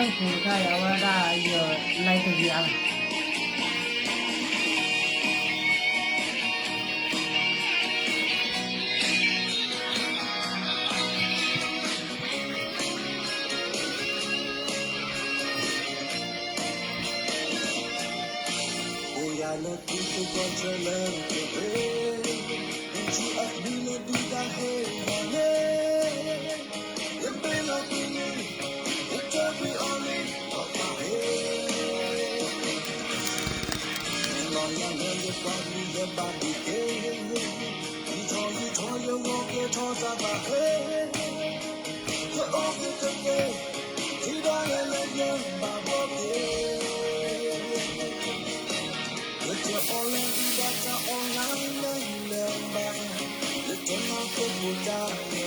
ယဖိတခါအံၤ အဝဲဒၣ်ယ like တဂ့ၤအါလီၤ. ဂီၤလၢအဂ့ၤ ဟါလၢအဂ့ၤ နံၤလၢအဂ့ၤ ကိးဂၤဒဲး, တ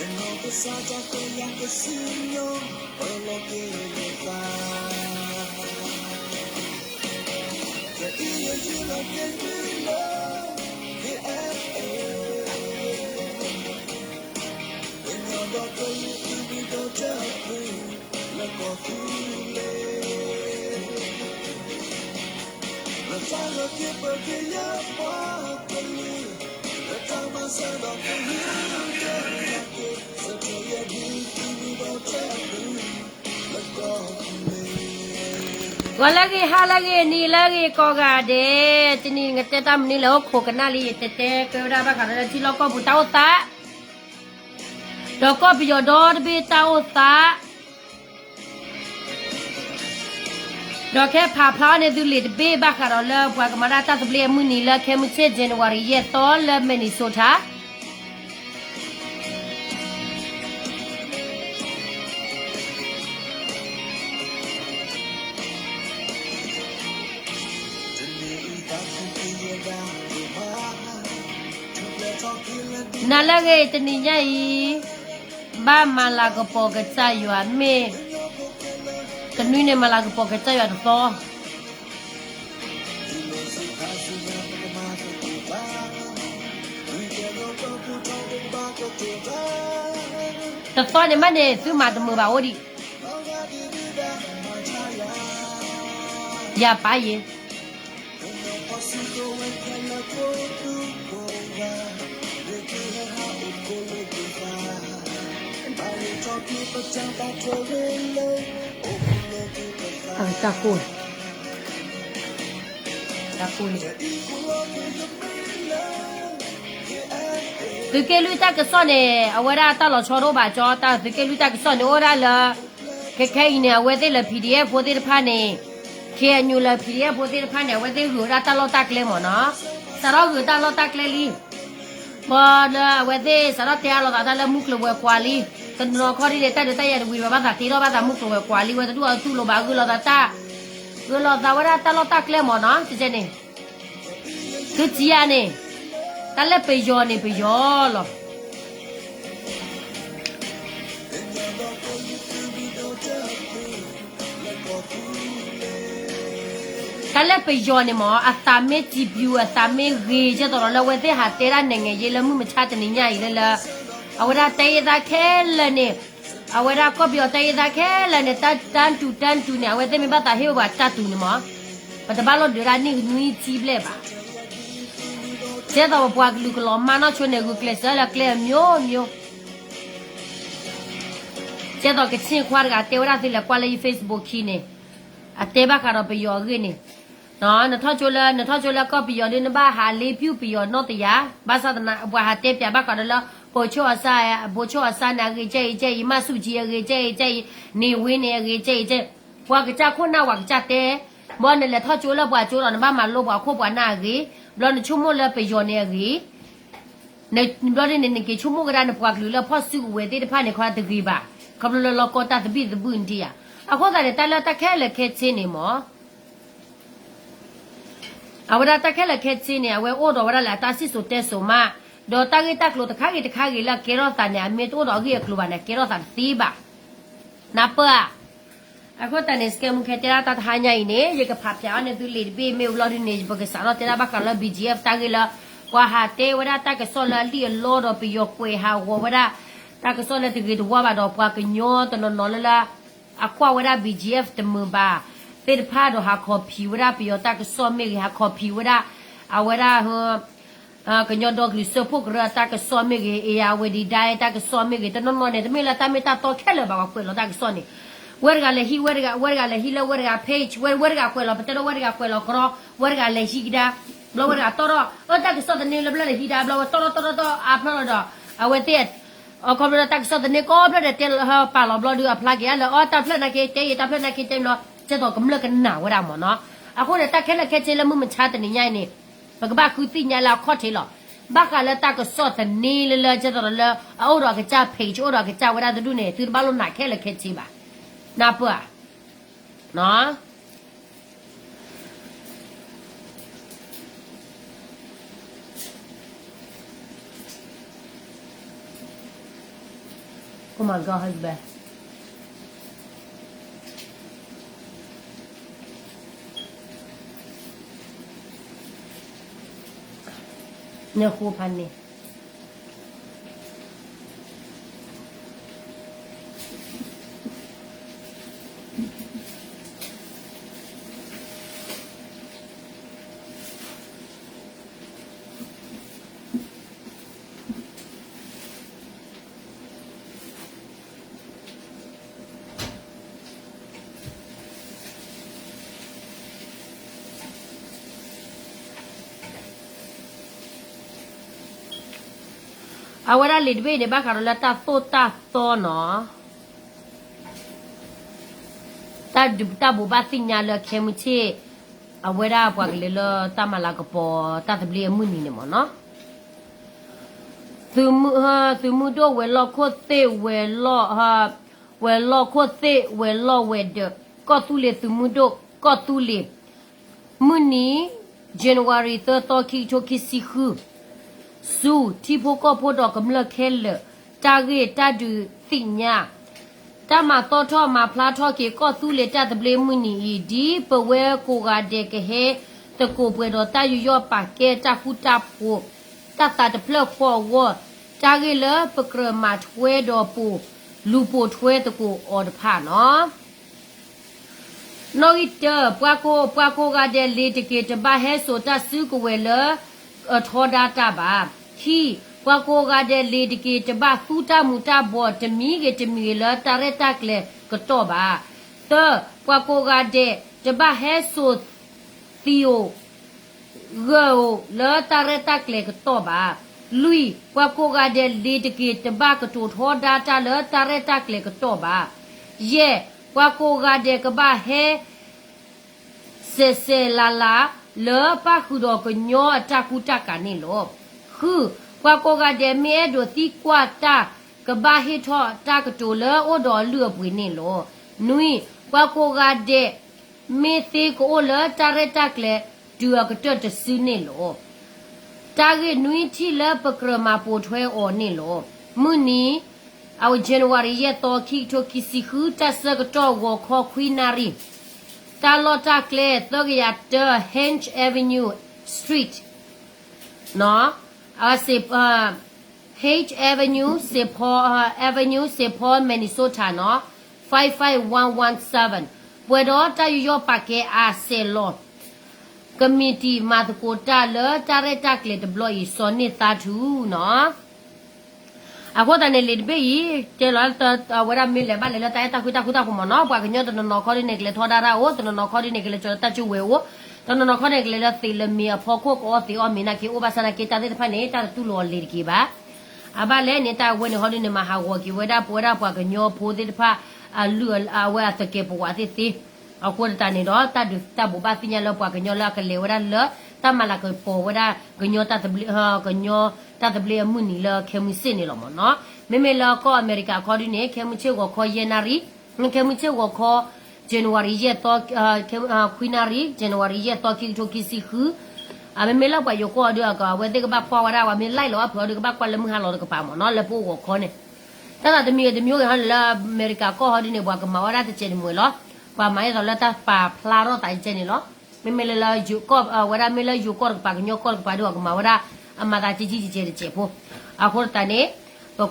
နံၤနကတဲတၢ်မနုၤလဲၣ် အိၣ်ခိးကနၣ်လံ ယတဲတဲကဲဝဲဒၣ်ဘၣ်ဃးဒီးလၢထံလီၢ်ကီၢ်ပူၤတၢ်အိၣ်သး ဒီးကီၢ်ပယီၤဒီတဘ့ၣ်တၢ်အိၣ်သး, ဒီးကဟဲဖးဖျါအီၤန့ၣ်သုလံာ်တဘ့ၣ်ဘၣ်ဃးဒီးလၢပှၤကမၤတၢ်တၢ်သဘျ့အမုၢ်နံၤလၢခဲမုၢ်ဆ့ၣ် January ယဲၢ်သီလၢ Minnesota နၤလၢအဂ့ၤ တနံၤညါအံၤ ဘၣ်မၤလၤကပီၤကစၢ်ယွၤမ့ၢ် တနွံန့ၣ် မၤလၤကပီၤကစၢ်ယွၤတသီ တသီန့ၣ်မးန့ၣ် သုမၤတမုာ်ဘၣ် အိၣ်ဒံး ယၤပၢ်ယဲ တၢ်ကိၢ် တၢ်ကိၢ်လံ သုးက့လွံၢ်တၢ်ကစီၣ်န့ၣ် အဝဲဒၣ်တၢ်လီၤဆီတအိၣ်ဘၣ်ကၠီ တၢ်သုးက့လွံၢ်တၢ်ကစီၣ်န့ၣ် အိၣ်ဝဲဒၣ်လၢ ခဲခဲအံၤန့ၣ် အဝဲသ့ၣ်လၢ P D F ဖိသ့ၣ်တဖၣ်န့ၣ် K N U လၢ P D F ဖိသ့ၣ်တဖၣ်န့ၣ် အဝဲသ့ၣ်ဂုာ်ဝဲဒၣ်တၢ်လီၢ်တၢ်ကျဲမ့ၢ်နီၤ စးထီၣ်ဂုာ်တၢ်လီၢ်တၢ်ကျဲလံ ဘၣ်လၢအဝဲသ့ၣ်စးထီၣ်တဲအါလိာ်သးတၢ်လၢမုၢ်ကျိၤဝဲၤကွာ်လံ တနီၤခီဒ်န့ၣ် တၢ်ဒုးတၢ်ယၤတဝံၤဘၣ်ဘၣ်သးတ့ထီၣ်ဘၣ်သးမုၢ်ကျိၤဝဲၤကွာ်လံ ဝဲတဒူၣ်အီၤတတူၢ်လိာ်ဘၣ်ဂုာ်လိာ်သးတၢ် ဂုာ်လိာ်သးဝဲဒၣ်တၢ်လီၢ်တၢ်ကျဲမ့ၢ်နီၤ ကဲန့ၣ် သုစံးယၤန့ၣ် တၢ်လၢပယီၤန့ၣ်ပယီၤလီၤ တၢ်လၢပယီၤန့ၣ်မ့ၢ် အသးမ့ၢ်စံးဘျုး အသးမ့ၢ်ဂ့ၤ ကဲသိးဒီးလၢအဝဲသ့ၣ်ဟးတဲဒၣ်နံၣ်ငဲၤယ့လၢမုၢ်မဆါတနံၤညါအံၤလၢလၢ အဝဲဒၣ်တၢ်အ့ၣ်သးခဲလၢာ်န့ၣ် အဝဲဒၣ်ကီၢ်ပယီၤတၢ်အ့ၣ်သးခဲလၢာ်န့ၣ် တၢ်တူၢ်တၢ်တူၢ်န့ၣ် အဝဲသ့ၣ်မ့ၢ်ဘၣ်သးဟ့ၣ်ဝဲပှၤတၢ်တူၢ်န့ၣ်မ့ၢ် ပတဘၣ်လိၣ်ဒုးဒၣ်နံၣ်နွံဆံဘျဲၣ်ဘၣ် ကဲသိးပပှၤကလုာ်ကလီၤမၢ်နီၢ်ဆိန့ၣ် ဂုာ်ကျဲးစၢးလၢကျဲအမျိုးမျိုး ကဲသိးကဆ့ၣ်ခွါတဂၤတဲဝဲဒၣ်သုလဲၤကွၢ်လၢယ Facebook ခံန့ၣ် အတဲဘၣ်ဃးဒီးပယီၤအဂ့ၢ်န့ၣ် နထီၣ်ကၠိလၢ နထီၣ်ကၠိလၢကီၢ်ပယီၤဒီး နဘၣ်ဟးလ့ပျူၢ်ပယီၤနီၢ်တယၢ် ဘၣ်ဆၣ်သနာ် ပှၤဟးတဲပၠးဘၣ်ဃးဒီးလၢ ပိာ်ဆိၣ်အစါ ပိာ်ဆိၣ်အစါန့ၣ် အဂ့ၤကဲအံၤကဲအံၤ မၢ်ဆူၣ်ကၠံအဂ့ၤကဲအံၤကဲအံၤ န့ၢ်ဝ့န့ၣ် အဂ့ၤကဲအံၤကဲ ပှၤကစၢ်ခိၣ်နၢ်ဝဲကစၢ်တဲ ဘၣ်နလဲၤထီၣ်ကၠိလၢပှၤကၠိဒီး နဘၣ်မၤလိပှၤခိၣ်ပှၤနၢ်အဂ့ၤ ဘျီနဆိကမိၣ်လၢပယီၤန့ၣ်အဂ့ၤ ဘျီဒ်န့ၣ် နက့ၤဆိကမိၣ်ကဒါနပှၤကလုာ်လၢဖီၣ်စုကဝဲၤသ့ၣ်တဖၣ်န့ၣ် ခီတဂ့ၤဘၣ် ခီဖျိလၢလီၢ်ကီၢ်တၢ်သဘံၣ်သဘုၣ်နဒံးဧါ. အဃိသတးန့ၣ် တၢ်လၢတၢ်ခဲလၢာ်ခဲဆ့န့ၣ်မ့ၢ် အဝဲဒၣ်တၢ်ခဲလၢာ်ခဲဆ့န့ၣ် အဝဲအိၣ်ဒီးဝဲဒၣ်လၢအတၢ်စံၣ်စိၤတဲစိၤမး ဒီးတၢ်ဂ့ၢ်တၢ်ကျိၤတခါဂ့ၤတခါဂ့ၤလၢအကဲထီၣ်သးန့ၣ် အမ့ၢ်တအိၣ်ဒီးအဂ့ၢ်အကျိၤဘၣ်န့ၣ် အကဲထီၣ်သးတသ့ဘၣ် နၢ်ပၢၢ်ဧါ. အဃိသတးန့ၣ် စကဲမူခဲတဲဒၣ်တၢ်တဟါညါအံၤန့ၣ် ယကဖးဖျါအီၤန့ၣ်သုလံာ်တဘ့ၣ်မ့ၢ်ဘျီဒ်န့ၣ် ပကစးထီၣ်တဲဒၣ်ဘၣ်ဃးလၢ B G F တၢ်ဂ့ၢ်လၢ ပှၤဟးတဲဝဲဒၣ်တၢ်ကစီၣ်လၢအလံၣ်အလီဒီးပယီၤကွဲးဟးဂီၤဝဲဒၣ် တၢ်ကစီၣ်လၢတဂ့ၤတဝါဘၣ်ဒီးပှၤကညီတနီၤနီၤလၢလၢ အကွၢ်ဝဲဒၣ် B G F တမုာ်ဘၣ်သ့ၣ်တဖၣ်ဒီး ဟးခီဖံးဝဲဒၣ်ပယီၤတၢ်ကစီၣ်မ့ၢ်ဂ့ၤ, ဟးခီဖံးဝဲဒၣ် အဝဲဒၣ် ကညီဒီကလုာ်စၢဖှိၣ်ကရၢအတၢ်ကစီၣ်မ့ၢ်ဂ့ၤ, အ့ၣ် အဝဲဒံဒၣ်တၢ်ကစီၣ်မ့ၢ်ဂ့ၤ, တနီၤနီၤန့ၣ် တမ့ၢ်လၢတၢ်မ့ၢ်တၢ်တီခဲလၢာ်ဘၣ် ပှၤကွဲးလီၤတၢ်ကစီၣ်န့ၣ်, ဝဲတဂၤလဲၤဟံးဝဲတဂၤ, ဝဲတဂၤလဲၤဟံးလၢဝဲတဂၤ page, ဝဲတဂၤကွဲးလီၤ ပတဲဒီးဝဲတဂၤကွဲးလီၤကရီ, ဝဲတဂၤလဲၤဟံးကဒါ, ဘျီဝဲတဂၤတီထီၣ် အၢ တၢ်ကစီၣ်သန့လၢဘျၢၣ်လဲၤဟံးဒါ, ဘျီဝဲတီထီၣ်တီထီၣ်တီအါဖျၢၣ်လီၤဒီး အဝဲသ့ၣ် အခီဖျိဒီးတၢ်ကစီၣ်သန့ကိးဖျၢၣ်ဒီးတဲပာ်လီၤဘျီဒုး အဖျါက့ၤအါလၢအီတၢ်ဖျၢၣ်နာ်က့တဲအံၤ တၢ်ဖျၢၣ်နာ်က့တဲမ့ၢ်လီၤ, ကဲသိးကမျၢၢ်ကနၣ်ဝဲဒၣ်မ့ၢ်နီၤ. အဃိန့ၣ် တၢ်ခဲလၢာ်ခဲဆ့လၢမုၢ်မဆါတနံၤညါအံၤန့ၣ် ပကဘၣ်ဃုသ့ၣ်ညါလၢအခီၣ်ထံးလီၤ. ဘၣ်ဃးလၢတၢ်ကစီၣ်သန့လၢလၢ ကဲသိးဒီးလၢ အအိၣ်ဒီးကစၢ် page အိၣ်ဒီးကစၢ်ဝဲဒၣ်တဒူၣ်န့ၣ် သုတဘၣ်လိၣ်နာ်ခဲလၢာ်ခဲဆ့ဘၣ်. နၢ်ပၢၢ်ဧါ. နီၤ Oh my God, husband. နဃိဖးန့ၣ် အဝဲဒၣ်လံာ်တဘ့ၣ်အံၤန့ၣ် ဘၣ်ဃးဒီးလၢတၢ်သိၣ်တၢ်သီနီၤ, တၢ်ဘိးဘၣ်သ့ၣ်ညါလၢခဲမုၢ်ဆ့ၣ် အဝဲဒၣ်ပှၤကလဲၤလၢတၢ်မၤလၤကပီၤတၢ်သဘျ့အမုၢ်နံၤန့ၣ်မ့ၢ်နီၤ, သုးမုၢ်ဒိၣ်ဝဲၤလီၢ်ခိၣ်သ့ၣ်ဝဲၤလီၢ်, ဝဲၤလီၢ်ခိၣ်သ့ၣ်ဝဲၤလီၢ်ဝဲၤဒၢး ကီၢ်သူလ့ၤသုးမုၢ်ဒိၣ် ကီၢ်သူလ့ၤ မုၢ်နံၤ January သၢသီ ခံကထိခံဆံဃု, ဆူ ထံဖိကီၢ်ဖိဒီးကမျၢၢ်ခဲလၢာ် တၢ်ဂ့ၢ်တၢ်ဒုးသ့ၣ်ညါ တၢ်မၤသီၣ်ထီၣ်မၤဖျါထီၣ်က့ၤ ကီၢ်သူလ့ၤတၢ်သဘျ့မုၢ်နံၤအံၤ ဒ်ပဝဲကိးဂၤဒဲးကဟဲသကိးပှဲၤဒီးတၢ်ယူးယီၣ်ပာ်ကဲတၢ်ဃူတၢ်ဖိး တၢ်သးတဖျၢၣ်ဃီအဂီၢ်, တၢ်ဂ့ၢ်လၢပကြၢးမၤထွဲဒီးပိာ် လူၤပိာ်ထွဲသကိးအီၤတဖၣ်နီၤ. နီၣ်ဂံၢ်တၢ, ပှၤကိးဂၤဒဲးလ့ၤတက့ၤ တဘၣ်ဟဲစိာ်တၢ်စုကဝဲၤလၢ အထီဒါတၢ်ဘၣ်. ခံ, ပှၤကိးဂၤဒဲးလ့ၤတက့ၤ တဘၣ်သူတၢ်မူၤတၢ်ဘှီး တမံၤဂ့ၤတမံၤဂ့ၤလၢတၢ်ရဲၣ်တၢ်ကျဲၤကတီၢ်ဘၣ်. သၢ, ပှၤကိးဂၤဒဲး တဘၣ်ဟဲစိာ်သံးဧိၤ ဂၢၢ်ဧိၤလၢတၢ်ရဲၣ်တၢ်ကျဲၤကတီၢ်ဘၣ်. လွံၢ်, ပှၤကိးဂၤဒဲးလ့ၤတက့ၤ တဘၣ်ကတိၤထီဒါတၢ်လၢတၢ်ရဲၣ်တၢ်ကျဲၤကတီၢ်ဘၣ်. ယဲၢ်, ပှၤကိးဂၤဒဲးကဘၣ်ဟဲ စဲးစဲးလၤလၤ လၢပၣ်ဃုာ်ဒီးကညီအတၢ်ကူတၢ်ကၤန့ၣ်လီၤ. ဃု, ပှၤကိးဂၤဒဲးမ့ၢ်အဲၣ်ဒိးသံကွၢ်တၢ် ကဘၣ်ဟ့ၣ်ထီၣ်တၢ်ကတိၤလၢအိၣ်ဒီးအလုၢ်အပှ့ၤန့ၣ်လီၤ. နွံ, ပှၤကိးဂၤဒဲး မ့ၢ်သ့ကအိၣ်လၢတၢ်ရဲၣ်တၢ်ကျဲၤ တုၤအကတၢၢ်တစုန့ၣ်လီၤ. တၢ်ဂ့ၢ်နွံထံၣ်လၢပကြၢးမၤပိာ်ထွဲအီၤန့ၣ်လီၤ. မုၢ်နံၤ အဝဲ January ယဲၢ်သီ ခံကထိခံဆံဃု တၢ်ဆၢကတီၢ်ဂီၤခီခွံနၣ်ရံၣ်, တၢ်လီၢ်တၢ်ကျဲ သၢကယၤတၢ H Avenue Street, နီၤ, အဝဲ H Avenue, Saint Paul, Avenue, Saint Paul, Minnesota နီၤ, five five one one seven, ပှဲၤဒီးတၢ်ယူးယီၣ်ပာ်ကဲအါစဲးလီၤ ကမံးတံာ်မၤသကိးတၢ်လၢတၢ်ရဲၣ်တၢ်ကျဲၤတဘျီအံၤ စီၤန့ၢ်သါထူနီၤ. အဃိသတးန့ၣ် လံာ်တဘ့ၣ်အံၤ တဲလီၤ အဝဲဒၣ်မ့ၢ်လဲၤဘၣ်လဲၤလၢတၢ်အဲၣ်တၢ်ကွံတၢ်ဃူတၢ်ဖိးမ့ၢ်နီၤ, ပှၤကညီတနီၤနီၤခီဒ်န့ၣ် ကလဲၤထီဒါတၢ်အိၣ်, တနီၤနီၤခီဒ်န့ၣ် ကလဲၤကၠီၤလၢတၢ်စုဝဲၤအိၣ်, တနီၤနီၤခီန့ၣ် ကလဲၤလၢသံးလၢမ့ၤအဖီခိၣ်ကအီသံးအီမ့ၤနာ်က့ အိၣ်ဘၣ်ဆၣ်နာ်က့ တၢ်သ့ၣ်တဖၣ်န့ၣ် တၢ်တတူၢ်လိာ်အီၤလံၤတက့ၢ်ဘၣ်. အဘၣ်လဲၣ်န့ၣ် တၢ်ဝဲန့ၣ်ခီဒ်န့ၣ် မၤဟးဂီၤက့ၤဝဲဒၣ်ပဝဲဒၣ်ပှၤကညီဖိသ့ၣ်တဖၣ် အလုၢ်အဝဲအသကဲးပဝးသ့ၣ်သ့. အဃိသတးန့ၣ်ဒီး တၢ်ဒုးတၢ်ဘိးဘၣ်သ့ၣ်ညါလၢပှၤကညီလၢအကလဲၤဝဲဒၣ်လၢ တၢ်မၤလၤကပီၤဝဲဒၣ် ကညီတၢ်သဘျ့, ကညီတၢ်သဘျ့အမုၢ်နံၤလၢခဲမုၢ်ဆ့ၣ်န့ၣ်လီၤမ့ၢ်နီၤ. မ့မ့ၢ်လၢကီၢ်အမဲရကၤခီဒ်န့ၣ် ခဲမုၢ်ဆ့ၣ်ဂီၤခီယဲၢ်နၣ်ရံၣ်, ခဲမုၢ်ဆ့ၣ်ဂီၤခီ January ယဲၢ်သီ, ခွံနၣ်ရံၣ် January ယဲၢ်သီ ခံကထိခံဆံဃု. မ့မ့ၢ်လၢပှၤယိၤကီၢ်အီၤဒီး အဝဲသ့ၣ်ကဘၣ်ကွၢ်ဝဲဒၣ် ပှၤမ့ၢ် live လီၤအဖုးအီၤဒီး ကဘၣ်ကွၢ်လၢမုၢ်ဟါလီၤတကပၤမ့ၢ်နီၤ လၢပအိၣ်ဂီၤခီန့ၣ်. တၢ်သးတမံၤဂ့ၤတမံၤဂ့ၤဟီန့ၣ် လၢအမဲရကၤကီၢ်ဟီဒ်န့ၣ် ပှၤကမၤဝဲဒၣ်တစဲးတမှဲၤလီၤ. ပှၤမၤအသးလၢတၢ်ပာ်ဖျါထီၣ်သးတစဲးန့ၣ်လီၤ. မ့မ့ၢ်လၢလၢယိၤကီၢ် အဝဲဒၣ်မ့ၢ်လၢယိၤကီၢ်တကပၤ ကညီကီၢ်တကပၤဒီး ပှၤကမၤဝဲဒၣ် အမၤသးကံကံကဲကဲတစဲးဖိ. အဃိသတးန့ၣ်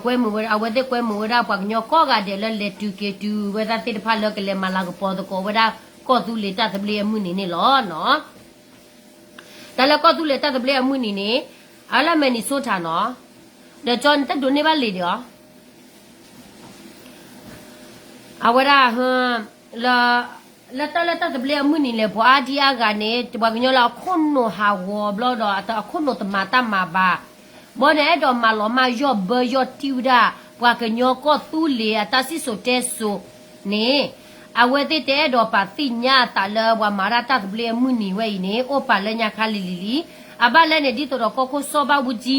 ကွဲမုာ်ဝဲ အဝဲသ့ၣ်ကွဲမုာ်ဝဲဒၣ်ပှၤကညီကိးဂၤဒဲးလၢလဲၤတုၤက့ၤတုၤဝဲဒၣ်သ့ၣ်တဖၣ်လၢကလဲၤမၤလၤကပီၤသကိးဝဲဒၣ်ကီၢ်သူလ့ၤတၢ်သဘျ့အမုၢ်နံၤန့ၣ်လီၤ. တၢ်လၢကီၢ်သူလ့ၤတၢ်သဘျ့အမုၢ်နံၤန့ၣ် အလၢ Minnesota နီၤ, ဒီးကၠီန့ၣ်တဒိးန့ၢ်ဘၣ်လံာ်ဒံးအီၤ အဝဲဒၣ် လၢ လၢတၢ်လၢတၢ်သဘျ့အမုၢ်နံၤလဲၤ ပှၤအါဒံအါဂၤန့ၣ် ပှၤကညီလၢအခိၣ်နူာ်ဟးဂီၤဘျီဒီး အခိၣ်နူာ်တမၤတၢ်မၤဘၣ်, ဘီန့ၣ်အဲၣ်ဒိးမၤလီၤမၢ်ယီၢ်ဘၢယီၢ်တံၢ်ဝဲဒၣ် ပှၤကညီကီၢ်သူလ့ၤအတၢ်စံၣ်စိၤတဲစိၤန့ၣ် အဝဲသ့ၣ်တအဲၣ်ဒိးပာ်သ့ၣ်ညါအသးလၢပှၤမၤဒၣ်တၢ်သဘျ့အမုၢ်နံၤဝဲအံၤန့ၣ် အိၣ်ပာ်လၢညါခါလံၤလံၤလံၤ, အဘၣ်လဲၣ်န့ၣ် ဒ်သိးဒီးကီၢ်ခိၣ်စီၤဘၣ်အူကၠံ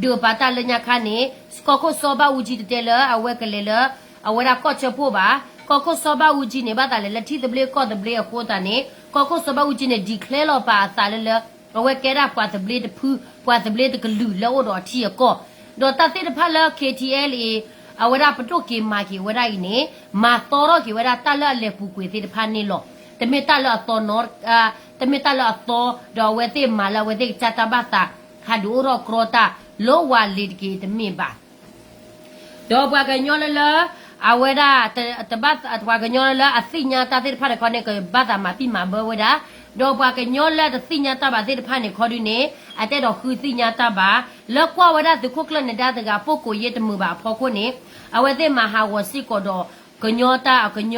ဒုးပာ်တၢ်လၢညါခါန့ၣ် ကီၢ်ခိၣ်စီၤဘၣ်အူကၠံတတဲလၢအဝဲကလဲၤလၢ အဝဲဒၣ်ကီၢ်ဆၢဖှိၣ်ဘၣ်, ကီၢ်ခိၣ်စီၤဘၣ်အူကၠံန့ၣ် ဘၣ်သးလဲၤလၢထံသဘျ့ကီၢ်သဘျ့အဃိသတးန့ၣ် ကီၢ်ခိၣ်စီၤဘၣ်အူကၠံန့ၣ် declare လီၤပာ်အသးလၢလၢ အဝဲကဲဒၣ်ပှၤသဘျ့တဖု ပှၤသဘျ့တကလုာ်လၢအိၣ်ဒီးအထံအကီၢ်, ဒီးတၢ်သ့ၣ်တဖၣ်လၢ K T L A အဝဲဒၣ်ပဒိၣ်က့ၤမၤက့ၤဝဲဒၣ်အံၤန့ၣ် မၤသီထီၣ်က့ၤဝဲဒၣ်တၢ်လၢအလဲၤပူၤကွံာ်သ့ၣ်တဖၣ်န့ၣ်လီၤ. တမ့ၢ်တၢ်လၢအသီနီ တမ့ၢ်တၢ်လၢအသီ ဒီးအဝဲသ့ၣ်မၤလၢအဝဲသ့ၣ်ကစၢ်တၢ်ဘၣ်သး ဟးဒုးအိၣ်ထီၣ်ကြီတၢ် လၢဝၤလ့ၤတက့ၤတမ့ၢ်ဘၣ်. ဒီးပှၤကညီလၢလၢ အဝဲဒၣ် တဘၣ် ပှၤကညီလၢလၢအသ့ၣ်ညါတၢ်သ့ၣ်တဖၣ်တခီန့ၣ် ကဘၣ်သးမၤပံာ်မၤဘၢဝဲဒၣ်, ဒီးပှၤကညီလၢတသ့ၣ်ညါတၢ်ဘၣ်သ့ၣ်တဖၣ်န့ၣ်ခီဒုန့ၣ် အတအဲၣ်ဒိးဃုသ့ၣ်ညါတၢ်ဘၣ်, လၢကွၢ်ဝဲဒၣ်သုးခိၣ်ကျၢၢ်နဒါတဂၤ ပိၢ်ကိးယ့တမုာ်ဘၣ်အဖီခိၣ်န့ၣ် အဝဲသ့ၣ်မၤဟးဂီၤစ့ၢ်ကီးဒီး ကညီတၢ်အကညီ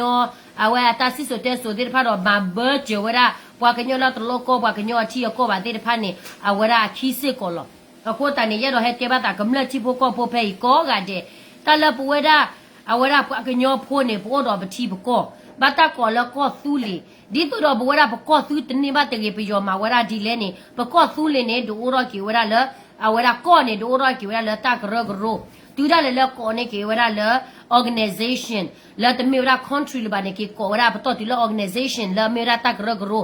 အဝဲအတၢ်စံၣ်စိၤတဲစိၤသ့ၣ်တဖၣ်ဒီး မၤဘၢစၢၤဝဲဒၣ် ပှၤကညီလၢတလိၣ်ကီၢ်ပှၤကညီအထံအကီၢ်ဘၣ်သ့ၣ်တဖၣ်န့ၣ် အဝဲဒၣ်အခံစ့ၢ်ကီးလီၤ. အဃိသတးန့ၣ် ယအဲၣ်ဒိးဟဲတဲဘၣ်သးကမျၢၢ်ထံဖိကီၢ်ဖိဖဲအံၤကိးဂၤဒဲး, တၢ်လၢပဝဲဒၣ် အဝဲဒၣ်ပှၤကညီဖိန့ၣ် ပအိၣ်ဒီးပထံပကီၢ်, ဘၣ်တၢ်ကိးလၢကီၢ်သူလ့ၤ, ဒ်သိးဒီးပဝဲဒၣ်ပကီၢ်သူတန့ၢ်ဘၣ်တဂ့ၤ ပယီၤမၤဝဲဒၣ်ဒ်လဲၣ်န့ၣ် ပကီၢ်သူလ့ၤန့ၣ် ဒုးအိၣ်ထီၣ်က့ၤဝဲဒၣ်လၢ အဝဲဒၣ်ကီၢ်န့ၣ် ဒုးအိၣ်ထီၣ်က့ၤဝဲဒၣ်လၢတၢ်ကရၢကရိ, တုၤဒၣ်လဲာ်လၢကိးန့ၢ်က့ၤဝဲဒၣ်လၢ organization လၢတမ့ၢ်ဝဲဒၣ် country လၢၤဘၣ်န့ၣ် က့ၤကိးဝဲဒၣ်ပတီၢ်တုၤလၢ organization လၢအမ့ၢ်ဝဲဒၣ်တၢ်ကရၢကရိ,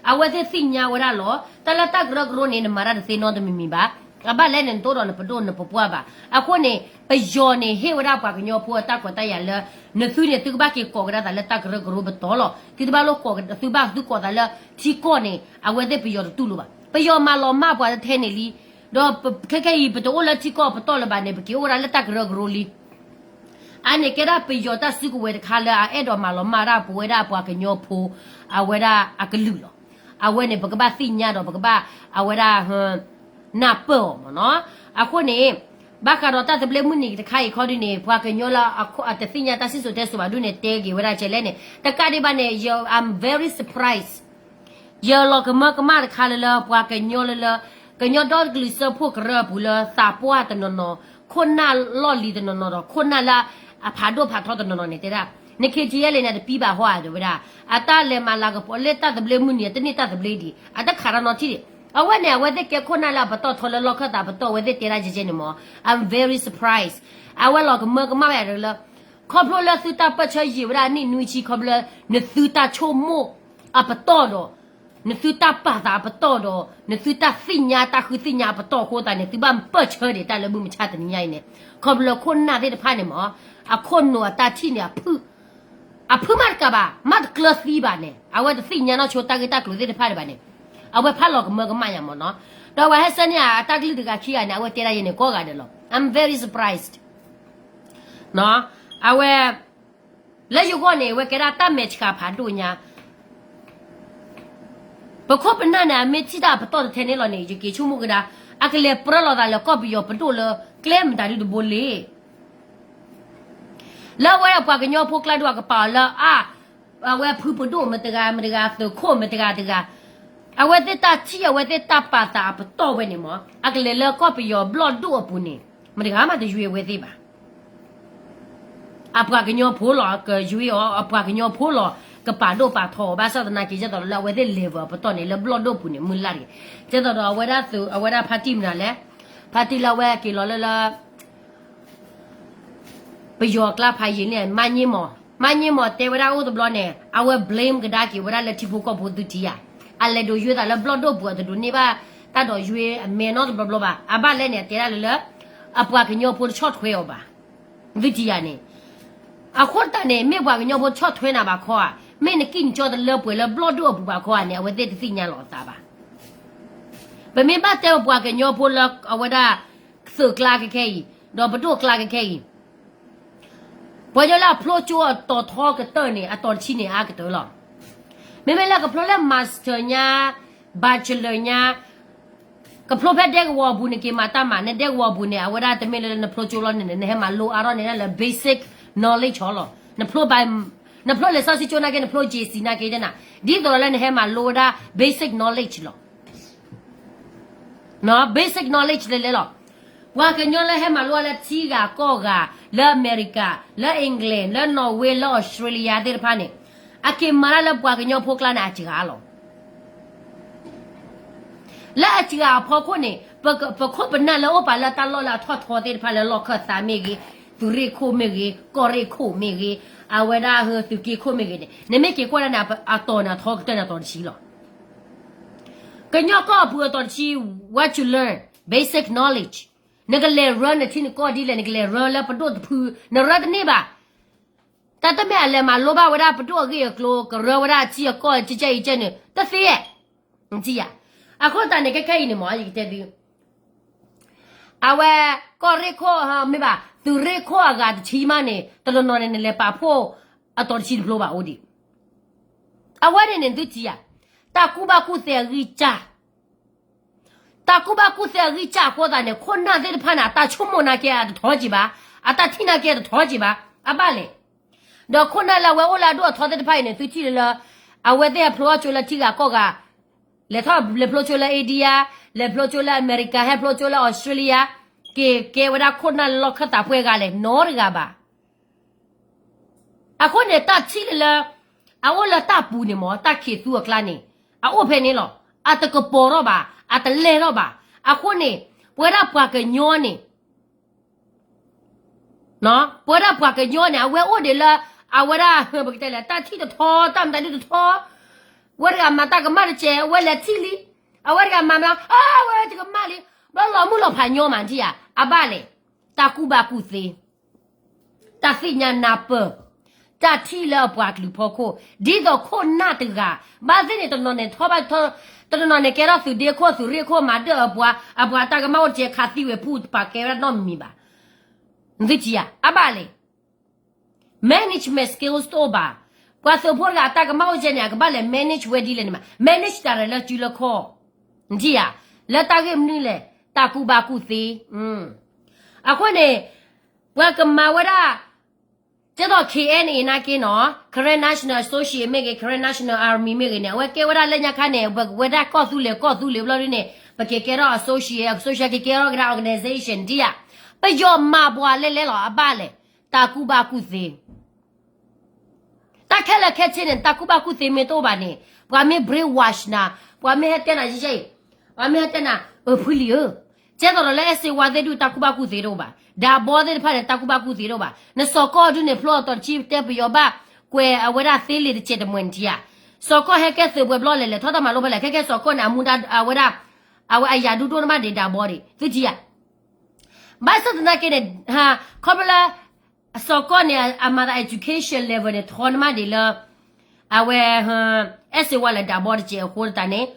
အဝဲသ့ၣ်သ့ၣ်ညါဝဲဒၣ်လီၤ. တၢ်လၢတၢ်ကရၢကရိန့ၣ် နမၤတၢ်တသ့နီတမံၤမံၤဘၣ်, အဘၣ်လဲၣ်န့ၣ် နတအိၣ်ဒီးနပဒိၣ်နပပှၢ်ဘၣ်. အဃိန့ၣ် ပယီၤန့ၣ် ဟ့ၣ်ဝဲဒၣ်ပှၤကညီဖိအတၢ်ခွဲးတၢ်ယာ်လၢ နသုန့ၣ် သုကဘၣ်က့ၤကိးကဒါသးလၢတၢ်ကရၢကရိပတီၢ်လီၤ. သုတဘၣ်လိၣ်ကိး သုဘၣ်သုကိးသးလၢထံကီၢ်န့ၣ် အဝဲသ့ၣ်ပယီၤတတူၢ်လိာ်ဘၣ်. ပယီၤမၤလီၤမၢ်ပှၤတထဲန့ၣ်လံ, ဒီးခဲခဲအံၤ ပတအိၣ်လၢထံကီၢ်ပတီၢ်လၢၤဘၣ်န့ၣ် ပက့ၤအိၣ်ဝဲဒၣ်လၢတၢ်ကရၢကရိလံ. အန့ၣ်ကဲဒၣ်ပယီၤတၢ်စုကဝဲၤတခါလၢအအဲၣ်ဒိးမၤလီၤမၢ်ဒၣ်ပဝဲဒၣ်ပှၤကညီဖိ အဝဲဒၣ်အကလုာ်လီၤ. အဝဲန့ၣ် ပကဘၣ်သ့ၣ်ညါဒီး ပကဘၣ်အဝဲဒၣ် နၢ်ပၢၢ်အီၤမ့ၢ်နီၤ. အဃိန့ၣ် ဘၣ်ဃးဒီးတၢ်သဘျ့မုၢ်နံၤတခါအံၤခီဒုန့ၣ် ပှၤကညီလၢအတသ့ၣ်ညါတၢ်စံၣ်စိၤတဲစိၤဘၣ်ဒုန့ၣ် တဲက့ၤဝဲဒၣ်ကဲလဲၣ်န့ၣ် တကးဒံးဘၣ်န့ၣ် ယ I'm very surprised. ယလီၤကမၢကမၣ်တခါလၢလၢ ပှၤကညီလၢလၢ ကညီဒီတကလုာ်စၢဖှိၣ်ကရၢအပူၤလၢသးပှၢ်တနီၤနီၤ ခိၣ်နၢ်လီၢ်လံၤတနီၤနီၤဒီး ခိၣ်နၢ်လၢအဖးဒိၣ်ဖးထီတနီၤနီၤန့ၣ် တဲဒၣ် န K T L A န့ၣ် တပံဘၣ်ဟီဧါ တဲဝဲဒၣ် အတၢ်လဲၤမၤလၤကပီၤလၢတၢ်သဘျ့မုၢ်နံၤ တန့ၢ်တၢ်သဘျ့ဒံး အတခးတၢ်နီထံၣ်ဒံး အဝဲန့ၣ် အဝဲသ့ၣ်ကဲခိၣ်နၢ်လၢအပတီၢ်ထီလၢလီၢ်ခၢၣ်သးပတီၢ် အဝဲသ့ၣ်တဲဒၣ်ကဲကဲန့ၣ်မ့ၢ် I'm very surprised. အဝဲလီၤကမၢကမၣ်ဝဲဒၣ်လၢ ခီဖျိလၢသုတၢ်ပၢၢ်ဆၢယံာ်ဝဲဒၣ်နံၣ်နွံဆံ ခီဖျိလၢနသုတၢ်ဆိကမိၣ်အပတီၢ်ဒီး နသုတၢ်ပာ်သးအပတီၢ်ဒီး နသုတၢ်သ့ၣ်ညါတၢ်ဃုသ့ၣ်ညါအပတီၢ်အဃိသတးန့ၣ် သုဘၣ်ပၢၢ်ဆၢဒံးတၢ်လၢမုၢ်မဆါတနံၤညါအံၤန့ၣ် ခီဖျိလၢခိၣ်နၢ်သ့ၣ်တဖၣ်န့ၣ်မ့ၢ် အခိၣ်နူာ်အတၢ်ထံၣ်န့ၣ် အဖု အဖုမးတကးဘၣ် မးတကျၢၤသံဘၣ်န့ၣ် အဝဲတသ့ၣ်ညါနီၢ်ဆိတၢ်ဂ့ၢ်တၢ်ကျိၤသ့ၣ်တဖၣ်ဒံးဘၣ်န့ၣ် အဝဲဖးလီၤကမၢကမၣ်ညါမ့ၢ်နီၤ. ဒီးပှၤဟဲဆှၢန့ၢ်အတၢ်ကလုၢ်တဂၤခံဂၤန့ၣ် အဝဲတဲဒၣ်ယဲန့ၣ်ကိးဂၤဒဲးလီၤ I'm very surprised. အဝဲ လၢယဂီၢ်န့ၣ် အဝဲကဲဒၣ်တၢ်မဲာ်ဆှးဖးဒိၣ်ညါ ပခိၣ်ပနၢ်န့ၣ် အမ့ၢ်ထံၣ်တၢ်အပတီၢ်တထဲန့ၣ်လီၤန့ၣ် ယက့ၤဆိကမိၣ်ကဒါ အကလဲၤပြၢလီၤသးလၢကီၢ်ပယီၤပဒိၣ်လၢ ကျဲမတၤဒုတဘိလံ လၢအဝဲဒၣ်ပှၤကညီဖိကျါဒုးအကပာ်အီၤလၢအါ အဝဲဖုပဒိၣ်မတဂၤမတဂၤ သုးခိၣ်မတဂၤတဂၤ အဝဲသ့ၣ်တၢ်ထံၣ်အဝဲသ့ၣ်တၢ်ပာ်သးအပတီၢ်ဝဲန့ၣ်မ့ၢ် အကလဲၤလၢကီၢ်ပယီၤဘျီၣ်ဒိၣ်အပူၤန့ၣ် မတဂၤမးတယွ့အဝဲသ့ၣ်ဘၣ် အပှၤကညီဖိလီၤ ကယွ့အီၤ အပှၤကညီဖိလီၤ ကပာ်ဒိၣ်ပာ်ထီအီၤ ဘၣ်ဆၣ်သနာ်က့ ဒ်သိးဒီးလၢအဝဲသ့ၣ် level အပတီၢ်န့ၣ် လၢဘျီၣ်ဒိၣ်ပူၤန့ၣ် မုၢ်လၢ်တဂ့ၤ ဒ်သိးဒီးအဝဲဒၣ်သုး အဝဲဒၣ်ဖါတံၢ်မနုၤလဲၣ် ဖါတံၢ်လၢအဝဲက့ၤလီၤလၢလၢ ပယီၤကျါဖးယံာ်န့ၣ် မါည့မီၤ မါည့မီၤတဲဝဲဒၣ်အိၣ်တဘျီန့ၣ် အဝဲ blame ကဒါက့ၤဝဲဒၣ်လၢထံဖိကီၢ်ဖိသုထံယါ အလဲၤဒိးယွ့သးလၢဘျီၣ်ဒိၣ်ပူၤအတဒိးန့ၢ်ဘၣ် တၢ်ဒိးယွ့အမဲာ်နီတဘျီဘျီဘၣ် အဘၣ်လဲၣ်န့ၣ် အတဲဒၣ်လၢလၢ အပှၤကညီဖိတဆီၣ်ထွဲအီၤဘၣ် သုထံယါန့ၣ် အဃိတၢ်န့ၣ် မ့ၢ်ပှၤကညီဖိဆီၣ်ထွဲနၤဘၣ်ခီဧါ မ့ၢ်နကံၣ်နကၠီတလၢပှဲၤလၢဘျီၣ်ဒိၣ်အပူၤဘၣ်ခီဧါန့ၣ် အဝဲသ့ၣ်တသ့ၣ်ညါလီၤအသးဘၣ် ပမ့ၢ်ဘၣ်တဲပပှၤကညီဖိလၢအဝဲဒၣ် သုးကျါခဲခဲအံၤ ဒီးပဒိၣ်ကျါကခဲအံၤ, ပှၤကညီလၢအဖျိကၠိအတီၤထီကတၢၢ်န့ၣ် အတီၤတဆံန့ၣ်အါကတၢၢ်လီၤ. မ့မ့ၢ်လၢကဖျိလၢ master ညါ, bachelor ညါ, ကဖျိဖဲဒဲကဝီၤအပူၤန့ၣ်က့ၤမၤတၢ်မၤ, နဒဲကဝီၤအပူၤန့ၣ် အဝဲဒၣ်တမ့ၢ်လၢနဖျိကၠိလီၤန့ၣ် နဟဲမၤလိအါထီၣ်န့ၣ်ဒၣ်လၢ basic knowledge လီၤ. နဖျိဘၣ်, နဖျိလံာ်စီဆှံကၠိနာ်က့ နဖျိ J C နာ်က့ဒ်နၤ, ဒ်သိးလၢနဟဲမၤလိဝဲဒၣ် basic knowledge လီၤ. basic knowledge လဲၤလဲၤလီၤ. ပှၤကညီလၢဟဲမၤလိလၢထံဂၤကီၢ်ဂၤ, လၢအမဲရကၤ, လၢ England, လၢ Norway, လၢ Australia သ့ၣ်တဖၣ်န့ၣ်, အက့ၤမၤတၢ်လၢပှၤကညီဖိကျါန့ၣ် အစှၤလီၤ. လၢအစှၤအဖီခိၣ်န့ၣ်, ပခိၣ်ပနၢ်လၢအိၣ်ပာ်လၢတၢ်လီၢ်လၢအထီၣ်ထီသ့ၣ်တဖၣ်လၢလီၢ်ခၢၣ်သးမ့ၢ်ဂ့ၤ, သုးရ့ၣ်ခိၣ်မ့ၢ်ဂ့ၤ, ကီၢ်ရ့ၣ်ခိၣ်မ့ၢ်ဂ့ၤ, အဝဲဒၣ်သုးက့ခိၣ်မ့ၢ်ဂ့ၤန့ၣ်, နမ့ၢ်က့ၤကွၢ်ဒၣ်န့ၣ် အတီၤန့ၣ်အထီကတၢၢ်န့ၣ်အတီၤတဆံလီၤ. ကညီကီၢ်အပူၤအတီၤတဆံ, what you learn, basic knowledge. နကလဲၤရၢနထံနကီၢ်ဒ်လဲၣ်, နကလဲၤရၢလၢပဒိၣ်တဖု, နရၢတန့ၢ်ဘၣ်. တၢ်တမ့ၢ်အလဲၤမၤလိဘၣ်ဝဲဒၣ်ပဒိၣ်အဂ့ၢ်အကျိၤ, ကရၢဝဲဒၣ်အထံအကီၢ်ကဲကဲအံၤကဲန့ၣ်, တသ့ဧါ. နထံၣ်ဧါ. အဃိသတးန့ၣ် ခဲခဲအံၤန့ၣ်မ့ၢ် ယကတဲသု အဝဲ ကီၢ်ရ့ၣ်ခိၣ်မ့ၢ်ဘၣ်, သုးရ့ၣ်ခိၣ်အဂၤတဆံမးန့ၣ် တနီၤနီၤန့ၣ် နလဲၤပာ်ဖှိၣ်အတီၤတဆံတဖျိဘၣ်အိၣ်ဒံး. အဝဲန့ၣ်န့ၣ် သုထံၣ်ဧါ, တၢ်ကူၣ်ဘၣ်ကူၣ်သ့အဂံၢ်စၢ်, တၢ်ကူၣ်ဘၣ်ကူၣ်သ့အဂံၢ်စၢ်အဃိသတးန့ၣ် ခိၣ်နၢ်သ့ၣ်တဖၣ်န့ၣ် အတၢ်ဆိကမိၣ်နာ်က့အတထီက့ၤဘၣ်, အတၢ်ထံၣ်နာ်က့အတထီက့ၤဘၣ်, အဘၣ်လဲၣ်. ဒီးခိၣ်နၢ်လၢအဝဲအိၣ်လၢအဒိၣ်အထီသ့ၣ်တဖၣ်အံၤန့ၣ် သုထံၣ်လၢလၢ အဝဲသ့ၣ်ဟဲဖျိထီၣ်ကၠိလၢထံဂၤကီၢ်ဂၤ, လဲၤထီၣ်လဲၤဖျိကၠိလၢ India, လဲၤဖျိကၠိလၢအမဲရကၤ, ဟဲဖျိကၠိလၢ Australia, က့ၤကဲဝဲဒၣ်ခိၣ်နၢ်လၢလီၢ်ခၢၣ်သးပှဲၤဂၤလဲၣ်, နီတဂၤဘၣ်. အဃိန့ၣ် တၢ်ထံၣ်လၢလၢ အအိၣ်လၢတၢ်ပူၤန့ၣ်မ့ၢ် တၢ်ခံးသူအကျါန့ၣ် အအိၣ်ဖဲန့ၣ်လီၤ. အတကပီၤထီၣ်ဘၣ်, အတလဲၢ်ထီၣ်ဘၣ်. အဃိန့ၣ် ပဝဲဒၣ်ပှၤကညီန့ၣ် ပဝဲဒၣ်ပှၤကညီန့ၣ် အဝဲအိၣ်ဒံးလၢ အဝဲဒၣ် ပကတဲလဲၣ် တၢ်ထံၣ်တထီ, တၢ်မတၤဒုတထီ, ဝဲတဂၤမၤတၢ်ကမၣ်တစဲး အဝဲလဲၤထံၣ်လံ, အဝဲတဂၤမၤမၤ အဝဲတကမၣ်လံ, ဘျီလီၤမုၢ်လီၤဖးညီမးထံၣ်ဧါ, အဘၣ်လဲၣ်, တၢ်ကူၣ်ဘၣ်ကူၣ်သ့ တၢ်သ့ၣ်ညါနၢ်ပၢၢ်, တၢ်ထံၣ်လၢအပှၤကလုာ်ဖီခိၣ်, ဒ်သိးခိၣ်နၢ်တဂၤ, ဘၣ်သ့ၣ်န့ၣ် တနီၤန့ၣ်ထီၣ်ဘၣ်ထီ, တနီၤန့ၣ်ကဲထီၣ်သုးဒ့ခိၣ် သုးရ့ၣ်ခိၣ် မၤဒၢၣ်အပှၤ, အပှၤတၢ်ကမၣ်အိၣ်တကဲခးသံဝဲဖုပာ်ကဲဝဲဒၣ်နီတမံၤဘၣ်. နသုထံၣ်ဧါ, အဘၣ်လဲၣ်, management skills တအိၣ်ဘၣ်. ပှၤသုးဖိတဂၤအတၢ်ကမၣ်အိၣ်ကဲန့ၣ် အကဘၣ်လဲၤ manage ဝဲဒ်လဲၣ်န့ၣ်မး, manage တၢ်ရဲၣ်လၢစုလၢခီၣ်, နထံၣ်ဧါ, လၢတၢ်ဂ့ၢ်မနုၤလဲၣ်, တၢ်ကူၣ်ဘၣ်ကူၣ်သ့ အဃိန့ၣ် ပှၤကမၤဝဲဒၣ် ကဲသိး K N A နာ်က့နီၤ, Karen National Association မ့ၢ်ဂ့ၤ, Karen National Army မ့ၢ်ဂ့ၤန့ၣ် အဝဲကဲဝဲဒၣ်လၢညါခါန့ၣ် ပဝဲဒၣ်ကီၢ်သူလ့ၤ ကီၢ်သူလ့ၤဘျီဒ်န့ၣ် ပက့ၤကဲထီၣ် association, association က့ၤကဲထီၣ်ကဒါ organization ဒ်ဧါ. ပယီၤမၤပှၤလဲၣ်လဲၣ်လီၤ အဘၣ်လဲၣ်, တၢ်ကူၣ်ဘၣ်ကူၣ်သ့ တၢ်ခဲလၢာ်ခဲဆ့န့ၣ် တၢ်ကူၣ်ဘၣ်ကူၣ်သ့မ့ၢ်တအိၣ်ဘၣ်န့ၣ် ပှၤမ့ၢ် brainwash နၤ, ပှၤမ့ၢ်ဟဲတဲနၤယဲယဲအံၤ, ပှၤမ့ၢ်ဟဲတဲနၤ အဖုလံဧၢ, ကဲသိးဒီးလၢအဲၣ်စ့ဝါသ့ၣ်ဒုးတၢ်ကူၣ်ဘၣ်ကူၣ်သ့တအိၣ်ဘၣ်, ဒးဘီသ့ၣ်တဖၣ်န့ၣ် တၢ်ကူၣ်ဘၣ်ကူၣ်သ့တအိၣ်ဘၣ်, နစီၤကီၢ်ဒုးန့ၣ် ဖျိအတီၤတဆံတဲပယီၤဘၣ်, ကွဲးအဝဲဒၣ်သ့လံာ်တစဲးတမှဲၤနထံၣ်ဧါ, စီၤကီၢ်ဟဲကဲသုးပှဲၤဘျီလဲၣ်လဲၣ် ထီၣ်တၢ်မၤလိဖဲလဲၣ် ခဲကဲစီၤကီၢ်န့ၣ် အမူဒါအဝဲဒၣ်, အဝဲအယၤဒုးဒိၣ်နမးဒံးဒးဘီဒံး သုထံၣ်ဧါ. ဘၣ်ဆၣ်သနာ်က့န့ၣ် ခီဖျိလၢ အစီၤကီၢ်န့ၣ် အမၤသး education level န့ၣ် ထီနမးဒံးလၢ အဝဲ အဲၣ်စ့ဝါလၢဒးဘီတစဲးအဃိတၢ်န့ၣ်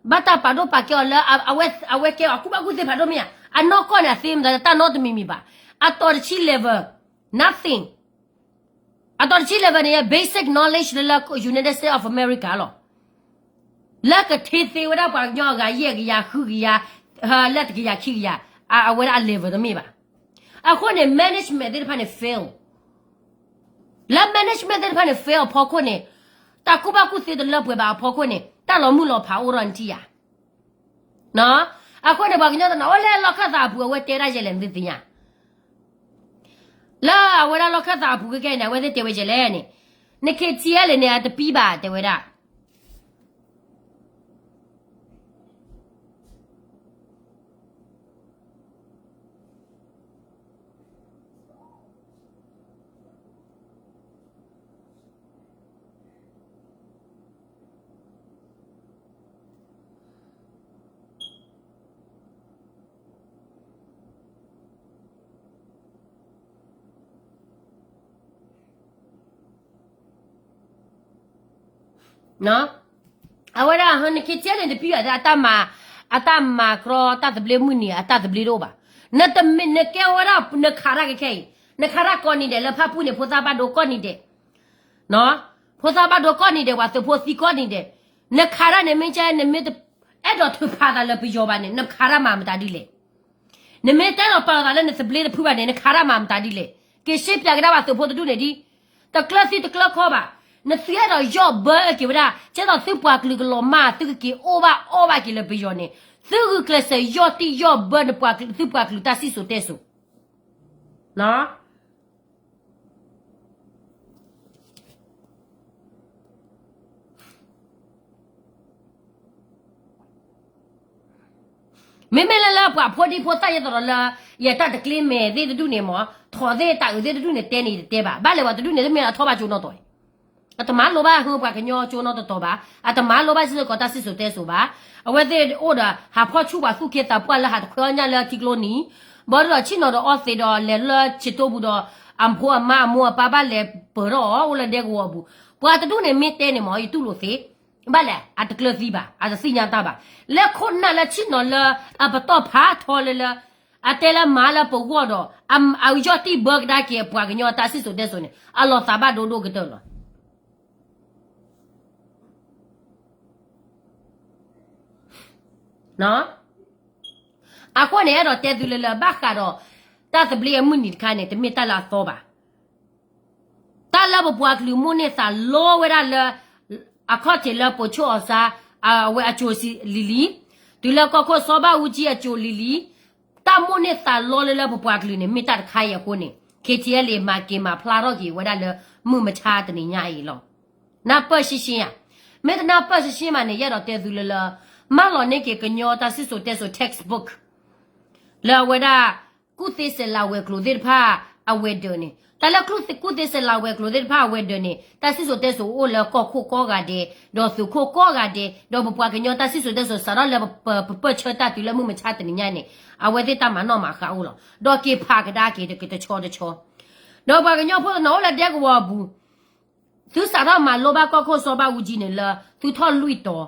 ဘၣ်တၢ်ပာ်ဒိၣ်ပာ်ကဲအီၤလၢ အဝဲကဲအကူၣ်ဘၣ်ကူၣ်သ့ဖးဒိၣ်မ့ၢ်ဧါ, အနီၢ်ကီၢ်န့ၣ် အသ့မတၤတၢ်နီတမံၤမံၤဘၣ်, အတီၤတဆံ level, nothing, အတီၤတဆံ level န့ၣ် basic knowledge လၢလၢ United States of America လီၤ. လၢကထ့သ့ဝဲဒၣ်ပှၤကညီအဂၤယဲၢ်ကယၤဃုကယၤ, လၢတကယၤခံကယၤ, အဝဲဒၣ်အ level တမ့ၢ်ဘၣ်. အဃိန့ၣ် management သ့ၣ်တဖၣ်န့ၣ် fail, လၢ management သ့ၣ်တဖၣ်န့ၣ် fail အဖီခိၣ်န့ၣ်, တၢ်ကူၣ်ဘၣ်ကူၣ်သ့တလၢပှဲၤဘၣ်အဖီခိၣ်န့ၣ် တၢ်လီၤမုၢ်လီၤဖးအိၣ်ထီၣ်နထံၣ်ဧါ. အဃိန့ၣ် ပှၤကညီတနီၤ အိၣ်လၢလီၢ်ခၢၣ်သးအပူၤ အဝဲတဲဒၣ်ယဲလဲၣ် နသုသ့ၣ်ညါ လၢအဝဲဒၣ်လီၢ်ခၢၣ်သးအပူၤခဲကဲန့ၣ် အဝဲသ့ၣ်တဲဝဲယဲလဲၣ်န့ၣ်, နခ့ထံအဲလ့ၣ်န့ၣ် အတပံဘၣ် တဲဝဲဒၣ်. အဝဲဒၣ် နခ့ထံန့ၣ်တပံဘၣ် အတၢ်မၤ, အတၢ်မၤကြီတၢ်သဘျ့မုၢ်နံၤ အတၢ်သဘျ့တအိၣ်ဘၣ်. နတမ့ၢ်နကဲဝဲဒၣ်နခးတၢ်ကခဲအံၤ, နခးတၢ်ကိးနံၤဒဲးလၢဖၣ်ပူၣ်န့ၣ် ဖိသၣ်ဘၣ်ဒိကိးနံၤဒဲး, ဖိသၣ်ဘၣ်ဒိကိးနံၤဒဲး ပှၤသုးဖိသံကိးနံၤဒဲး, နခးတၢ်န့ၣ်မ့ၢ်ကဲ နမ့ၢ်တအဲၣ်ဒိးထုးဖးသးလၢပယီၤဘၣ်န့ၣ် နခးတၢ်မၤမတၤဒ်လဲၣ်. နမ့ၢ်တအဲၣ်ဒိးပာ်လီၤသးလၢနသဘျ့တဖုဘၣ်န့ၣ် နခးတၢ်မၤမတၤဒ်လဲၣ်. က့ၤရှင်းပြကဒါပှၤသုးဖိတဒူၣ်န့ၣ်ဒ် တကျၢၤသံတကျၢၤခီဘၣ်. နသုအဲၣ်ဒိးယီၢ်ဘၢက့ၤဝဲဒၣ် ကဲသိးသုပှၤကလုာ်ကလီၤမၢ် သုကက့ၤအိၣ်ဘၣ်အီၣ်ဘၣ်က့ၤလၢပယီၤန့ၣ်, သုဂုာ်ကျဲးစၢးယီၢ်တံၢ်ယီၢ်ဘၢနပှၤကလုာ် သုပှၤကလုာ်တၢ်စံၣ်စိၤတဲစိၤ မ့မ့ၢ်လၢလၢပှၤဖိဒံဖိသၣ်ယဲသိးဒီးလၢ ယတၢ်တကျ့မဲာ်သ့ၣ်တဒူၣ်န့ၣ်မ့ၢ် ထိးသ့ၣ်တၢ်အုးသ့ၣ်တဒူၣ်န့ၣ် တဲန့ၣ်ယတတဲဘၣ်. ဘၣ်လဲၣ်ပှၤတဒူၣ်န့ၣ် တမ့ၢ်အထီၣ်ဘၣ်ကၠိနီၢ်တီၤအံၤ အတမၤလိဘၣ်ဟၢပှၤကညီကၠိနီတတီၤဘၣ်. အတမၤလိဘၣ်စ့ၢ်ကီးတၢ်စံၣ်စိၤတဲစိၤဘၣ်. အဝဲသ့ၣ်အိၣ်ဒီး ဟးဖီၣ်ဆူၣ်ပှၤသူၣ်က့သးပှၢ်လၢဟးတခွဲအီၣ်ညၣ်လၢထံကျိနံၤ, ဘၣ်ဒီးဆ့ၣ်နီၤဒီးအီသံးဒီးလဲၤလၢဆ့ၣ်တိပူၤဒီး အဖိအမါအမိၢ်အပၢ်ဘၣ်လဲၤပၢၢ်ထီၣ်အီၤ အိၣ်လၢဒဲကဝီၤအပူၤ. ပှၤတဒူၣ်န့ၣ်မ့ၢ်တဲန့ၣ်မ့ၢ် ယတူၢ်လိာ်သ့ ဘၣ်လဲၣ် အတကျၢၤသံဘၣ် အတသ့ၣ်ညါတၢ်ဘၣ်. လၢခိၣ်နၢ်လၢဆ့ၣ်နီၤလၢအပတီၢ်ဖးထီလၢလၢ အတဲလၢမၤလၢပဂီၢ်ဒီး အယီၢ်တံၢ်ဘၢကဒါက့ၤအပှၤကညီတၢ်စံၣ်စိၤတဲစိၤန့ၣ် အလီၤသးဘၣ်ဒိဒိၣ်ကတၢၢ်လီၤ. အဃိန့ၣ် အဲၣ်ဒိးတဲသုလၢလၢ ဘၣ်ဃးဒီး တၢ်သဘျ့အမုၢ်နံၤတခါန့ၣ် တမ့ၢ်တၢ်လၢအသီဘၣ်. တၢ်လၢပပှၤကလုာ်မိၢ်န့ၢ်သးလီဝဲဒၣ်လၢ အခီၣ်ထံးလၢပိာ်ဆိၣ်အီၤစါ အဝဲအစိၤလံၤလံၤ, တုၤလၢကီၢ်ခိၣ်စီၤဘၣ်အူကၠံအစိၤလံၤလံၤ, တၢ်မိၢ်န့ၢ်သးလီလၢလၢပပှၤကလုာ်န့ၣ် မ့ၢ်တၢ်တခါအံၤအဃိန့ၣ် ခ့ထံအဲလ့ မၤက့ၤမၤဖျါထီၣ်က့ၤဝဲဒၣ်လၢမုၢ်မဆါတနံၤညါအံၤလီၤ. နၢ်ပၢၢ်ရှဲရှဲဧါ. မ့ၢ်တနၢ်ပၢၢ်ရှဲရှဲမးန့ၣ် ယအဲၣ်ဒိးတဲသုလၢလၢ မၢလီၤန့ၢ်က့ၤကညီတၢ်စံၣ်စိၤတဲစိၤ textbook လၢအဝဲဒၣ် ကူၣ်သ့စဲးလၤဝဲၤကျိၤသ့ၣ်တဖၣ်အဝဲၤဒၢးန့ၣ်, တၢ်လၢကူၣ်သ့စဲးလၤဝဲၤကျိၤသ့ၣ်တဖၣ်အဝဲၤဒၢးန့ၣ် တၢ်စံၣ်စိၤတဲစိၤအိၣ်လၢကီၢ်ခိၣ်ကိးဂၤဒဲး, ဒီးသုးခိၣ်ကိးဂၤဒဲး, ဒီးပပှၤကညီတၢ်စံၣ်စိၤတဲစိၤစးထီၣ်လၢပပၢၢ်ဆၢတၢ်တုၤလၢမုၢ်မဆါတနံၤညါန့ၣ် အဝဲသ့ၣ်တၢ်မၤနီၣ်မၤဃါအိၣ်လီၤ. ဒီးက့ၤဖးကဒါက့ၤတက့ၤတဆီတဆီ ဒီးပှၤကညီဖိတနီၤအိၣ်လၢဒဲကဝီၤအပူၤ, သုစးထီၣ်မၤလိဘၣ်ကီၢ်ခိၣ်စီၤဘၣ်အူကၠံန့ၣ်လၢ သုထီၣ်လွံၢ်တီၤ,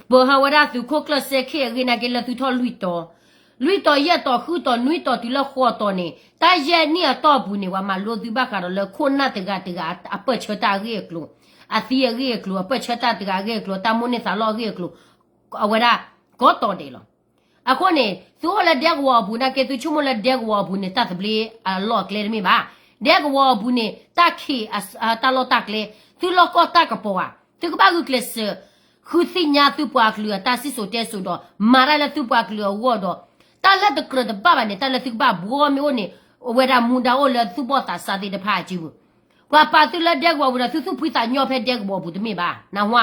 ပဟးဝဲဒၣ်သုးခိၣ်ကျၢၢ်စဲခ့ၣ်အဂ့ၢ်နာ်က့လၢသုထီၣ်လွံၢ်တီၤ, လွံၢ်တီၤယဲၢ်တီၤဃုတီၤနွံတီၤတုၤလၢဃိးတီၤန့ၣ် တၢ်ယဲၢ်နံၣ်အတီၢ်ပူၤန့ၣ် ပှၤမၤလိသုဘၣ်ဃးဒီးလၢခိၣ်နၢ်တဂၤတဂၤအပၢၢ်ဆၢတၢ်အဂ့ၢ်အကျိၤ, အသံအဂ့ၢ်အကျိၤ, အပၢၢ်ဆၢတၢ်တဂၤအဂ့ၢ်အကျိၤ, တၢ်မိၣ်န့ၢ်သးလီအဂ့ၢ်အကျိၤ, အဝဲဒၣ် ကိးတီၤဒဲးလီၤ. အဃိန့ၣ် သုအိၣ်လၢဒဲကဝီၤအပူၤနာ်က့ သုဆိကမိၣ်လၢဒဲကဝီၤအပူၤန့ၣ် တၢ်သဘျ့အလီၢ်အကျဲတမ့ၢ်ဘၣ်. ဒဲကဝီၤအပူၤန့ၣ် တၢ်ခံးအတၢ်လီၢ်တၢ်ကျဲ, သုလီၢ်ကီၢ်တၢ်ကပီၤဧါ, သုကဘၣ်ဂုာ်ကျဲးစၢး ဃုသ့ၣ်ညါသုပှၤကလုာ်အတၢ်စံၣ်စိၤတဲစိၤဒီး မၤတၢ်လၢသုပှၤကလုာ်အဂီၢ်ဒီး တၢ်လၢတကြၢးတဘၣ်ဘၣ်န့ၣ် တၢ်လၢသုကဘၣ်ဘှီမ့ၢ်အိၣ်န့ၣ် အဝဲဒၣ်မူဒါအိၣ်လၢသုဘီၣ်သးစၢ်သ့ၣ်တဖၣ်အစုပူၤ, ပှၤပာ်သုလၢဒဲကဝီၤအပူၤဒီး သုသူၣ်ဖှံသးညီဖဲဒဲကဝီၤအပူၤတမ့ၢ်ဘၣ်, နၢ်ဟူ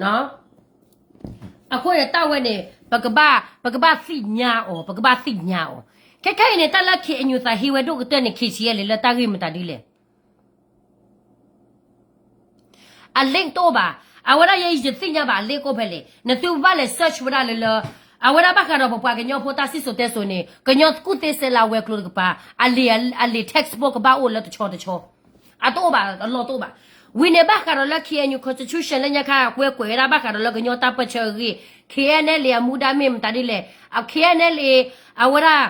ဧါ. အဃိန့ၣ် တၢ်ဝဲန့ၣ် ပကဘၣ် ပကဘၣ်သ့ၣ်ညါအီၤ ပကဘၣ်သ့ၣ်ညါအီၤ. ခဲခဲအံၤန့ၣ် တၢ်လၢ ခ့ၣ်အဲၣ်ယူၣ် သးဟ့ဝဲဒိၣ်ကတၢၢ်န့ၣ် ခ့ၣ်ထံးအဲလ့ၣ် လၢတၢ်ဂ့ၢ်မတၤဒ်လဲၣ်. အ link တအိၣ်ဘၣ်. အဝဲဒၣ်ယဲယတသ့ၣ်ညါဘၣ် အ link အိၣ်ဖဲလဲၣ်. နသုဘၣ်လဲၤ search ဝဲဒၣ်လၢလၢ အဝဲဒၣ်ဘၣ်ဃးဒီးပပှၤကညီဖိတၢ်စံၣ်စိၤတဲစိၤန့ၣ် ကညီကူၣ်သ့စဲးလၤဝဲၤကျိၤတကပၤ အလံာ် အလံာ် textbook ကဘၣ်အိၣ်လၢတဆီတဆီ အတအိၣ်ဘၣ်အလီၢ်တအိၣ်ဘၣ်. ဝံၤန့ၣ်ဘၣ်ဃးဒီးလၢ ခ့ၣ်အဲၣ်ယူၣ် constitution လၢညါခါကွဲးကွဲးဝဲဒၣ်ဘၣ်ဃးဒီးလၢကညီတၢ်ပၢၢ်ဆၢအဂ့ၢ် ခ့ၣ်အဲၣ်ယူၣ် အမူဒါမ့ၢ်မတၤဒ်လဲၣ်. ခ့ၣ်အဲၣ်ယူၣ် အဝဲဒၣ်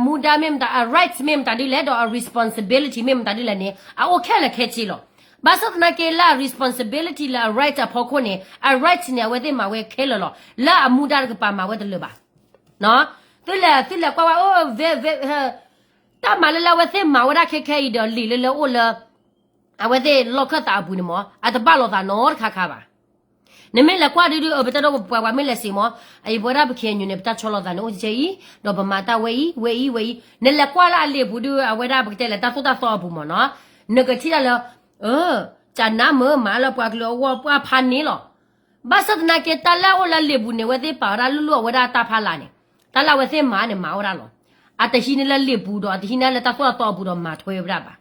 မူဒါမ့ၢ်မတၤ အ rights မ့ၢ်မတၤဒ်လဲၣ် ဒီးအ responsibility မ့ၢ်မတၤဒ်လဲၣ်န့ၣ် အအိၣ်ခဲလၢာ်ခဲဆ့လီၤ. ဘၣ်ဆၣ်သနာ်က့လၢအ responsibility လၢအ right အဖီခိၣ်န့ၣ် အ right န့ၣ် အဝဲသ့ၣ်မၤဝဲခဲလၢာ်လီၤ. လၢအမူဒါတကပၤမၤဝဲတလၢာ်ဘၣ်. သုလဲၤ သုလဲၤကွၢ်ဝဲအိၣ် တၢ်မၤလၢလၢအဝဲသ့ၣ်မၤဝဲဒၣ်ခဲခဲအံၤဒီးလံာ်လၢလၢအိၣ်လၢ အဝဲသ့ၣ်လီၢ်ခၢၣ်သးအပူၤန့ၣ်မ့ၢ် အတဘၣ်လိာ်သးနီတခါခါဘၣ်. နမ့ၢ်လဲၤကွၢ်ဒုဒု အၢ ပတဲဒီးပှၤပှၤမ့ၢ်လဲၤစံးမ့ၢ် အအံၤပဝဲဒၣ်ပ ခ့ၣ်အဲၣ်ယူၣ်န့ၣ် ပတၢ်ဆီလီၤသးန့ၣ်အိၣ်ကဲအံၤ ဒီးပမၤတၢ်ဝဲအံၤ ဝဲအံၤ ဝဲအံၤ နလဲၤကွၢ်လၢအလံာ်ပူၤဒု အဝဲဒၣ်ပကတဲလဲၣ် တၢ်သိၣ်တၢ်သီအပူၤမ့ၢ်နီၤ နကထံၣ်တၢ်လၢ အၢ ကနါမ့ၢ်မၤလၢပှၤကလုာ်အဂီၢ်ပှၤဖးန့ၣ်လီၤ. ဘၣ်ဆၣ်သနာ်က့ တၢ်လၢအအိၣ်လၢလံာ်ပူၤန့ၣ် အဝဲသ့ၣ်ပာ်ဝဲဒၣ်လိၣ်လိၣ်အဝဲဒၣ်တၢ်ဖးလာ်န့ၣ် တၢ်လၢအဝဲသ့ၣ်မၤန့ၣ် မၤဝဲဒၣ်လီၤ. အတဟံးန့ၢ်လၢလံာ်ပူၤဒီး အတဟံးန့ၢ်လၢတၢ်သိၣ်တၢ်သီအပူၤဒီးမၤထွဲဝဲဒၣ်ဘၣ်.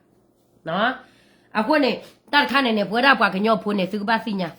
အဃိန့ၣ် တၢ်တခါန့ၣ်န့ၣ် ပဝဲဒၣ်ပှၤကညီဖိန့ၣ် သုကဘၣ်သ့ၣ်ညါ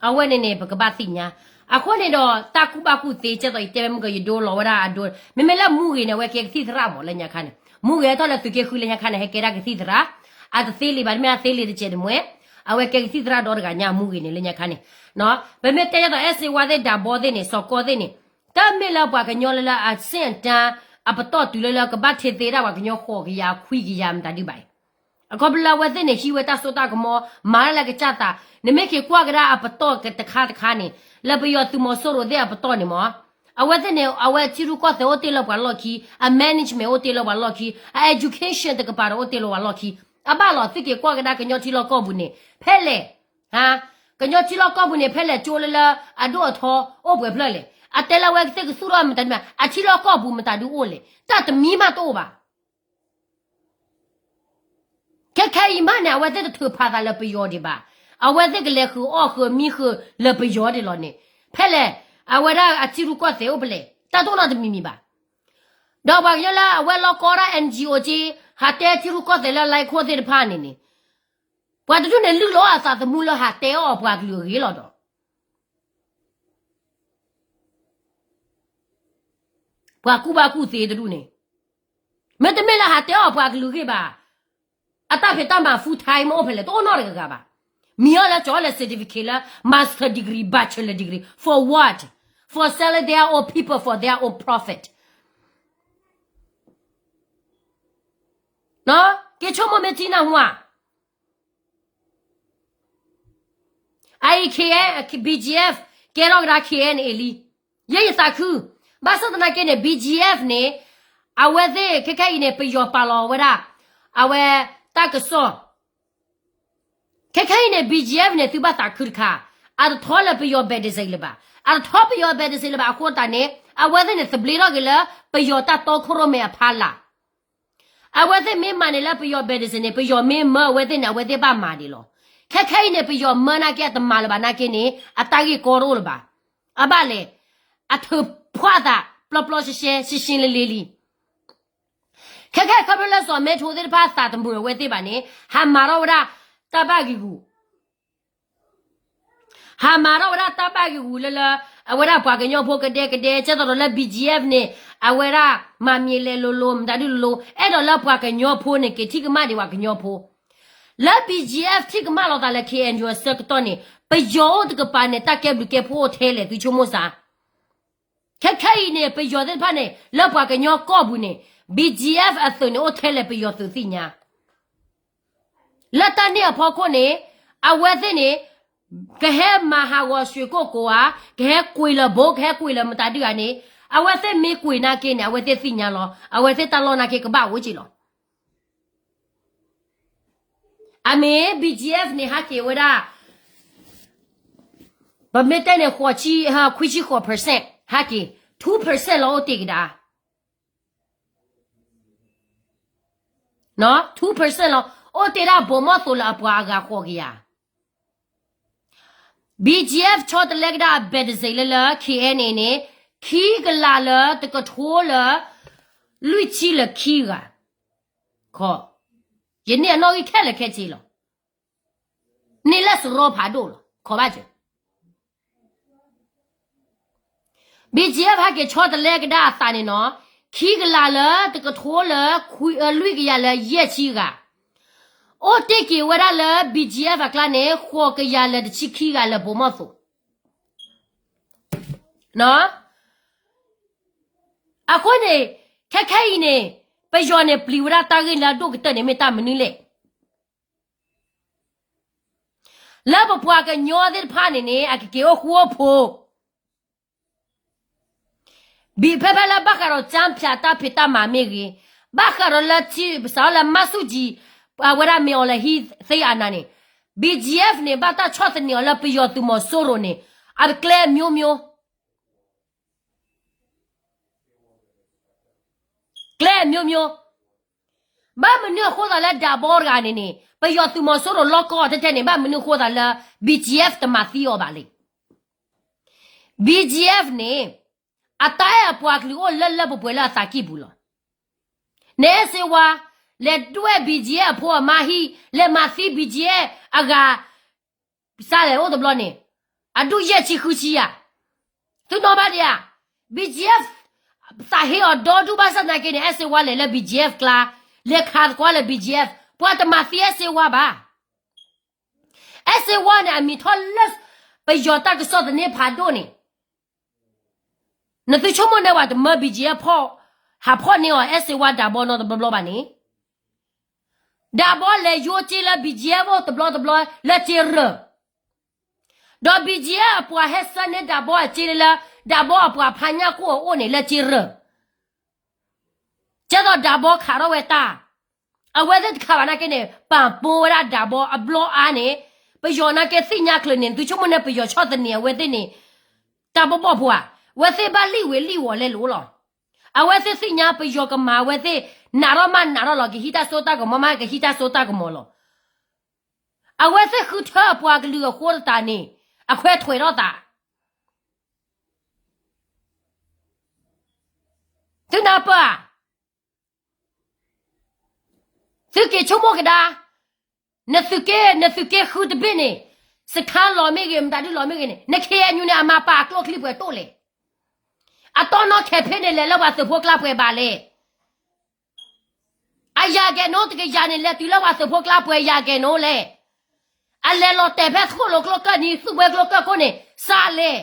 အဝဲန့ၣ်န့ၣ် ပကဘၣ်သ့ၣ်ညါ. အဃိန့ၣ်ဒီး တၢ်ကူၣ်ဘၣ်ကူၣ်သ့ ကဲသိးယတဲဝဲမုၢ်ကယဒိလီၤဝဲဒၣ်အဒိ, မ့မ့ၢ်လၢမူဂ့ၤန့ၣ် အဝဲကဲကသံၣ်သရၣ်မးလၢညါခါန့ၣ်, မူဂ့ၤအထီၣ်လၢသုးက့ဃုလၢညါခါန့ၣ် ဟဲကဲဒၣ်ကသံၣ်သရၣ်, အတသ့လံဘၣ် တမ့ၢ်အသ့လံတစဲးတမှဲ, အဝဲကဲကသံၣ်သရၣ်ဒီတဂၤညါ မူဂ့ၤန့ၣ်လၢညါခါန့ၣ်, ပမ့ၢ်တဲဒ်သိး အဲၣ်စ့ဝါသ့ၣ် ဒၣ်ဘီသ့ၣ်န့ၣ် စီၤကီသ့ၣ်န့ၣ်, တမ့ၢ်လၢပှၤကညီလၢလၢအဆ့ၣ်အတၢ် အပတီၢ်တုၤလၢလၢကဘၣ်ထဲသ့ဒၣ်ပှၤကညီဃိးကယၤခွံကယၤမတၤဒုဘၣ်အံၤ အခီပညီလၢအဝဲသ့ၣ်န့ၣ် ဟံးဝဲတၢ်စိတၢ်ကမီၤ မၤဒၣ်လၢကစၢ်သး, နမ့ၢ်က့ၤကွၢ်ကဒါအပတီၢ်တခါတခါန့ၣ်, လၢပယီၤသုးမီၤစိရိၤသ့ၣ်အပတီၢ်န့ၣ်မး, အဝဲသ့ၣ်န့ၣ် အဝဲထံရူၢ်ကီၢ်သဲးအိၣ်တ့ၢ်လၢပှၤလီၢ်ခံ, အ management အိၣ်တ့ၢ်လၢပှၤလီၢ်ခံ, အ education တကပၤဒီးအိၣ်တ့ၢ်လၢပှၤလီၢ်ခံ, အဘၣ်လီၤ သုက့ၤကွၢ်ကဒါကညီထံလီၢ်ကီၢ်ပူၤန့ၣ် ဖဲလဲၣ် ကညီထံလီၢ်ကီၢ်ပူၤန့ၣ် ဖဲလဲၣ်ကၠိလၢလၢအဒိၣ်အထီအိၣ်ပှဲၤဖျၢၣ်လဲၣ်, အတဲလၢအဝဲသ့ၣ်ကသူၣ်ထီၣ်မတၤဒုမး အထံလီၢ်ကီၢ်ပူၤမတၤဒုအိၣ်လဲၣ်, တၢ်တမံၤမးတအိၣ်ဘၣ်. ခဲခဲအံၤမးန့ၣ် အဝဲသ့ၣ်တထုးဖးသးလၢပယီၤဒံးဘၣ်, အဝဲသ့ၣ်ကလဲၤဃုာ်အီၣ်ဃုာ်မံဃုာ်လၢပယီၤဒံးလီၤန့ၣ်, ဖဲလဲၣ် အဝဲဒၣ်အထံရူၢ်ကီၢ်သဲးအိၣ်ဖဲလဲၣ် တၢ်တအိၣ်နီတမံၤမံၤဘၣ်. ဒီးပှၤကညီလၢအဝဲလီၢ်ကီဒၣ် NGO က့, ဟးတဲထံရူၢ်ကီၢ်သဲးလၢလၢခိၣ်သ့ၣ်တဖၣ်န့ၣ်န့ၣ်, ပှၤတဒူၣ်န့ၣ်လုၢ်လီၤအသးသမူလၢဟးတဲအီၣ်ပှၤကလုာ်အဂ့ၢ်လီၤဒီး ပှၤကူၣ်ဘၣ်ကူၣ်သ့တဒူၣ်န့ၣ်, မ့တမ့ၢ်လၢဟးတဲအီၣ်ပှၤကလုာ်ဂ့ၢ်ဘၣ်, အတၢ်ဖံးတၢ်မၤ full time အိၣ်ဖဲလဲၣ် တအိၣ်နီတဂၤဂၤဘၣ်. မံၤအီၤလၢကၠီလၢ certificate လၢ master degree, bachelor degree for what? For selling their own people for their own profit. က့ၤဆိကမိၣ်မ့ၢ်ထံနၢ်ဟူဧါ. အအံၤ K N, BGF ကဲထီၣ်ကဒါ K N A လံ. ယဲယသးခု, ဘၣ်ဆၣ်သနာ်က့န့ၣ် BGF န့ၣ်, အဝဲသ့ၣ်ခဲခဲအံၤန့ၣ် ပယီၤပာ်လီၤဝဲဒၣ်, အဝဲတၢ်ကစီၣ်, ခဲခဲအံၤန့ၣ် BGF န့ၣ် သုဘၣ်သးခုတခါ, အတထီလၢပယီၤ bad decision လၢၤဘၣ်, အတထီပယီၤ bad decision လၢၤဘၣ်အဃိသတးန့ၣ် အဝဲသ့ၣ်န့ၣ် သဘျ့ထီၣ်က့ၤလၢပယီၤတၢ်တီခိၣ်ရိၣ်မဲအဖီလာ် အဝဲသ့ၣ်မ့ၢ်မၤန့ၣ်လၢပယီၤ bad decision န့ၣ် ပယီၤမ့ၢ်မၢအဝဲသ့ၣ်န့ၣ် အဝဲသ့ၣ်ဘၣ်မၤဒံးလီၤ. ခဲခဲအံၤန့ၣ် ပယီၤမၢနာ်က့ အတမၤလၢၤဘၣ်နာ်က့န့ၣ် အတၢ်ဂ့ၢ်ကီတအိၣ်လၢၤဘၣ်. အဘၣ်လဲၣ်, အထုးဖှၣ်သး ပျီပျီရှဲရှဲ ရှင်းရှင်းလင်းလင်းလံ. ခဲခဲခီဖျိလၢစီၤမဲထိသ့ၣ်တဖၣ်သးတမုာ်အဝဲသ့ၣ်ဘၣ်န့ၣ် ဟးမၤထီၣ်ဝဲဒၣ်တၢ်ဘၣ်ဂံာ်ဂူာ် ဟးမၤထီၣ်ဝဲဒၣ်တၢ်ဘၣ်ဂံာ်ဂူာ်လၢလၢ အဝဲဒၣ်ပှၤကညီဖိကဒဲကဒဲ ကဲသိးဒီးလၢ BGF န့ၣ် အဝဲဒၣ်မၤမံၤလဲၤလိၤလိၤ မတၤဒုလိၤလိၤ အဲၣ်ဒိးလၢပှၤကညီဖိန့ၣ် က့ၤထံၣ်ကမၣ်ဒံးပှၤကညီဖိ လၢ BGF ထံၣ်ကမၣ်လီၤသးလၢ KNU အဆၢကတီၢ်န့ၣ် ပယီၤအိၣ်တကပၤန့ၣ် တၢ်ကဲဘျုးကဲဖှိၣ်အိၣ်ထဲလဲၣ် သုဆိကမိၣ်စ့ၢ် ခဲခဲအံၤန့ၣ် ပယီၤသ့ၣ်တဖၣ်န့ၣ် လၢပှၤကညီကီၢ်ပူၤန့ၣ် BGF အသုးန့ၣ် အိၣ်ထဲလဲၣ် ပယီၤသုးသ့ၣ်ညါ လၢတၢ်န့ၣ်အဖီခိၣ်န့ၣ် အဝဲသ့ၣ်န့ၣ် ကဟဲမၤဟးဂီၤရွှေကုက္ကိုဧါ, ကဟဲကွံာ်လၢၤဘိ, ကဟဲကွံာ်လၢၤမတၤဒုဂၤန့ၣ်, အဝဲသ့ၣ်မ့ၢ်ကွံာ်နာ်က့န့ၣ် အဝဲသ့ၣ်သ့ၣ်ညါလီၤ. အဝဲသ့ၣ်တၢ်လီၢ်နာ်က့ကဘၣ်အိၣ်က့ၤလီၤ. အမ့ၢ် BGF န့ၣ် ဟဲက့ၤဝဲဒၣ် ပမ့ၢ်တဲန့ၣ် ဃိးဆံ, ခွံဆံဃိး percent ဟဲက့ၤ, two percent လီၤအိၣ်တ့ၢ်ကဒါ, two percent လီၤ, အိၣ်တ့ၢ်ဒၣ်ဘိးမီၢ်သိးလၢအပှၤအဂၤဃိးကယၤ. BGF ဆီတလဲကဒါအ bad decision လၢလၢ KNA န့ၣ် ခံကလးလၢတကထိလၢ လွံၢ်ဆံလၢခံဂၤ, ခီ ယန့ၢ်အနီၣ်ဂံၢ်ခဲလၢာ်ခဲဆ့လီၤ. န့ၢ်လၢစရီဖးဒိၣ်လီၤ ခီဘၣ်စၢၤ BGF ဟဲက့ၤဆီတလဲကဒါအသးန့ၣ်နီၤ, ခံကလးလၢတကထိလၢ လွံၢ်ကယၤလၢယဲၢ်ဆံဂၤ, အိၣ်တ့ၢ်က့ၤဝဲဒၣ်လၢ BGF အကျါန့ၣ် ဃိးကယၤလၢတဆံခံဂၤလၢဘိးမီၢ်သိး. အဃိန့ၣ် ခဲခဲအံၤန့ၣ် ပယီၤန့ၣ် ပျံၤဝဲဒၣ်တၢ်ဂ့ၢ်လၢအဒိၣ်ကတၢၢ်န့ၣ် မ့ၢ်တၢ်မနုၤလဲၣ်. လၢပပှၤကညီသ့ၣ်တဖၣ်န့ၣ်န့ၣ် အကက့ၤအိၣ်ဃူအိၣ်ဖိး ဘၣ်ဖဲဖဲလၢဘၣ်ဃးဒီး ကၠၢဖၠး တၢ်ဖံးတၢ်မၤမ့ၢ်ဂ့ၤ, ဘၣ်ဃးဒီးလၢထံ ပစးထီၣ်လၢမၢ်ဆူၣ်ကၠံ အဝဲဒၣ်မ့ၢ်အီၤလဲၤဟံးသ့အနၤန့ၣ် BGF န့ၣ် ဘၣ်တၢ်ဆီၣ်သနံးအီၤလၢပယီၤသုးမီၤစိရိၤန့ၣ် အကျဲအမျိုးမျိုး ကျဲအမျိုးမျိုး. ဘၣ်မနုၤအဃိသးလၢဒးဘီတဂၤန့ၣ်န့ၣ် ပယီၤသုးမီၤစိရိၤလီၢ်ကီအီၤထဲထဲန့ၣ် ဘၣ်မနုၤအဃိသးလၢ BGF တမၤသံအီၤဘၣ်လဲၣ်. BGF န့ၣ် အတၢ်အဲၣ်အပှၤကလုာ်အိၣ်လၢလၢပှဲၤပှဲၤလၢအသးကံၢ်ပူၤလီၤ. နအဲၣ်စ့ဝါ လဲၤဒွဲၣ် BGF အဖိအမါဟံၣ် လဲၤမၤသံ BGF အဂၤ စးလဲၤအိၣ်တဘျီန့ၣ် အဒူၣ်ယဲၢ်ဆံဃုဆံယၤ, သုနီၣ်ဘၣ်ဒံးဧါ. BGF သးဟ့အီၤဒီဒူၣ်ဘၣ်ဆၣ်သနာ်က့န့ၣ် အဲၣ်စ့ဝါလဲၤလၢ BGF ကျါ, လဲၤခးသကိးလၢ BGF, ပှၤတမၤသံအဲၣ်စ့ဝါဘၣ်. အဲၣ်စ့ဝါန့ၣ် အမံၤထီၣ်လၢ ပယီၤတၢ်ကစီၣ်သန့ဖးဒိၣ်န့ၣ် နသုဆိကမိၣ်န့ၢ်ဝဲတမၢ BGF ဖီၣ် ဟးဖီၣ်န့ၢ်အီၤ အဲၣ်စ့ဝါဒးဘီနီတဘျီဘျီဘၣ်န့ၣ်, ဒးဘီလဲၤယိစ့လၢ BGF အိၣ်တဘျီတဘျီလၢစ့ရၢၢ်, ဒီး BGF အပှၤဟဲဆှၢန့ၢ်ဒးဘီအစ့လၢ ဒးဘီအပှၤဖါညၣ်ကိၣ်အအိၣ်န့ၣ်လၢစ့ရၢၢ် ကဲသိးဒးဘီခးထီၣ်ဝဲတၢ်, အဝဲသ့ၣ်တခးဘၣ်နာ်က့န့ၣ် ပာ်ပိဝဲဒၣ်ဒးဘီအဘျီအါန့ၣ်, ပယီၤနာ်က့သ့ၣ်ညါချုးန့ၣ် နသုဆိကမိၣ်န့ၢ်ပယီၤဆီၣ်သနံးအဝဲသ့ၣ်န့ၣ်, တၢ်ဘီၣ်ဘီၣ်ဖိဧါ, အဝဲသ့ၣ်ဘၣ်လံၣ်ဝဲလံၣ်ဝီၤလဲၤလိၤလီၤ. အဝဲသ့ၣ်သ့ၣ်ညါပယီၤကမၤအဝဲသ့ၣ် နးထီၣ်မးနးထီၣ်လီၤ, ကဟံးတၢ်စိတၢ်ကမီၤမး ကဟံးတၢ်စိတၢ်ကမီၤလီၤ. အဝဲသ့ၣ်ဃုထၢအပှၤကလုာ်အဃိသတးန့ၣ် အခွဲးထွဲးထီၣ်သး သုနၢ်ပၢၢ်ဧါ, သုက့ၤဆိကမိၣ်ကဒါ, နသုးက့ နသုးက့ဃုတဘ့ၣ်န့ၣ်, စခါလီၤမ့ၢ်ဂ့ၤ မတၤဒုလီၤမ့ၢ်ဂ့ၤန့ၣ် နခ့အညူန့ၣ် အမၤပာ်အကျိချံပှဲၤတိၣ်လဲၣ်. အတီနီၢ်ခဲးဖ့န့ၣ် လဲၤလၢပှၤသုးဖိကျါပှဲၤဘၣ်လဲၣ်. အယၤကဲၤနိတကယၤန့ၣ် လဲၤတုၤလၢပှၤသုးဖိကျါပှဲၤယၤကဲၤနိလဲၣ်. အလဲၤလီၤတဲာ်ဖဲသိၣ်လိာ်ကျိကၢၢ်နံၤ သူၣ်ဘှဲကျိကၢၢ်ခိၣ်န့ၣ် စးလဲၣ်.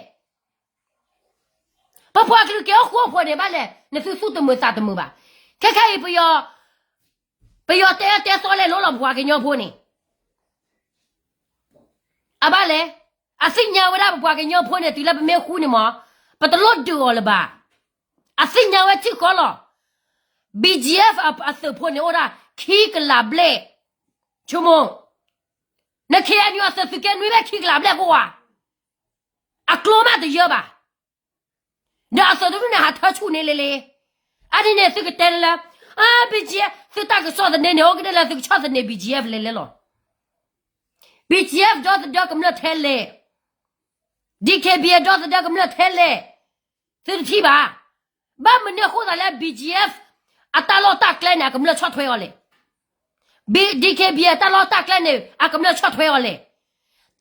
ပပှၤကလုာ်က့ၤအိၣ်ဃူအိၣ်ဖိးန့ၣ်ဘၣ်လဲၣ် နသုသူၣ်တမုာ်သးတမုာ်ဘၣ်. ခဲခဲအံၤ ပယီၤတဲအၢတဲသီလဲၤလိၤလီၤ ပပှၤကညီဖိန့ၣ်, အဘၣ်လဲၣ်. အသ့ၣ်ညါဝဲဒၣ်ပပှၤကညီဖိန့ၣ် တုၤလၢပမ့ၢ်ဃူန့ၣ်မး ပတလိၣ်ဒုးအီၤလၢၤဘၣ်. အသ့ၣ်ညါဝဲထံၣ်ဃီလီၤ. BGF အသုးဖိန့ၣ်အိၣ်ဒၣ်ခံကလးဘျဲၣ်, ဆိကမိၣ်, နခ့အညူအသုးသုးက့နွံဘ့ၣ်ခံကလးဘျဲၣ်ကိးဂၤ အကျိမးတယၢဘၣ်. ဒီးအသုးတဒူၣ်န့ၣ် ဟးထၢဆူၣ်န့ၣ်လံလံ. အဒ်န့ၣ်သုကတဲလၢ အ BGF သုတၢ်ကဆီၣ်သနံးန့ၣ် အိၣ်ကဒဲလၢသုကဆီၣ်သနံး BGF လဲၤလဲၤလီၤ. BGF ဒီသဒၢကမျၢၢ်ထဲလဲၣ်, DKBA ဒီသဒၢကမျၢၢ်ထဲလဲၣ်, သုတထံၣ်ဘၣ်. ဘၣ်မနုၤအဃိသးလၢ BGF အတၢ်လီၢ်တၢ်ကျဲန့ၣ် အကမျၢၢ်ဆီၣ်ထွဲအီၤလဲၣ်. DKBA အတၢ်လီၢ်တၢ်ကျဲန့ၣ် အကမျၢၢ်ဆီၣ်ထွဲအီၤလဲၣ်.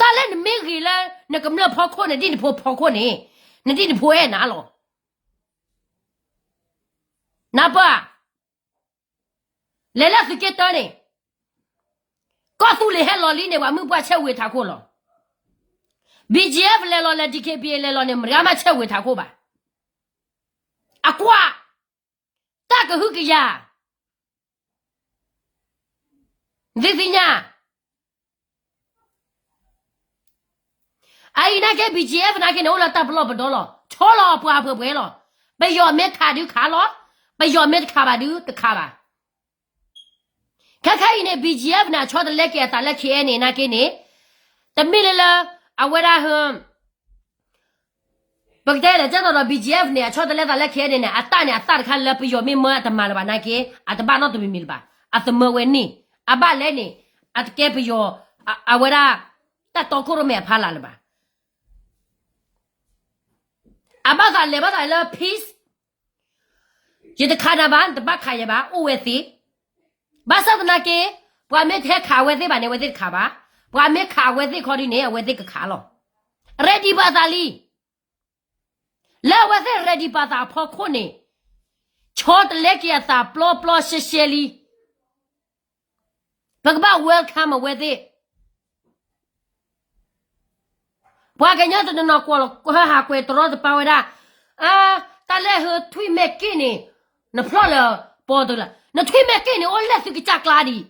တၢ်လၢနမ့ၢ်ဂ့ၤလၢ နကမျၢၢ်ဖီခိၣ် နဒ်နဖိဖီခိၣ်န့ၣ် နဒ်နဖိအဲၣ်နၤလီၤ. နၢ်ပၢၢ်ဧါ, လဲၤလၢသုးက့တၢန့ၣ် ကီၢ်သူလ့ၤဟဲလီၤလံန့ၣ် ပှၤမုၢ်ပှၢ်ဆဲးဝံၤထးခိၣ်လီၤ. BGF လဲၤလီၤလၢ DKBA လဲၤလီၤန့ၣ် မတဂၤမးဆဲးဝံၤထးခိၣ်ဘၣ်. အကွၢ်, တၢ်ကဟုကယာ် သုသ့ၣ်ညါ အအံၤနာ်က့ BGF နာ်က့န့ၣ် အိၣ်လၢတၢ်ပလီၢ်ပဒီလီၤ. ဆီလီၤအပှၤအပှဲၤပှဲၤလီၤ. ပယီၤမ့ၢ်ခးဒုးခးလီၤ. ပယီၤမ့ၢ်တခးဘၣ်ဒုးတခးဘၣ်. ခဲခဲအံၤန့ၣ် BGF န့ၣ် အဆီတလဲက့ၤအသးလၢ KNA နာ်က့န့ၣ် တမ့ၢ်လၢလၢ အဝဲဒၣ်ဟ ပကတဲလဲၣ် ကဲသိးဒီး BGF န့ၣ် အဆီတလဲသးလၢ KNA န့ၣ် အတၢ်န့ၣ် အသၣ်တခါလၢပယီၤမ့ၢ်မၢအတမၤလၢၤဘၣ်နာ်က့ အတဘၣ်နီတမံၤမံၤလၢၤဘၣ်. အသမၢဝဲန့ၣ် အဘၣ်လဲၣ်န့ၣ် အတကဲပယီၤ အဝဲဒၣ် တၢ်တီခိၣ်ရိၣ်မဲအဖီလာ်လၢၤဘၣ်. အဘၣ်သးလဲၤဘၣ်သးလၢ peace ယတခးနၤဘၣ် နတဘၣ်ခးယၤဘၣ် အိၣ်ဝဲသ့. ဘၣ်ဆၣ်သနာ်က့ ပှၤမ့ၢ်တဟဲခးအဝဲသ့ၣ်ဘၣ်န့ၣ် အဝဲသ့ၣ်တခးဘၣ်. ပှၤမ့ၢ်ခးအဝဲသ့ၣ်ခီဒုန့ၣ် အဝဲသ့ၣ်ကခးလီၤ. ready ဘၣ်သးလံ. လၢအဝဲသ့ၣ် ready ဘၣ်သးအဖီခိၣ်န့ၣ် ဆီတလဲက့ၤအသးပျီပျီရှဲရှဲလံ. ပကဘၣ် welcome အဝဲသ့ၣ်. ပှၤကညီတနီၤနီၤကွၢ်လီၤ ဟးကွဲးတရီတပါဝဲဒၣ်, တၢ်လၢဟၢထွံၣ်မဲာ်က့ၣ်န့ၣ် နဖျီၣ်လၢပီတလၢ နထွံၣ်မဲာ်က့ၣ်န့ၣ် အိၣ်လၢသုကစၢ်ကျါဒံး,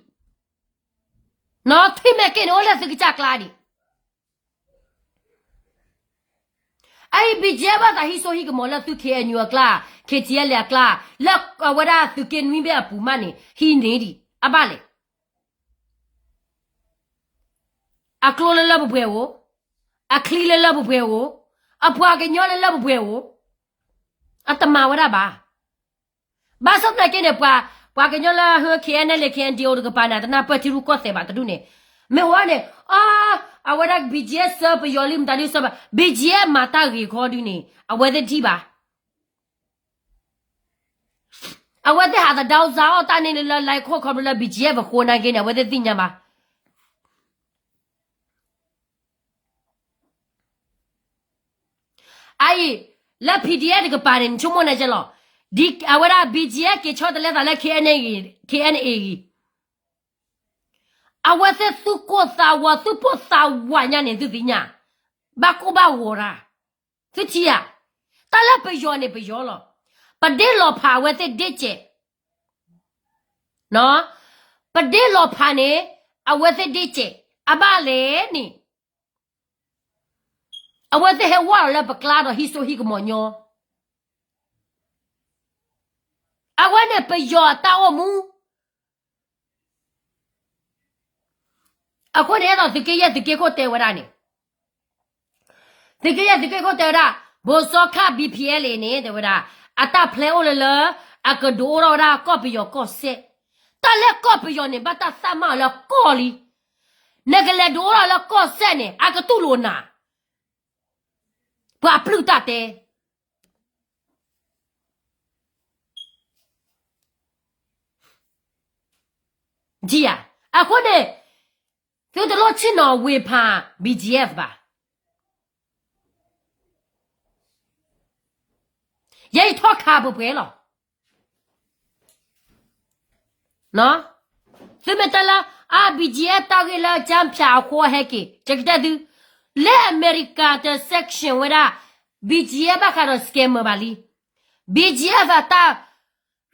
ထွံၣ်မဲာ်က့ၣ်န့ၣ် အိၣ်လၢသုကစၢ်ကျါဒံး. အအံၤ BGF ဘၣ်သးဟံးစိဟံးကမီၤလၢသု KNU အကျါ, KTLA အကျါ, လၢအဝဲဒၣ်သုးက့နွံဘ့ၣ်အပူၤမးန့ၣ် ဟံးန့ၢ်ဒံး အဘၣ်လဲၣ်. အကျိလၢလၢပှဲၤပှဲၤဧိၤ, အချံလၢလၢပှဲၤပှဲၤဧိၤ, အပှၤကညီလၢလၢပှဲၤပှဲၤဧိၤ, အတမၤဝဲဒၣ်ဘၣ်. ဘၣ်ဆၣ်သနာ်က့န့ၣ် ပှၤကညီလၢဟၢ KNLA KNDO တကပၤန့ၣ် တနၢ်ပၢၢ်ထံရူၢ်ကီၢ်သဲးဘၣ်တဒူၣ်န့ၣ်, မ့ၢ်ဝဲန့ၣ် အ အဝဲဒၣ် BGF စၢပယီၤလံမတၤဒုစၢဘၣ် BGF မၤတၢ်ဂ့ၤခီဒုန့ၣ် အဝဲသ့ၣ်ဒံးဘၣ်. အဝဲသ့ၣ်ဟးသဒၣ်စါအီၣ်တၢ်န့ၣ်လၢ လၢ လၢခိၣ်ခီဖျိလၢ BGF အဃိနာ်က့န့ၣ် အဝဲသ့ၣ်သ့ၣ်ညါဘၣ်. အအံၤ လၢ PDF တကပၤန့ၣ် နဆိကမိၣ်န့ၣ်ကဲလီၤ. ဒ်အဝဲဒၣ် BGF က့ၤဆီတလဲသးလၢ KNA ဂံၤ, KNA ဂံၤ, အဝဲသ့ၣ်သူၣ်ကိၢ်သးဝး သူၣ်ပိၢ်သးဝးညါန့ၣ် သုသ့ၣ်ညါ, ဘၣ်ကိၢ်ဘၣ်ဂီၤတၢ်, သုထံၣ်ဧါ. တၢ်လၢပယီၤန့ၣ်ပယီၤလီၤ. ပဒ့လီၤဖးအဝဲသ့ၣ်ဒ့စဲး, ပဒ့လီၤဖးန့ၣ် အဝဲသ့ၣ်ဒ့စဲး, အဘၣ်လဲၣ်န့ၣ် အဝဲသ့ၣ်ဟဲဝဲလီၤလၢပကျါဒီးဟံးစိဟံးကမီၤညီ, အဝဲန့ၣ်ပယီၤအတၢ်အိၣ်မူ အဃိန့ၣ် အဲၣ်ဒိးသုးက့ယဲၢ်သုးက့ခိၣ်တဲဝဲဒၣ်န့ၣ်, သုးက့ယဲၢ်သုးက့ခိၣ်တဲဝဲဒၣ် ဘိစီခၣ် BPLA န့ၣ် တဲဝဲဒၣ် အတၢ်ဖျဲအိၣ်လၢလၢ အကဒုးအိၣ်ထီၣ်ဝဲဒၣ်ကီၢ်ပယီၤကီၢ်စဲၣ်, တၢ်လၢကီၢ်ပယီၤန့ၣ် ဘၣ်တၢ်သးမၤအီၤလၢကီၢ်လံ, နကလဲၤဒုးအိၣ်ထီၣ်လၢကီၢ်စဲၣ်န့ၣ် အကတူၢ်လိာ်နၤ, ပှၤပျုၢ်တၢ်တဲ ယဧါ, အဃိန့ၣ် သုတလိၣ်ဆ့ၣ်နီၤဝ့ၤဖး BGF ဘၣ်. ယဲယထီၣ်ခးပှဲၤပှဲၤလီၤ. သုမ့ၢ်တဲလၢ အ BGF တၢ်ဂ့ၢ်လၢကၠၢဖၠးအဃိဟဲက့ၤ ယကတဲသု, လၢအမဲရကၤတ sanction ဝဲဒၣ် BGF ဘၣ်ဃးဒီး scammer ဘၣ်လံ. BGF အတၢ်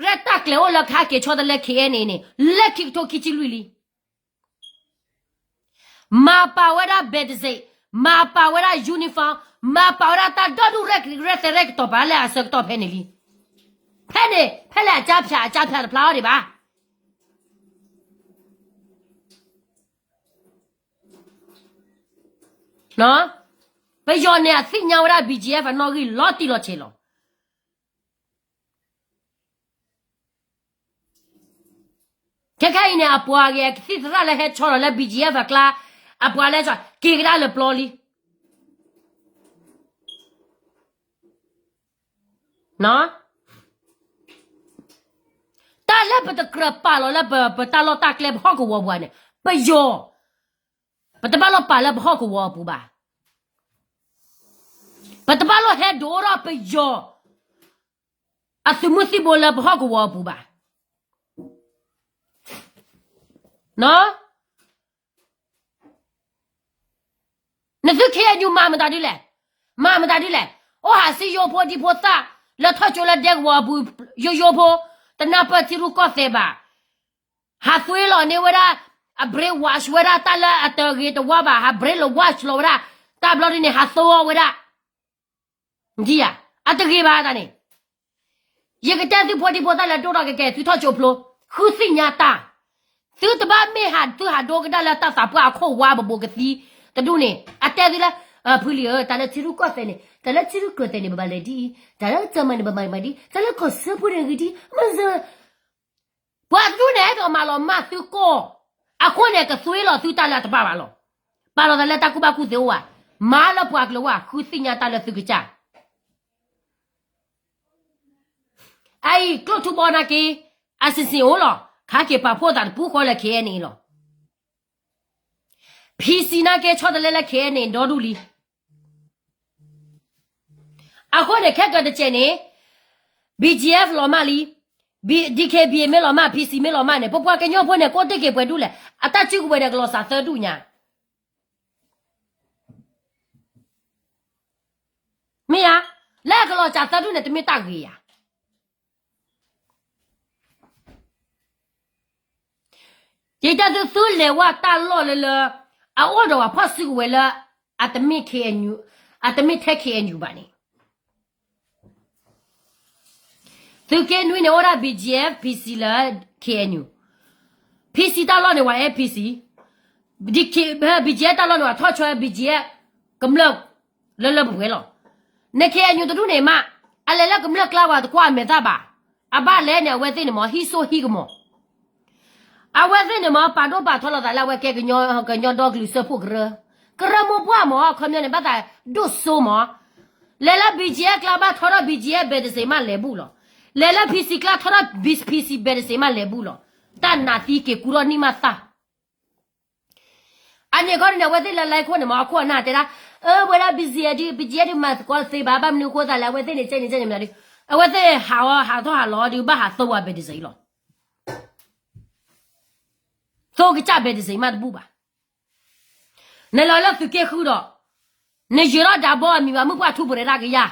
ရဲၣ်တၢ်ကျဲၤအိၣ်လၢကဟဲက့ၤဆီတလဲ KNA န့ၣ် လၢခံကထိခံဆံလွံၢ်လံ. မၤပာ်ဝဲဒၣ် ဘဲးတစ့း, မၤပာ်ဝဲဒၣ် uniform, မၤပာ်ဝဲဒၣ်တၢ်ဒီဒူၣ်ရဲၣ်သဲရဲၣ်ကတီၤပာ်လၢအဆၢကတီၢ်ဖဲန့ၣ်လံ. ဖဲန့ၣ် ဖဲလဲၣ်အကၠၢဖၠး အကၠၢဖၠးတဖျါအီၤဒံးဘၣ်. ပယီၤန့ၣ်အသ့ၣ်ညါဝဲဒၣ် BGF အနီၣ်ဂံၢ်လီၤတံၢ်လီၤဆဲးလီၤ. ခဲခဲအံၤန့ၣ် အပှၤဂ့ၤအကသံၣ်သရၣ်လၢဟဲဆီလီၤလၢ BGF အကျါ, အပှၤလၢဆီ က့ၤကဒါလၢပျီလံ. တၢ်လၢပတကြၢးပာ်လီၤလၢပတၢ်လီၢ်တၢ်ကျဲပဟီၣ်ကဝီၤပူၤန့ၣ် ပယီၤ, ပတဘၣ်လီၤပာ်လၢပဟီၣ်ကဝီၤအပူၤဘၣ်. ပတဘၣ်လီၤဟဲဒိးအိၣ်ထီၣ်ပယီၤ အသုးမုၢ်သံၣ်ဘိလၢပဟီၣ်ကဝီၤအပူၤဘၣ်. နသု KNU မၤမတၤဒ်လဲၣ်, မၤမတၤဒ်လဲၣ်, အိၣ်ဟးစံယိဖိဒံဖိသၣ် လၢထီၣ်ကၠိလၢဒဲကဝီၤအပူၤ, ယိယိဖိ, တနၢ်ပၢၢ်ထံရူၢ်ကီၢ်သဲးဘၣ်, ဟးသွ့လီၤန့ၢ်ဝဲဒၣ်, အ brainwash ဝဲဒၣ်တၢ်လၢအတဂ့ၤတဝါဘၣ်, ဟး brainwash လီၤဝဲဒၣ်, တၢ်ဘျီဒ်န့ၣ် ဟးသိအီၤဝဲဒၣ် ဧါ, အတဂ့ၤဘၣ်တၢ်န့ၣ်, ယကတဲသုဖိဒံဖိသၣ်လၢဒိၣ်ထီၣ်ကကဲသုထီၣ်ကၠိဖျိ, ဃုသ့ၣ်ညါတၢ်, သုတဘၣ်မ့ၢ်ဟးသုဟးဒိကဒါလၢတၢ်သးပှၢ်အခိၣ်ဝါဘိးဘိးကသံ, တဒူၣ်န့ၣ် အတဲသုလၢ, ဖုလံၤဧၢ, တၢ်လၢထံရူၢ်ကီၢ်သဲးန့ၣ်, တၢ်လၢထံရူၢ်ကီၢ်သဲးန့ၣ် ပဘၣ်လဲၤဒ်အံၤ, တၢ်လၢကၠီမၤန့ၣ် ပဘၣ်မၤဒ်, တၢ်လၢကီၢ်စၢဖှိၣ်န့ၣ်ဂ့ၤဒ်, မ့ၢ်စၢ ပှၤတဒူၣ်န့ၣ် အဲၣ်ဒိးမၤလီၤမၢ်သုကီၢ်, အဃိန့ၣ် ကသွ့လီၤသုတၢ်လၢအတဘၣ်ဘၣ်လီၤ. ပာ်လီၤသးလၢတၢ်ကူၣ်ဘၣ်ကူၣ်သ့အိၣ်ဧါ, မၤလၢပှၤကျၢၤဝဲ ဃုသ့ၣ်ညါတၢ်လၢသုကစၢ်, အအံၤ ကျိၣ်ထူဘီနာ်က့, အစံၣ်စံၣ်အိၣ်လီၤ, ခါက့ၤပာ်ဖှိၣ်သးတပူၤဃီလၢ KNA လီၤ. PC နာ်က့ဆီတလဲလၢ K N A ဒီဒူၣ်လံ. အဃိန့ၣ် ခဲကတစဲးန့ၣ် B G F လီၤမၢ်လံ, D K B A မ့ၢ်လီၤမၢ် PC မ့ၢ်လီၤမၢ်န့ၣ် ပပှၤကညီဖိန့ၣ် ကိးတ့ၢ်က့ၤပှဲၤဒူၣ်လဲၣ်, အတၢ်စုကဝဲၤန့ၣ် ကလီၤစှၤသၢဒူၣ်ညါ မ့ၢ်ဧါ. လၢအကလီၤစှၤသၢဒူၣ်န့ၣ် တမ့ၢ်တၢ်ဂ့ၤဧါ. ယတဲသု သုလဲၤဝဲတၢ်လီၢ်လၢလၢ အအိၣ်ဒီးပှၤဖီၣ်စုကဝဲၤလၢ အတမ့ၢ် K N U, အတမ့ၢ်ထဲ K N U ဘၣ်န့ၣ် သုးက့နွံန့ၣ် အိၣ်ဒၣ် B G F, P C လၢ K N U, P C တၢ်လီၢ်န့ၣ် ပှၤ F P C, B G F တၢ်လီၢ်န့ၣ် ပှၤထီၣ်ဆွဲ B G F ကမျၢၢ်လၢလၢပှဲၤပှဲၤလီၤ. န K N U တဒူၣ်န့ၣ်မး အလဲၤလၢကမျၢၢ်ကျါ ပှၤတကွၢ်အမဲာ်သၣ်ဘၣ်. အဘၣ်လဲၣ်န့ၣ် အဝဲသ့ၣ်န့ၣ်မ့ၢ် ဟံးစိဟံးကမီၤ အဝဲသ့ၣ်န့ၣ်မ့ၢ် ပာ်ဒိၣ်ပာ်ထီလီၤသးလၢအဝဲကဲ ကညီဒီကလုာ်စၢဖှိၣ်ကရၢ, ကရၢမိၢ်ပှၢ်မ့ၢ် ခီပညီန့ၣ် ဘၣ်သးဒိၣ်စိမ့ၢ်, လဲၤလၢ B G F ကျါဘၣ်ထီထီၣ် B G F ဘဲးတစ့းမးလဲၤဘူၣ်လီၤ. လဲၤလၢ P C ကျါထီထီၣ် P C ဘဲးတစ့းမးလဲၤဘူၣ်လီၤ. တၢ်နာ်သံက့ၤကူထီၣ်နံၣ်မးသၣ် အန့ၣ်ခီန့ၣ် အဝဲသ့ၣ်လၢလၢခိၣ်န့ၣ်မ့ၢ် အခိၣ်အနၢ်တဲဒၣ်, အၢ ပဝဲဒၣ် B G F, B G F ဒုးမၤသကိးသ့ဘၣ်, ဘၣ်မနုၤအဃိသးလဲၣ်, အဝဲသ့ၣ်န့ၣ် ကဲန့ၣ် ကဲန့ၣ်မနုၤဒုး, အဝဲသ့ၣ်ဟးအီၤ ဟးထီၣ်ဟးလီၤဒုး ဘၣ်ဟးသိဝဲဘဲးတစ့းလီၤ. သိကစၢ်ဘဲးတစ့းမးတဘူၣ်ဘၣ်. နလဲၤလၢသုးက့ဃုဒီး, နယၢၤထီၣ်ဒးဘီအမံၤဘၣ် မုၢ်ပှၢ်ထူပရံးဒၣ်ကယၤ,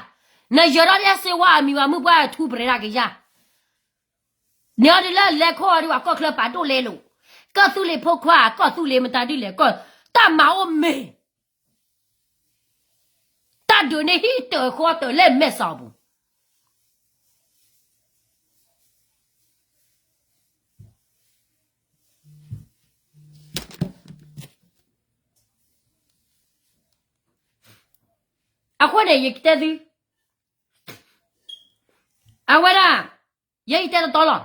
နယၢၤထီၣ်ဒ်စ့ဝါအမံၤဘၣ် မုၢ်ပှၢ်ထူပရံးဒၣ်ကယၤ န့ၣ်အီၤဒုးလၢလဲၤခိၣ်အီၤဒုး ပှၤကီၢ်ချၢပာ်ဒိၣ်လဲလိာ်, ကီၢ်သူလ့ၤဖိခွါ ကီၢ်သူလ့ၤမတၤဒုးလဲၣ်, ကီၢ်တၢ်မၤအိၣ်မ့ၢ်, တၢ်ဒုးန့ၣ်ဟံၣ်တၢၢ်ဃီတၢၢ်လၢမဲာ်စီၣ်ပူၤ အဃိန့ၣ် ယကတဲသု, အဝဲဒၣ်, ယဲယတဲတတီလီၤ.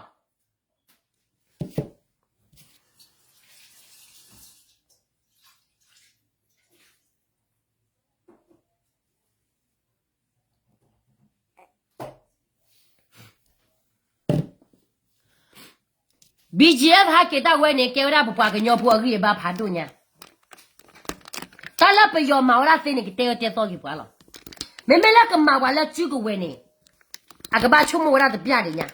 BGF ဟးက့ၤတၢ်ဝဲန့ၣ် ကဲဝဲဒၣ်ပပှၤကညီဖိအဂံၢ်အဘါဖးဒိၣ်ညါ, တၢ်လၢပယီၤမၤဝဲဒၣ်သ့န့ၣ် ကတဲဝဲတဲသီက့ၤပှၤလီၤ. မ့မ့ၢ်လၢကမၤပှၤလၢစုကဝဲၤန့ၣ် အကဘၣ်ဆိကမိၣ်ဝဲဒၣ်တပျၢ်ဒံးညါ,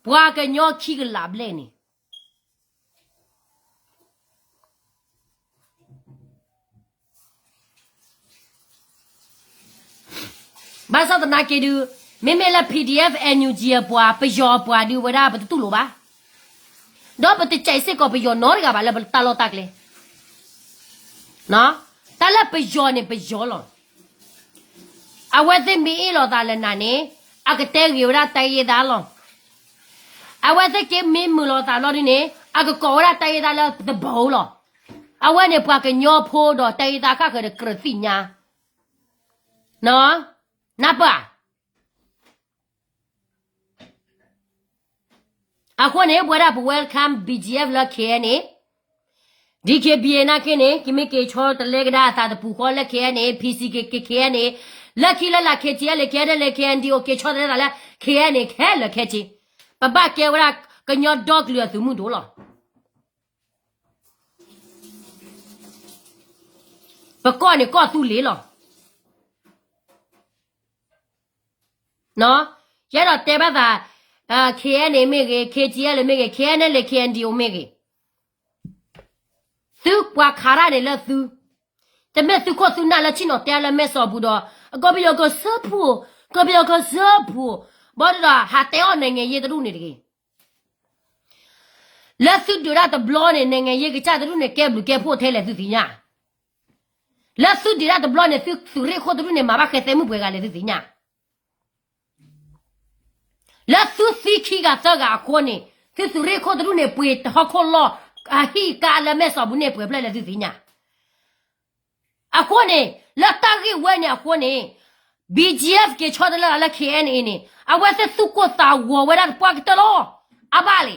ပှၤကညီခံကလးဘျဲၣ်န့ၣ် ဘၣ်ဆၣ်သနာ်က့ဒုး, မ့မ့ၢ်လၢ PDF NUG အပှၤ ပယီၤအပှၤဒုးဝဲဒၣ် ပတတူၢ်လိာ်ဘၣ်, ဒီးပတစဲးစ့ၢ်ကီးပယီၤနီတဂၤဘၣ်လၢပတၢ်လီၢ်တၢ်ကျဲ, တၢ်လၢပယီၤန့ၣ်ပယီၤလီၤ. အဝဲသ့ၣ်မ့ၢ်အ့ၣ်လိာ်သးလၢနၤန့ၣ် အကတဲဂ့ၤဝဲဒၣ်တၢ်ဂ့ၢ်သးလီၤ. အဝဲသ့ၣ်က့မ့ၢ်မုာ်လိာ်သးဘျီဒုန့ၣ် အကကိးဝဲဒၣ်တၢ်ဂ့ၢ်သးလၢတဘိလီၤ. အဝဲန့ၣ်ပှၤကညီဖိဒီးတၢ်ဂ့ၢ်သးဃၣ်ဃၢၤဒီးကြၢးသ့ၣ်ညါ, နၢ်ပၢၢ် အဃိန့ၣ် ပဝဲဒၣ်ပ welcome BGF လၢ KNA, DKBA နာ်က့န့ၣ် ကမ့ၢ်က့ၤဆီတလဲကဒါအသးတပူၤဃီလၢ KNA, PC က့ၤ KNA, လၢခံလၢလာ် KTLA, KNLA, KNDO က့ၤဆီတလဲသးလၢ KNA ခဲလၢာ်ခဲဆ့, ပဘၣ်ကဲဝဲဒၣ်ကညီဒီကလုာ်အသုးမုၢ်ဒိၣ်လီၤ. ပကီၢ်န့ၣ်ကီၢ်သူလ့ၤလီၤ. ယအဲၣ်ဒိးတဲဘၣ်သး, KNA မ့ၢ်ဂ့ၤ, KTLA မ့ၢ်ဂ့ၤ, KNLA, KNDO မ့ၢ်ဂ့ၤ, သုပှၤခးတၢ်န့ၣ်လၢသု, တမ့ၢ်သုခိၣ်သုနၢ်လၢဆ့ၣ်နီၤတဲလၢမဲာ်စီၣ်ပူၤဒီး ကီၢ်ပယီၤကစၢဖှိၣ်, ကီၢ်ပယီၤကစၢဖှိၣ်, ဘၣ်ဒီးဟးတဲအီၣ် နိုင်ငံရေး တဒူၣ်န့ၣ်တဂ့ၤ. လၢသုဒုးတၢ်တဘျီန့ၣ် နိုင်ငံရေး ကစၢ်တဒူၣ်န့ၣ် ကဲဘျုးကဲဖှိၣ်ထဲလဲၣ်သုသ့ၣ်ညါ. လၢသုဒုးတၢ်တဘျီန့ၣ် သုသုးရ့ၣ်ခိၣ်တဒူၣ်န့ၣ် မၤဘၣ်ဃဲသဲမုၣ်ပှဲၤဂၤလဲၣ်သုသ့ၣ်ညါ. လၢသုသံခံဂၤသၢဂၤအဃိန့ၣ် သုသုးရ့ၣ်ခိၣ်တဒူၣ်န့ၣ် ပှ့ၤတဟီၣ်ခိၣ်လီၢ်, အဟံၣ်ကါလၢမဲာ်စီၣ်ပူၤန့ၣ်ပှဲၤဖျၢၣ်လဲၣ်သုသ့ၣ်ညါ. အဃိန့ၣ် လၢတၢ်ဂ့ၢ်ဝဲန့ၣ်အဃိန့ၣ် BGF က့ၤဆီတလဲသးလၢ KNA န့ၣ် အဝဲသ့ၣ်သူၣ်ကိၢ်သးဂီၤဝဲဒၣ်တပှၢ်ကတၢၢ်လီၤ. အဘၣ်လံ.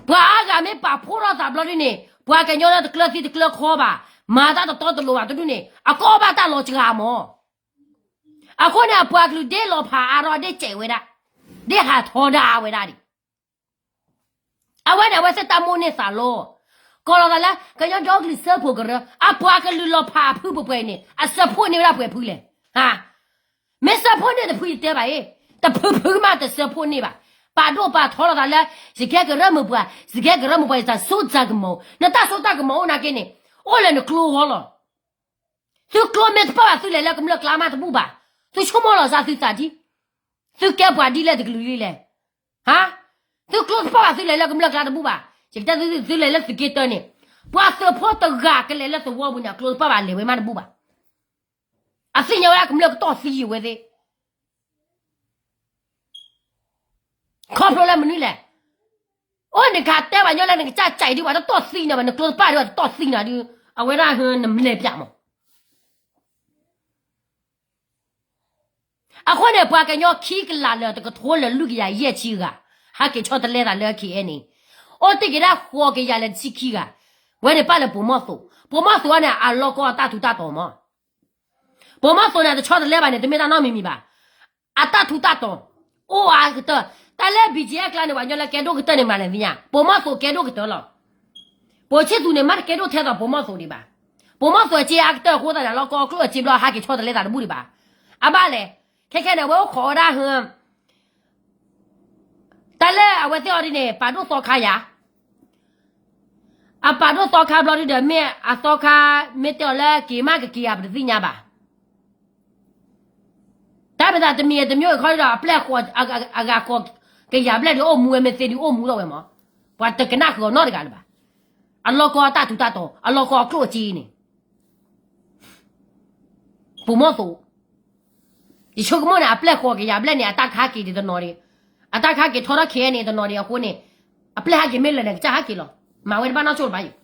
ပှၤအါဂၤမ့ၢ်ပာ်ဖှိၣ်ထီၣ်သးဘျီဒုန့ၣ် ပှၤကညီလၢတကျၢၤသံတကျၢၤခီဘၣ်, မၤတၢ်တတီတလိၤဘၣ်တဒူၣ်န့ၣ် အကအီၣ်ဘၣ်တၢ်လီၤစှၤမး. အဃိန့ၣ် အပှၤကလုာ်ဒ်လီၤဖးအါထီၣ်ဒ်စဲးဝဲဒၣ်, ဒ်ဟးထီဒါဝဲဒၣ်ဒံး. အဝဲန့ၣ် အဝဲသ့ၣ်တၢ်မိၣ်န့ၢ်သးလီၤ. ကိးလီၤသးလၢ ကညီဒီကလုာ်စၢဖှိၣ်ကရၢ, အပှၤကလုာ်လီၤဖးအဖုပှဲၤပှဲၤအံၤန့ၣ် အစၢဖှိၣ်န့ၢ်ဝဲဒၣ်ပှဲၤဖုလဲၣ်. မ့ၢ်စၢဖှိၣ်န့ၢ်တဖုယတဲဘၣ်အံၤ, တဖုဖုမးတစၢဖှိၣ်န့ၢ်ဘၣ်. ပာ်ဒိၣ်ပာ်ထီလီၤသးလၢ ယကဲကရၢမိၢ်ပှၢ်, ယကဲကရၢမိၢ်ပှၢ် ယတၢ်စိတၢ်ကမီၤ, နတၢ်စိတၢ်ကမီၤအိၣ်နာ်က့န့ၣ် အိၣ်လၢနကျိအဂီၢ်လီၤ. သုကျိမ့ၢ်တပာ်ဘၣ်သုလဲၤလၢကမျၢၢ်ကျါမးတဘူၣ်ဘၣ်. သုဆိကမိၣ်လီၤစၢ်သုသးဒ်, သုကဲပှၤဒ်လဲၣ်တကလုာ်ဒ်လဲၣ်. ဟါ, သုကျိတပာ်ဘၣ်သုလဲၤလၢကမျၢၢ်ကျါတဘူၣ်ဘၣ်. ယကတဲသုသုလဲၤလၢသုးက့တၢန့ၣ်, ပှၤသုးဖိတဂၤကလဲၤလၢသဝီပူၤန့ၣ် အကျိတပာ်ဘၣ်လဲၤဝဲမးတဘူၣ်ဘၣ်. အသ့ၣ်ညါဝဲဒၣ်ကမျၢၢ်ကတီၢ်သံယံၤဝဲသ့ၣ် ခီဖျိလၢမနုၤလဲၣ်. အိၣ်နကတဲပှၤညီလၢနကစၢ်ကၠဲးဒုး ပှၤတတီၢ်သံနၤဘၣ်, နကျိတပာ်ဒုး ပှၤတတီၢ်သံနၤဒုး, အဝဲဒၣ်နမလဲၤပၠးမး. အဃိန့ၣ် ပှၤကညီခံကလးလၢတကထိလၢလွံၢ်ကယၤယဲၢ်ဆံဂၤ ဟဲက့ၤဆီတလဲသးလၢ ခဲအံၤန့ၣ်, အိၣ်တ့ၢ်က့ၤဒၣ်ဃိးကယၤလၢတဆံခံဂၤ, ဝဲန့ၣ်ပာ်လၢပိာ်မီၢ်သိး, ပိာ်မီၢ်သိးန့ၣ် အလီၢ်ကီအတၢ်ထူးတၢ်တီၤမး. ပိာ်မီၢ်သိးန့ၣ် တဆီတလဲဘၣ်န့ၣ် တမ့ၢ်တၢ်နီတမံၤမံၤဘၣ်. အတၢ်ထူးတၢ်တီၤ အိၣ်အါကတၢၢ်, တၢ်လၢ ဘံၣ်ကၠံၣ်အဲၣ် ကျါန့ၣ် ပှၤကညီလၢကဲဒိၣ်ကတၢၢ်န့ၣ်မၤလဲၣ်သ့ၣ်ညါ, ပိာ်မီၢ်သိးကဲဒိၣ်ကတၢၢ်လီၤ. ပိာ်ဆံသူးန့ၣ် မ့ၢ်တကဲဒိၣ်ထဲသိးပိာ်မီၢ်သိးဒံးဘၣ်. ပိာ်မီၢ်သိးအစ့အါကတၢၢ်အဃိသတးန့ၣ် အလီၢ်ကီအကျိၣ်အစ့ဘျီဟဲက့ၤဆီတလဲသးတဘူၣ်ဒံးဘၣ်. အဘၣ်လဲၣ်, ခဲခဲန့ၣ် အဝဲအိၣ်ခိးဝဲဒၣ်ဟ တၢ်လၢအဝဲသ့ၣ်အီၤဒ်န့ၣ် ပာ်ဒိၣ်သီခါယၤ, အပာ်ဒိၣ်သီခါဘျီဒုဒီး မ့ၢ်အသီခါ မ့ၢ်တဲအီၤလၢက့ၤမးကက့ၤဧါ ပတသ့ၣ်ညါဘၣ်. တၢ်မ့ၢ်သးတမံၤတမံၤအခီဒီး အပျဲၢ်ဃီ အဂၤဃီကယၤဘျဲၣ်ဒုးအိၣ်မူဝဲ မ့ၢ်သ့ဒုးအိၣ်မူထီၣ်ဝဲမး, ပှၤတကနၣ်ဃုာ်အီၤနီတဂၤလၢၤဘၣ်. အလီၢ်ကီအတၢ်ထူးတၢ်တီၤ အလီၢ်ကီအကျိၣ်အစ့န့ၣ် ပိာ်မီၢ်သိး, ယဆိကမိၣ်န့ၣ် အပျဲၢ်ဃီကယၤဘျဲၣ်န့ၣ် အတၢ်ကဟဲက့ၤဒံးတနီၤဒံး, အတၢ်ကဟဲက့ၤထီထီၣ်ခဲအံၤန့ၣ်တနီၤဒံးအဃိန့ၣ်, အပျဲၢ်ဟဲက့ၤမ့ၢ်လၢာ်န့ၣ် ကစၢ်ဟဲက့ၤလီၤ. မၤဝဲတဘၣ်နီၢ်ဆိၣ်တဘၣ်ယိာ်.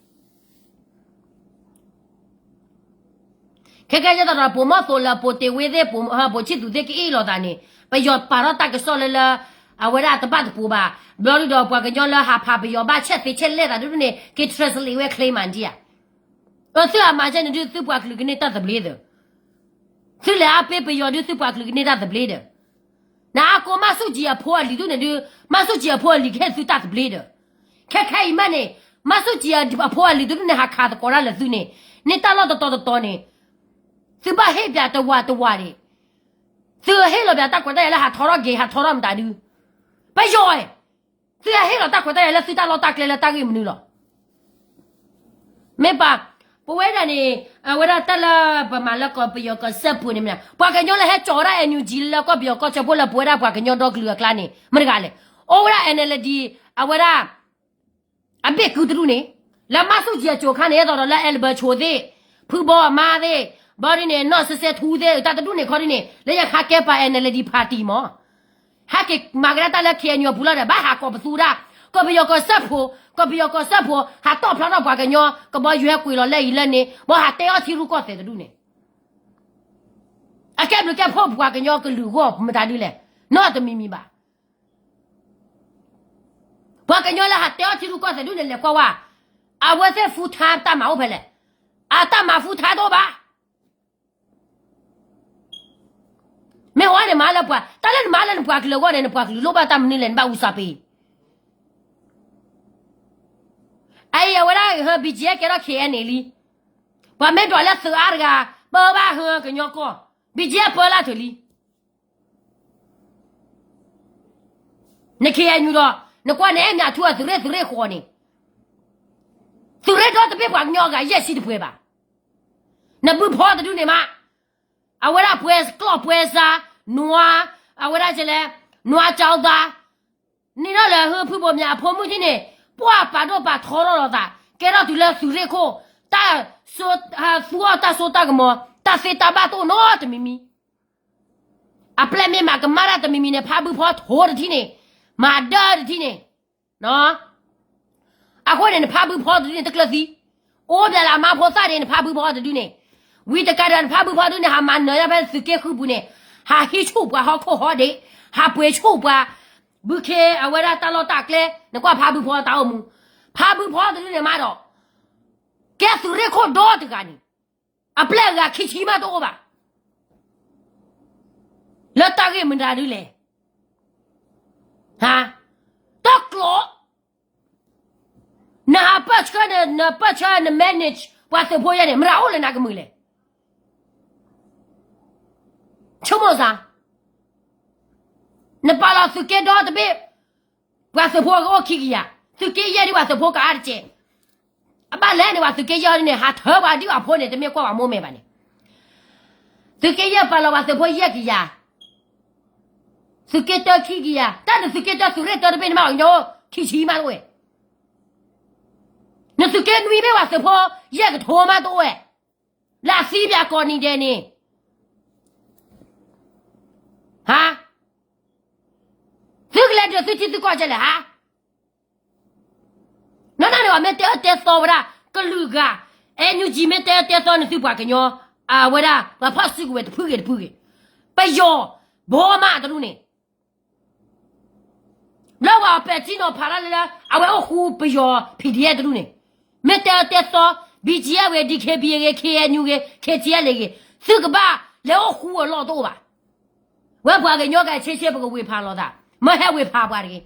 ခဲကဲယဲသိးဒီး ပိာ်မီၢ်သိးလၢပိာ်တ့ၢ်ဝ့သ့ၣ် ပိာ်ဆံၣ်သူးသ့ၣ်ကအ့ၣ်လိာ်သးန့ၣ် ပယီၤပာ်ထီၣ်တၢ်ကစီၣ်လၢလၢ အဝဲဒၣ်တဘၣ်တပိၤဘၣ်. ဘျီဒုဒီးပှၤကညီလၢဟးဖးပယီၤဘၣ်ဆဲးသ့ဆဲးလဲၣ်သးဒုန့ၣ် က့ၤ translate ဝဲ claim မးဒံးဧါ. အသုအမၤကဲန့ၣ်ဒုး သုပှၤကလုာ်ကန့ၢ်တၢ်သဘျ့သၢ, သုလဲၤအါပ့ၤပယီၤဒုး သုပှၤကလုာ်ကန့ၢ်တၢ်သဘျ့ဒီး, နအါကိးမၤဆူၣ်ကၠံအဖိအလံၤဒုန့ၣ်ဒုး, မၤဆူၣ်ကၠံအဖိအလံၤကဟ့ၣ်သုတၢ်သဘျ့ဒီး, ခဲခဲအံၤမးန့ၣ်, မၤဆူၣ်ကၠံအဖိအလံၤဒုန့ၣ် ဟးခးသကိးတၢ်လၢသုန့ၣ်, န့ၢ်တၢ်လီၢ်တတီၤတတီၤန့ၣ်, သုဘၣ်ဟ့ၣ်ပၠးတဝာ်တဝာ်န့ၣ်, သုဟ့ၣ်လီၤပၠးတၢ်ခွဲးတၢ်ယာ်လၢဟးထီထီၣ်က့ၤ ဟးထီထီၣ်မတၤဒု, ပယီၤ, သုဟဲဟ့ၣ်လီၤတၢ်ခွဲးတၢ်ယာ်လၢသုတၢ်လီၢ်တၢ်ကျဲလၢတၢ်ဂ့ၢ်မနုၤလီၤ. မ့ၢ်ပာ်, ပဝဲဒၣ်န့ၣ်, အဝဲဒၣ်တၢ်လၢပမၤလၢကီၢ်ပယီၤကီၢ်စၢဖှိၣ်န့ၣ်မ့ၢ်, ပှၤကညီလၢဟဲကၠီၤဝဲဒၣ် NUG လၢကီၢ်ပယီၤကီၢ်စၢဖှိၣ်လၢပဝဲဒၣ်ပှၤကညီဒီကလုာ်အကျါန့ၣ် မတၤတဂၤလဲၣ်, အိၣ်ဝဲဒၣ် NLD, အဝဲဒၣ် အဘ့ၣ်ကုတဒူၣ်န့ၣ်, လၢမၤဆူၣ်ကၠံအကၠိၤခါန့ၣ် အဲၣ်ဒိးဒီးလၢ အဲလဘၢၣ်ဆိးသ့ၣ်, ဖုဘီအမါသ့ၣ်, ဘျီဒ်န့ၣ် နီၢ်စဲစဲထူသ့ၣ် တၢ်တဒူၣ်န့ၣ်ခီဒ်န့ၣ် လၢညါခါကဲပှၤ NLD party မး, ဟဲက့ၤမၤကဒါတၢ်လၢ KNU အပူၤလီၤဒီး ဘၣ်ဟးကိးပသူဒၣ်, ကီၢ်ပယီၤကီၢ်စၢဖှိၣ်, ကီၢ်ပယီၤကီၢ်စၢဖှိၣ် ဟးတီၣ်ဖျါထီၣ်ပှၤကညီ, ကဘီယူၤဟဲကွံာ်လီၤလၢအံၤလၢန့ၣ် ဘီဟးတဲအီၣ်ထံရူၢ်ကီၢ်သဲးတဒူၣ်န့ၣ် အကဲဘျုးကဲဖှိၣ်ပှၤကညီကလုာ်အဂီၢ်မတၤဒုလဲၣ်, နီတမံၤမံၤဘၣ်. ပှၤကညီလၢဟးတဲအီၣ်ထံရူၢ်ကီၢ်သဲးဒုန့ၣ် လဲၤကွၢ်ဝဲ, အဝဲသ့ၣ် full time တၢ်မၤအိၣ်ဖဲလဲၣ်, အတၢ်မၤ full time တအိၣ်ဘၣ်. မ့ၢ်ဝဲန့ၣ်မၤလၢပှၤ, တၢ်လၢနမၤလၢနပှၤကလုာ်အဂီၢ်န့ၣ် နပှၤကလုာ်လိၣ်ဘၣ်တၢ်မနုၤလဲၣ် နဘၣ်အူစၢ်ပ့ၤ အအံၤအဝဲဒၣ်ဟၢ ဘံၣ်ကၠံၣ်အဲၣ် ကဲထီၣ် ခဲအံၤန့ၣ်လံ. ပှၤမ့ၢ်ဒွးလၢသုးအါတဂၤ, ပၢဘၣ်ဟၢကညီကီၢ်, ဘံၣ်ကၠံၣ်အဲၣ်ပၢလၢထုးလံ. န ခဲအံၤညူဒီး, နကွၢ်န့ၣ် အဲၣ်မ့ၢ်အထူအသုးရ့ၣ်သုးရ့ၣ်ဃီန့ၣ်, သုးရ့ၣ်ဒီတဘ့ၣ်ပှၤကညီအဂၤယဲၢ်ဆံတပှဲၤဘၣ်. နဘုဖီတဒုန့ၣ်မး, အဝဲဒၣ်ပှဲၤကျီၢ်ပှဲၤစါ, နွါ, အဝဲဒၣ်လဲၣ်, နွါကၠီသး, န့ၣ်ထီၣ်လၢဟုဖုဘိၣ်မၠးအဖိမုၣ်ထံၣ်န့ၣ်, ပှၤပာ်ဒိၣ်ပာ်ထီထီၣ်လိာ်သး, ကဲထီၣ်တုၤလၢသုးရ့ၣ်ခိၣ်, တၢ်, သူအီၣ်တၢ်စိတၢ်ကမီၤ, တၢ်သ့တၢ်ဘၣ်တအိၣ်နီတမံၤမံၤ. အပျဲၢ်မ့ၢ်မၤကမၣ်တၢ်တမံၤမံၤန့ၣ် ဖးဘုဖီထိတထံၣ်န့ၣ်, မၤဒၢတထံၣ်န့ၣ် အဃိန့ၣ် နဖးဘုဖီတဒုန့ၣ်တကျၢၢ်သံ, အိၣ်ဘျဲၣ်လၢအမါဖိသၣ်န့ၣ် နဖးဘုဖီတဒုန့ၣ်, ဝံၤတကးဒီးနဖးဘုဖီတဒုန့ၣ် ဟးမၤနၢၤဒၣ်ဖဲသုးက့ဃုပူၤန့ၣ်, ဟးဟံးဆူၣ်ပှၤဟီၣ်ခိၣ်ဟီၣ်ဒ့, ဟးပှ့ၤဆူၣ်ပှၤ, ဘုခ့အဝဲဒၣ်တၢ်လီၢ်တၢ်ကျဲ, နကွၢ်ဖးဘုဖီတၢ်အိၣ်မူ, ဖးဘုဖီတဒုန့ၣ်မးဒီး, ကဲသုးရ့ၣ်ခိၣ်ဒီတဂၤန့ၣ်, အပျဲၢ်အဂၤခံဆံမးတအိၣ်ဘၣ်. လၢတၢ်ဂ့ၢ်မတၤဒုလဲၣ်. ဟါ, တကျိး, နဟးပၢၢ်ဆှၢန့ၣ် နပၢၢ်ဆၢန manage ပှၤသုးဖိယဲၢ်န့ၣ် မတၤအိၣ်လၢနကမုာ်လဲၣ်. ဆိကမိၣ်စ့ၢ်, နပာ်လီၤသုးက့ဒီတဘ့ၣ်, ပှၤသုးဖိကအိၣ်ခံကယၤ, သုးက့ယဲၢ်ဒ်ပှၤသုးဖိကအါတက့ၢ်. အဘၣ်လဲၣ်န့ၣ် ပှၤသုးက့ယဲၢ်န့ၣ် ဟးထၢပှၤဒ်အဖိန့ၣ် တမ့ၢ်ကွၢ်ပှၤမိၢ်မဲာ်ဘၣ်န့ၣ်. သုးက့ယဲၢ်ပာ်လီၤပှၤသုးဖိယဲၢ်ကယၤ, သုးက့တၢခံကယၤ, တၢ်နသုးက့တၢသုးရ့ၣ်တၢတဘ့ၣ်န့ၣ်မး ပှၤကညီခံဆံမးတအိၣ်ဝဲ. နသုးက့နွံဘ့ၣ်ပှၤသုးဖိယဲၢ်ကထိမးတအိၣ်ဝဲ, လၢအသံပၠးကိးနံၤဒဲးန့ၣ်, ဟါ, သုကလဲၤဒုးသုထံသုကီၢ်ကဲလဲၣ်ဟါ. နီၢ်နီၢ်န့ၣ် ပှၤမ့ၢ်တဲအၢတဲသီဝဲဒၣ် ကလုာ်ဂၤ, NUG မ့ၢ်တဲအၢတဲသီန့ၣ် သုပှၤကညီ, အဝဲဒၣ် ပှၤဖီၣ်စုကဝဲၤတဖုဂ့ၤတဖုဂ့ၤ, ပယီၤ, ဘီမးတဒူၣ်န့ၣ် လၢပှၤပဲာ်ထံနီၤဖးတၢ်လၢ အဝဲအိၣ်ဃူပယီၤ PDF တဒူၣ်န့ၣ်, မ့ၢ်တဲအၢတဲသီ BGF ဂ့ၤ DKBA ဂ့ၤ KNU ဂ့ၤ KTLA ဂ့ၤ, သုကဘၣ်လဲၤအိၣ်ဃူအလီၢ်တအိၣ်ဘၣ်. ဝဲပှၤကညီကဆ့ဆ့ ပကဝ့ၤဖးလိာ်သး, မၢဟဲဝ့ၤဖးပှၤတဂ့ၤ.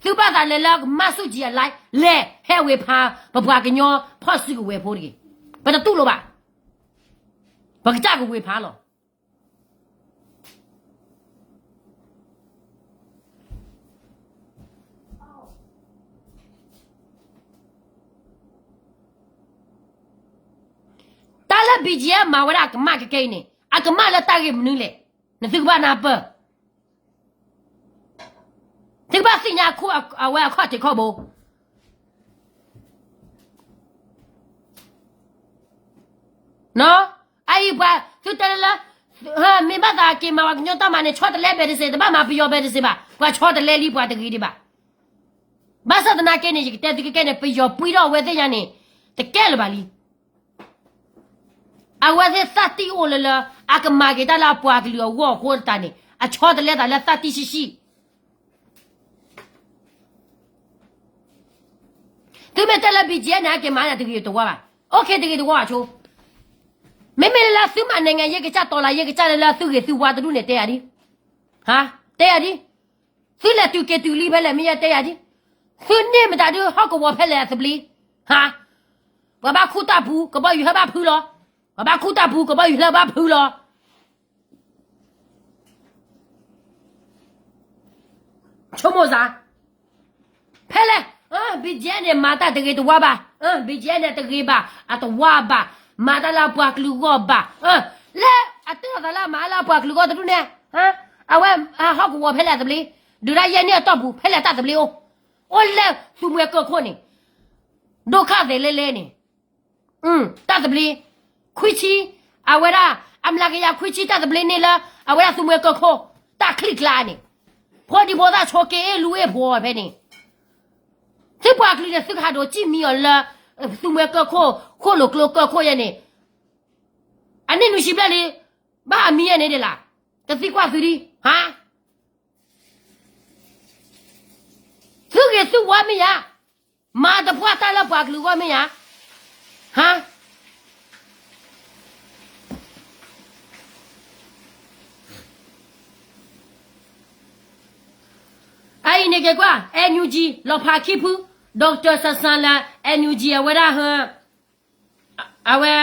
သုဘၣ်သးလဲၤလၢကမၣ်ဆူၣ်ကံအ live လဲၤဟဲဝ့ၤဖး ပပှၤကညီဖီၣ်စုကဝဲၤဖိတဂ့ၤ. ပတတူၢ်လိာ်ဘၣ်. ပကစၢ်ကဝ့ၤဖးလီၤ. တၢ်လၢ BGF မၤဝဲဒၣ်အကမၣ်ကကဲအံၤန့ၣ် အကမၣ်လၢတၢ်ဂ့ၢ်မနုၤလဲၣ်. နသုကဘၣ်နၢ်ပၢၢ်, သုကဘၣ်သ့ၣ်ညါအဝဲအခီၣ်ထံးခီၣ်ဘိ အအံၤပှၤ သုတဲလၢလၢ မ့ၢ်ဘၣ်သးက့ၤမၤပှၤကညီတၢ်မၤန့ၣ် ဆီတလဲ ဘယ်တစ့ တဘၣ်မၤပယီၤ ဘယ်တစ့ ဘၣ်, ပှၤဆီတလဲလံပှၤတဂ့ၤဒံးဘၣ်. ဘၣ်ဆၣ်သနာ်က့န့ၣ် ယကတဲသုကကဲန့ၣ် ပယီၤပှံထီၣ်အဝဲသ့ၣ်ညါန့ၣ် တကဲလၢၤဘၣ်လံ. အဝဲသ့ၣ်သးတံၢ်အိၣ်လၢလၢ အကမၤက့ၤတၢ်လၢအပှၤကလုာ်အဂီၢ်အဃိသတးန့ၣ် အဆီတလဲသးလၢသးတံၢ်ဆံးဆံး သုမ့ၢ်တဲလၢ BGF န့ၣ် အက့ၤမၤန့ၣ် တဂ့ၤတဝါဘၣ်. OK တဂ့ၤတဝါဘၣ်ဆိ. မ့မ့ၢ်လၢသုမၤ နိုင်ငံရေး ကစၢ် တော်လှန်ရေး ကစၢ်လၢလၢသုဂ့ၤသုဝါတဒူၣ်န့ၣ် တဲယၤဒ်, ဟါ, တဲယၤဒ်, သုလဲၤတုၤက့ၤတုၤလံဖဲလဲၣ် မ့ၢ်ယဲတဲယၤဒ်, သုန့ၢ်မတၤဒုးဟီၣ်ကဝီၤဖဲလဲၣ်အသဘျ့, ဟါ, ပှၤဘၣ်ခူၣ်တၢ်ပူၤ ကဘီယူၤဟဲဘၣ်ဖုလီၤ, ပှၤဘၣ်ခူၣ်တၢ်ပူၤ ကဘီယူၤဟဲဘၣ်ဖုလီၤ. ဆိကမိၣ်စ့ၢ်, ဖဲလဲၣ်, BGF န့ၣ် မၤတၢ်တဂ့ၤတဝါဘၣ်, BGF န့ၣ် တဂ့ၤဘၣ် အတဝါဘၣ်, မၤတၢ်လၢပှၤကလုာ်ဂီၢ်ဘၣ်, လၢအတၢ်သးလၢအမၤလၢပှၤကလုာ်ဂီၢ်တဒူၣ်န့ၣ်, အဝဲဟီၣ်ကဝီၤဖဲလဲၣ်အသဘျ့, ဒုးဒၣ်ယဲၢ်န့ၢ်အတီၢ်ပူၤ ဖဲလဲၣ်တၢ်သဘျ့အိၣ်, အိၣ်လၢသူမှဲကၢၢ်ခိၣ်န့ၣ်, ဒိၣ်ခၣ်သဲးလဲလဲန့ၣ် တၢ်သဘျ့, ခွံဆံ, အဝဲဒၣ် အမျးကယၤခွံဆံ တၢ်သဘျ့န့ၣ်လၢ အဝဲဒၣ်သူမှဲကၢၢ်ခိၣ် တၢ်ချံကျါန့ၣ်, ဖိဒံဖိသၣ်ဆိးက့လူၤအ့ၣ်ဖိဖဲန့ၣ်, သုပှၤကလုာ်န့ၣ် သုကဟးဒိးစံၣ်မံအီၤလၢ သူမှဲကၢၢ်ခိၣ် ဃိၣ်လိာ်ကျိကၢၢ်ခိၣ်ယဲန့ၣ်, အနံၣ်နွံဆံဘျဲၣ်လံ, ဘၣ်အမံယဲန့ၣ်ဒ်လဲၣ်, ကသံကွၢ်သုဒံး, ဟါ သုဂ့ၤသုဝါမ့ၢ်ယၤ, မၤတပှၢ်တၢ်လၢပှၤကလုာ်ဂီၢ်မ့ၢ်ယၤ, ဟါ အအံၤန့ၣ်က့ၤကွၢ် NUG လီၤဖးခံဖု, Doctor Sasala NUG အဝဲဒၣ်ဟၢ အဝဲ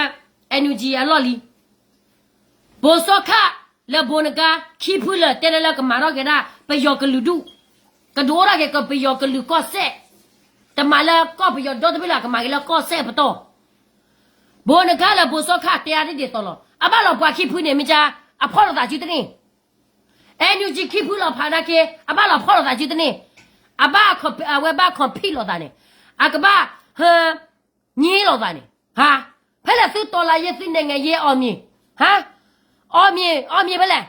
NUG အလီၢ်လံ, ဘိးစီခၣ် လၢဘိးနကါ ခံဖုလၢာ်တဲလၢလၢကမၤထီၣ်က့ၤဒၣ် ပယီၤကလုာ်ဒူၣ်, ကဒိးထီၣ်က့ၤကပယီၤကလုာ်ကီၢ်စဲၣ်, တမၤလၢကီၢ်ပယီၤဒီတဘ့ၣ်လၢ ကမၤက့ၤလၢကီၢ်စဲၣ်ပတီၢ်, ဘိးနကါလၢဘိးစီခၣ်တဲအါဒ်သိးလီၤ, အဘၣ်လီၤပှၤခံဖုန့ၣ် မ့ၢ်ကါ အဖီၣ်လိာ်သးစုတန့ၢ် NUG ခံဖုလီၤဖးနာ်က့ အဘၣ်လီၤဖီၣ်လိာ်သးစုတန့ၢ်, အဘၣ် အဝဲဘၣ် compete လိာ်သးန့ၣ်, အကဘၣ် ဟ ငြင်းလိာ်သးန့ၣ်, ဟါ, ဖဲလဲၣ်သုတီၤလၤယ့ သုနဲၣ်ငၣ်ယ့ အောင်မြင်, ဟါ, အောင်မြင်, အောင်မြင် ဖဲလဲၣ်,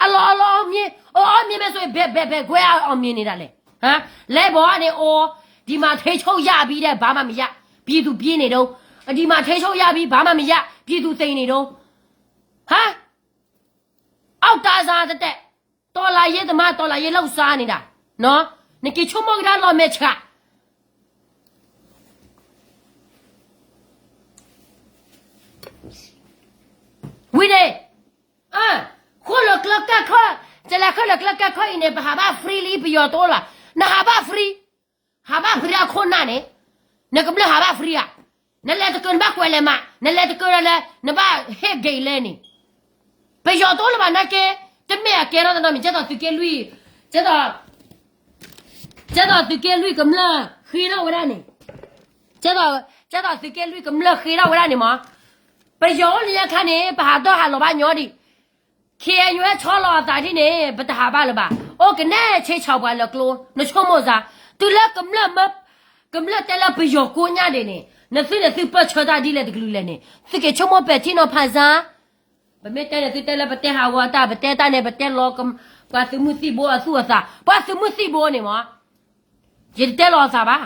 အလီၤ အလီၤ အောင်မြင်, အောင်မြင် မဲာ်ဆိ ဘဲ ဘဲ ဘဲ ကွဲ အောင်မြင် န့ၣ်ဒၣ်လဲၣ်, ဟါ, လဲၤဘီန့ၣ် အိၣ်, ဒီမှာ ထိန်းချုပ်ရပြီတဲ့ ဘာမှမရ, ပြည်သူ ပြေးနေတုန်း, ဒီမှာ ထိန်းချုပ်ရပြီ ဘာမှမရ, ပြည်သူ သေနေတုန်း, ဟါ အောက်တန်းစား တတဲ, တော်လှန်ရေးသမား တော်လှန်ရေးလုပ်စားနေတာ, နက့ၤဆိကမိၣ်ကဒါလီၤမဲာ်ဆှး, ဝံၤန့ၣ်, ဃိၣ်လၢကျၢၤကၢ်ခီၣ်, ကလဲၤဃိၣ်လၢကျၢၤကၢ်ခီၣ်အံၤန့ၣ် ပဟးဘၣ် free လံ ပယီၤတအိၣ်လီၤ, နဟးဘၣ် free, ဟးဘၣ် free အခိၣ်နၢ်န့ၣ်, နကမျၢၢ်ဟးဘၣ် free ဧါ. နလဲၤတကၢနဘၣ်ကွဲးလဲၤမး, နလဲၤတကၢဒီးလဲၤ နဘၣ်ဟ့ၣ်ဂ့ၤလဲၣ်န့ၣ်, ပယီၤတအိၣ်လၢၤဘၣ်နာ်က့, တမ့ၢ်အကဲထီၣ်တနီၤမံၤ ကဲသိးသုးက့လွံၢ်, ကဲသိးသုးက့လွံၢ်ကမျၢၢ်ဃ့ထီၣ်ဝဲဒၣ်န့ၣ်, ကဲသိးသုးက့လွံၢ်ကမျၢၢ်ဃ့ထီၣ်ဝဲဒၣ်န့ၣ်မး, ပယီၤအိၣ်လၢညါခါန့ၣ် ပဟးဒီၣ်ဟးလီၤဘၣ်ညီဒံး ခ့ၣ်အဲၣ်ယူၣ်အဲၣ်ဆီလီၤအသးဒ်န့ၣ် ပတဟးဘၣ်လၢၤဘၣ်. အိၣ်ကနဲဆ့ဆီၤပှၤလၢကျိ, နဆိကမိၣ်စ့ၢ်, တုၤလၢကမျၢၢ်မၢ, ကမျၢၢ်တဲလၢပယီၤကိးညါဒံးန့ၣ် နသုန့ၣ်သုပၢၢ်ဆၢတၢ်ဒ်လဲၣ်တကလုာ်လဲၣ်န့ၣ် သုက့ၤဆိကမိၣ်ပဲာ်ထံနီၤဖးစ့ၢ်. ပမ့ၢ်တဲန့ၣ် သုတဲလၢပတဲဟးဂီၤတၢ်, ပတဲတၢ်န့ၣ် ပတဲလီၤ ပှၤသုးမုၢ်သံၣ်ဘိအသူၣ်အသး, ပှၤသုးမုၢ်သံၣ်ဘိန့ၣ်မး, ယတတဲလီၤအသးဘၣ်.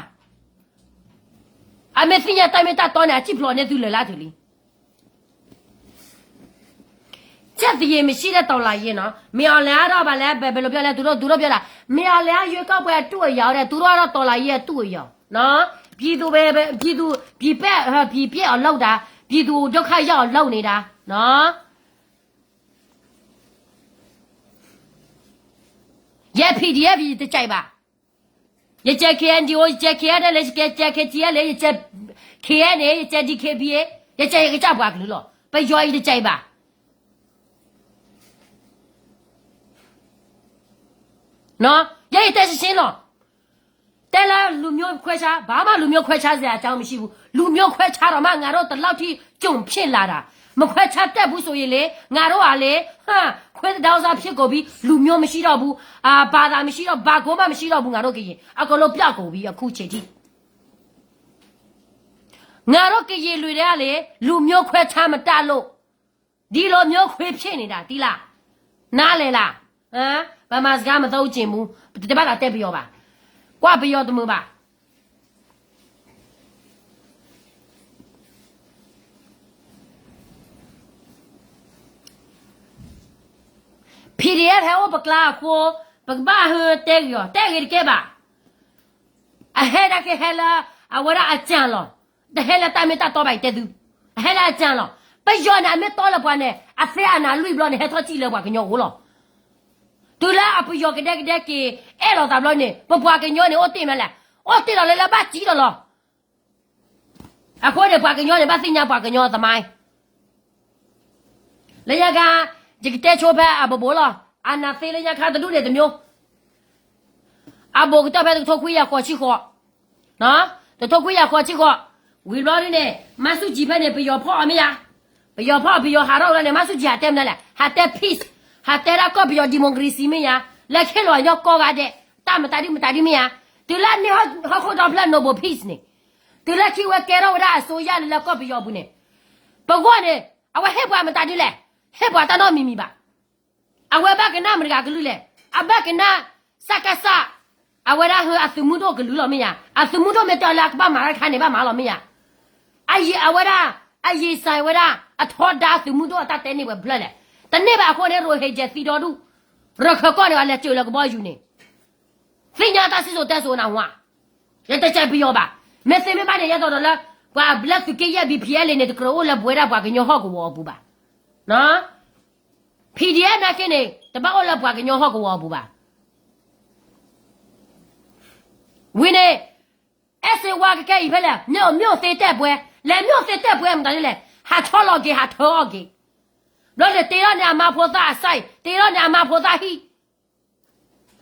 အမ့ၢ်သ့ၣ်ညါတၢ်မ့ၢ်တၢ်တီန့ၣ် အစံၣ်ဖျိးန့ၢ်သုလၢာ်လၢအထူလံ ဆက်သွယ်ရေးမရှိတဲ့တော်လှန်ရေးနော်, မင်းအောင်လှိုင်ကတော့ဗာလဲၣ်, ဘယ်လိုပြောလဲ, သူတို့, သူတို့ပြောတာ, မင်းအောင်လှိုင်ကရွေးကောက်ပွဲအတုအယောင်တဲ့, သူတို့ကတော့တော်လှန်ရေးအတုအယောင်နော်, ပြည်သူပဲ, ပဲ, ပြည်သူ, ပြည်ပျက်, ဟို, ပြည်ပျက်အောင်လုပ်တာ, ပြည်သူဒုက္ခရောက်အောင်လုပ်နေတာနော်. ယဲ P D F ယတကြိုက်ဘၣ်. ယကဲ K N D O, ယကဲ K N L A, ယကဲ K T L A, ယကဲ K N A, ယကဲ D K B A, ယကဲ ယကစၢ်ပှၤကလုာ်လီၤ. ပယီၤအံၤတကဲဘၣ်. နော်, ယဲယတဲရှင်းရှင်းလီၤ. တဲလၢလူမျိုးခွဲခြား, ဘာမှလူမျိုးခွဲခြားစရာအကြောင်းမရှိဘူး. လူမျိုးခွဲခြားတော့မှ ငါတို့ဒီလောက်ထိ ကြုံဖြစ်လာတာ. မခွဲခြားတတ်ဘူးဆိုရင်လေ, ငါတို့ကလေ, ဟမ်, ခွဲတဒေါသဖြစ်ကုန်ပြီ, လူမျိုးမရှိတော့ဘူး, အာ, ဘာသာမရှိတော့, ဘာကိုမှမရှိတော့ဘူး, ငါတို့ကရင်, အကုန်လုံးပျောက်ကုန်ပြီ, အခုချိန်ထိ. ငါတို့ကရင်လူတွေကလေ, လူမျိုးခွဲခြားမတတ်လို့, ဒီလိုမျိုးခွဲဖြစ်နေတာ, သိလား, နားလည်လား. ဟမ်, ဗမာစကားမသုံးချင်ဘူး, တဘၣ်လာတဲပယီၤဘၣ်, ကွၢ်ပယီၤတမုာ်ဘၣ်. P D F ဟဲအိၣ်ပကျါအဃိ, ပကဘၣ်ဟဲတဲဂ့ၤအီၤ, တဲဂ့ၤတကဲဘၣ်. အဟဲဒၣ်ကဟဲလၢ အဝဲဒၣ်အကြံၤလီၤ. တဟဲလၢတၢ်မ့ၢ်တၢ်တီဘၣ်အံၤတဲသု, အဟဲလၢအကြံၤလီၤ. ပယီၤန့ၣ် အမ့ၢ်တီလၢပှၤန့ၣ် အသ့အနၤလွံၢ်ဘျီန့ၣ် ဟဲထီၣ်စံၣ်လၢပှၤကညီအဃိလီၤ. တုၤလၢအပယီၤကဒဲကဒဲက့ၤ အဲၣ်လိာ်သးဘျီန့ၣ် ပပှၤကညီန့ၣ် အိၣ်တ့ၢ်မးလဲၣ်, အိၣ်တ့ၢ်လီၤလၢလၢဘၣ်စံၣ်လီၤလီၤ. အဃိန့ၣ် ပှၤကညီန့ၣ် ဘၣ်သ့ၣ်ညါပှၤကညီသမိုင်း. လၢညါခါ, ယကတဲဆိဖဲအဘိဘိလီၤ. အာဏာသိမ်းလၢညါခါတဒူၣ်န့ၣ်တမျိုး, အဘိကတၢၢ်ဖဲတကထိခွံကယၤဃိးဆံဃိး, တကထိခွံကယၤဃိးဆံဃိး, ဝံၤဘျီဒ်န့ၣ် မါဆူၣ်ကံၤဖဲန့ၣ် ပယီၤဖီၣ်အီၤမ့ၢ်ဧါ, ပယီၤဖီၣ် ပယီၤဟးထီၣ်ဝဲန့ၣ် မါဆူၣ်ကံၤဟးတဲမနုၤလဲၣ်, ဟးတဲ peace, ဟးတဲဒၣ်ကီၢ်ပယီၤ democracy မ့ၢ်ဧါ, လၢခဲလၢာ်အညီကိးဂၤဒဲး, တၢ်မတၤဒုမတၤဒုမ့ၢ်ဧါ, တုၤလၢန့ၢ်ဟီၣ်ခိၣ်ဒီဖျၢၣ် Nobel Peace န့ၣ်, တုၤလၢခံဝဲကဲထီၣ်ဝဲဒၣ်အစိုးရန့ၣ်လၢကီၢ်ပယီၤပူၤန့ၣ်, ပဂီၢ်န့ၣ် အဝဲဟ့ၣ်ပှၤမတၤဒုလဲၣ်, ဟ့ၣ်ပှၤတၢ်နီတမံၤမံၤဘၣ်. အဝဲဘၣ်ကနၣ်မတၤတဂၤကလုၢ်လဲၣ်, အဘၣ်ကနၣ် စကစ, အဝဲဒၣ်ဟဲအသုးမုၢ်ဒိၣ်ကလုၢ်လီၤမ့ၢ်ဧါ, အသုးမုၢ်ဒိၣ်မ့ၢ်တဲလၢအကဘၣ်မၤတၢ်တခါန့ၣ် ဘၣ်မၤလီၤမ့ၢ်ဧါ. အယံာ်အဝဲဒၣ်, အယံာ်စၢ်ဝဲဒၣ် အထီဒါအသုးမုၢ်ဒိၣ်အတၢ်တဲန့ၢ်ဝဲဖျၢၣ်လဲၣ်, တန့ၢ်ဘၣ်အဃိန့ၣ် ရိၣ်ဟ့ၣ်ကဲၤသံဒီဒူၣ်, ရၢၢ်ခၢၣ်ကီၢ်န့ၣ် အလဲၤစၢၤလၢကဘီယူၤန့ၣ်, သ့ၣ်ညါတၢ်စံၣ်စိၤတဲစိၤနၢ်ဟူဧါ, ယတကဲပယီၤဘၣ်, မ့ၢ်သ့မ့ၢ်ဘၣ်န့ၣ် ယဲသိးဒီးလၢ, ပှၤလၢသုးက့ယဲၢ် B P L A န့ၣ် တကြၢးအိၣ်လၢပဝဲဒၣ်ပှၤကညီဟီၣ်ကဝီၤအပူၤဘၣ်. နီၢ် P D F နာ်က့န့ၣ် တဘၣ်အိၣ်လၢပှၤကညီဟီၣ်ကဝီၤအပူၤဘၣ်. ဝံၤန့ၣ် အဲၣ်စ့ဝါကကဲအံၤဖဲလဲၣ်, မြို့, မြို့သိမ်းတိုက်ပွဲ, လဲၤမြို့သိမ်းတိုက်ပွဲမတၤဒ်လဲၣ်, ဟးဆီလီၤက့ၤ ဟးထၢအီၣ်က့ၤ, ဘျီန့ၣ်တ့ထီၣ်န့ၢ်အမါဖိသၣ်အစၢ်, တ့ထီၣ်န့ၢ်အမါဖိသၣ်ဟံၣ်,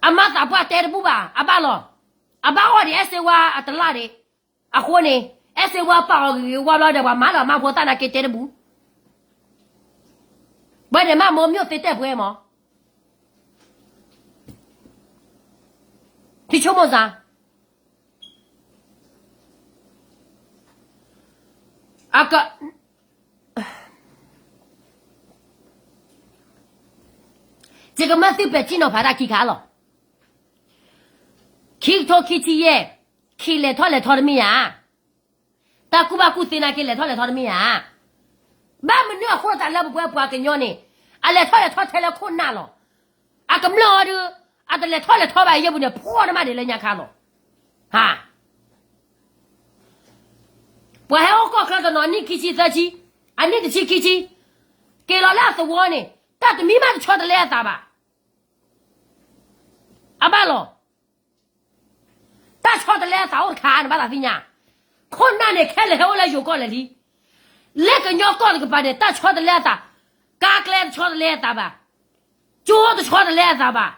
အမါသးပှၢ်တဲတဘူၣ်ဘၣ်, အဘၣ်လီၤ, အဘၣ်အီၣ်ဒံးအဲၣ်စ့ဝါအတလၢ်ဒံး, အဃိန့ၣ် အဲၣ်စ့ဝါပာ်အီၤဂ့ၤဂ့ၤဝါဘျီဒီး ပှၤမၤလီၤအမါဖိသၣ်နာ်က့တဲတဘူၣ်, ဘၣ်န့ၣ်မ့ၢ်မိၢ် မြို့သိမ်းတိုက်ပွဲ မး သုဆိကမိၣ်စ့ၢ်, အက, ယကမၢသုပဲာ်ထံနီၤဖးတၢ်ခံခါလီၤ. ခံကထိခံဆံယဲၢ်, ခံလဲၤထီၣ်လဲၤထီတမ့ၢ်ဧါ, တၢ်ကူၣ်ဘၣ်ကူၣ်သ့နာ်က့လဲၤထီၣ်လဲၤထီတမ့ၢ်ဧါ. ဘၣ်မနုၤအဃိသတးလၢပဝဲပှၤကညီန့ၣ် အလဲၤထီၣ်လဲၤထီထဲလၢခိၣ်နၢ်လီၤ. အကမျၢၢ်အီၤဒုး အတလဲၤထီၣ်လဲၤထီဘၣ်အယဲၢ်ပူၤန့ၣ် ဖှီၣ်နမးဒံးလၢညါခါလီၤ. ဟါ, ပှၤဟဲအိၣ်ကီၢ်ချၢတနီၤ အနံၣ်ခံဆံသၢဆံ, အနံၣ်တဆံခံဆံ, က့ၤလီၤလၢအသဝီန့ၣ် တၢ်တမံၤမးတဆီတလဲအသးဘၣ်. အဘၣ်လီၤ. တၢ်ဆီတလဲအသးအိၣ်တခါ နဘၣ်သးသ့ၣ်ညါ, ခိၣ်နၢ်န့ၣ် ခဲလၢာ်ဟဲအိၣ်လၢယိၤကီၢ်လဲၣ်လံ. လၢကညီကီၢ်တကပၤန့ၣ် တၢ်ဆီတလဲအသး, ကါကျဲတဆီတလဲအသးဘၣ်, ကၠိတဆီတလဲအသးဘၣ်,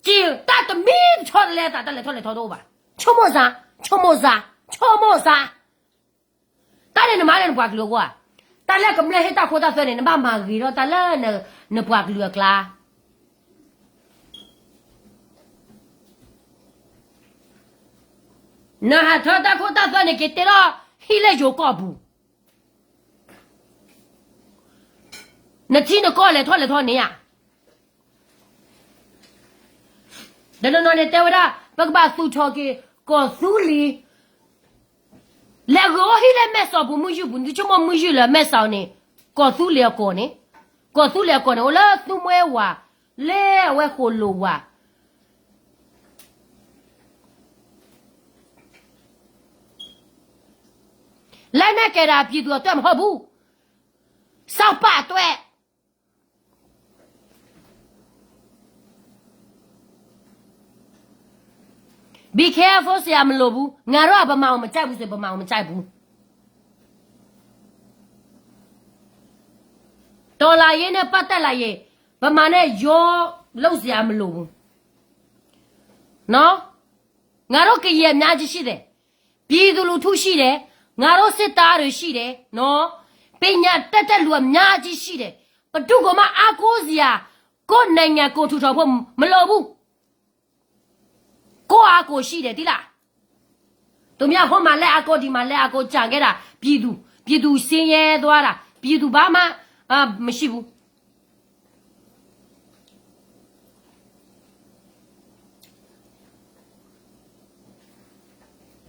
က့တၢ်တမံၤတဆီတလဲအသး, တၢ်လဲၤထီၣ်လဲၤထီတအိၣ်ဘၣ်. ဆိကမိၣ်စၢ်, ဆိကမိၣ်စၢ်, ဆိကမိၣ်စၢ်. တၢ်န့ၣ်နမၤလၢနပှၤကလုာ်အဂီၢ်ဧါ. တၢ်လၢကမျၢၢ်ဟ့ၣ်တၢ်ခိတၢ်သွဲန့ၣ် နဘၣ်မၤဂ့ၤထီၣ်တၢ်လၢနပှၤကလုာ်အကျါ. နဟးထၢတၢ်ခိတၢ်သွဲန့ၣ် က့ၤတဲလီၤဟံၣ်လၢယိၤကီၢ်ပူၤ, နထံနကီၢ်လဲၤထီၣ်လဲၤထီန့ၣ်ဧါ. တနီၤနီၤန့ၣ်တဲဝဲဒၣ် ပကဘၣ်သူၣ်ထီၣ်က့ၤ ကီၢ်သူလ့ၤ, လဲၤဂုာ်အိၣ်ဟံၣ်လၢမဲၢ်စီၤပူၤမုၢ်ယုၢ်ပူၤ, နသုဆိကမိၣ်မုၢ်ယုၢ်လၢမဲၢ်စီၤန့ၣ် ကီၢ်သူလ့ၤအကီၢ်န့ၣ်, ကီၢ်သူလ့ၤအကီၢ်န့ၣ် အိၣ်လၢသူမွဲဝၤ, လၢအဝဲဃိၣ်လိာ်ဝၤ လၢနဲၣ်ကဲဒၣ် ပြည်သူ့အသွဲၣ်မဟီၣ်ဘူး, စီၤပၤအသွဲၣ်. Be careful စရာမလိုဘူး, ငါတို့က ဗမာကို မကြိုက်ဘူးဆိုရင် ဗမာကို မကြိုက်ဘူး. တော်လှန်ရေးနဲ့ ပတ်သက်လာရင် ဗမာနဲ့ ရောလုပ်စရာမလိုဘူး. နော်, ငါတို့ ကရင် အများကြီးရှိတယ်, ပြည်သူလူထုရှိတယ်, ငါတို့ စစ်သားတွေရှိတယ်, နော်, ပညာတတ်တဲ့လူ အများကြီးရှိတယ်, ဘယ်သူကိုမှ အားကိုးစရာ ကိုယ့်နိုင်ငံကို ထူထောင်ဖို့ မလိုဘူး. ကိုယ့်အားကိုယ်ရှိတယ် သိလား. သူများဟိုမှာလည်း အားကိုး, ဒီမှာလည်း အားကိုး, ကျန်ခဲ့တာ ပြည်သူ, ပြည်သူ ဆင်းရဲသွားတာ, ပြည်သူ ဘာမှ အာ, မရှိဘူး.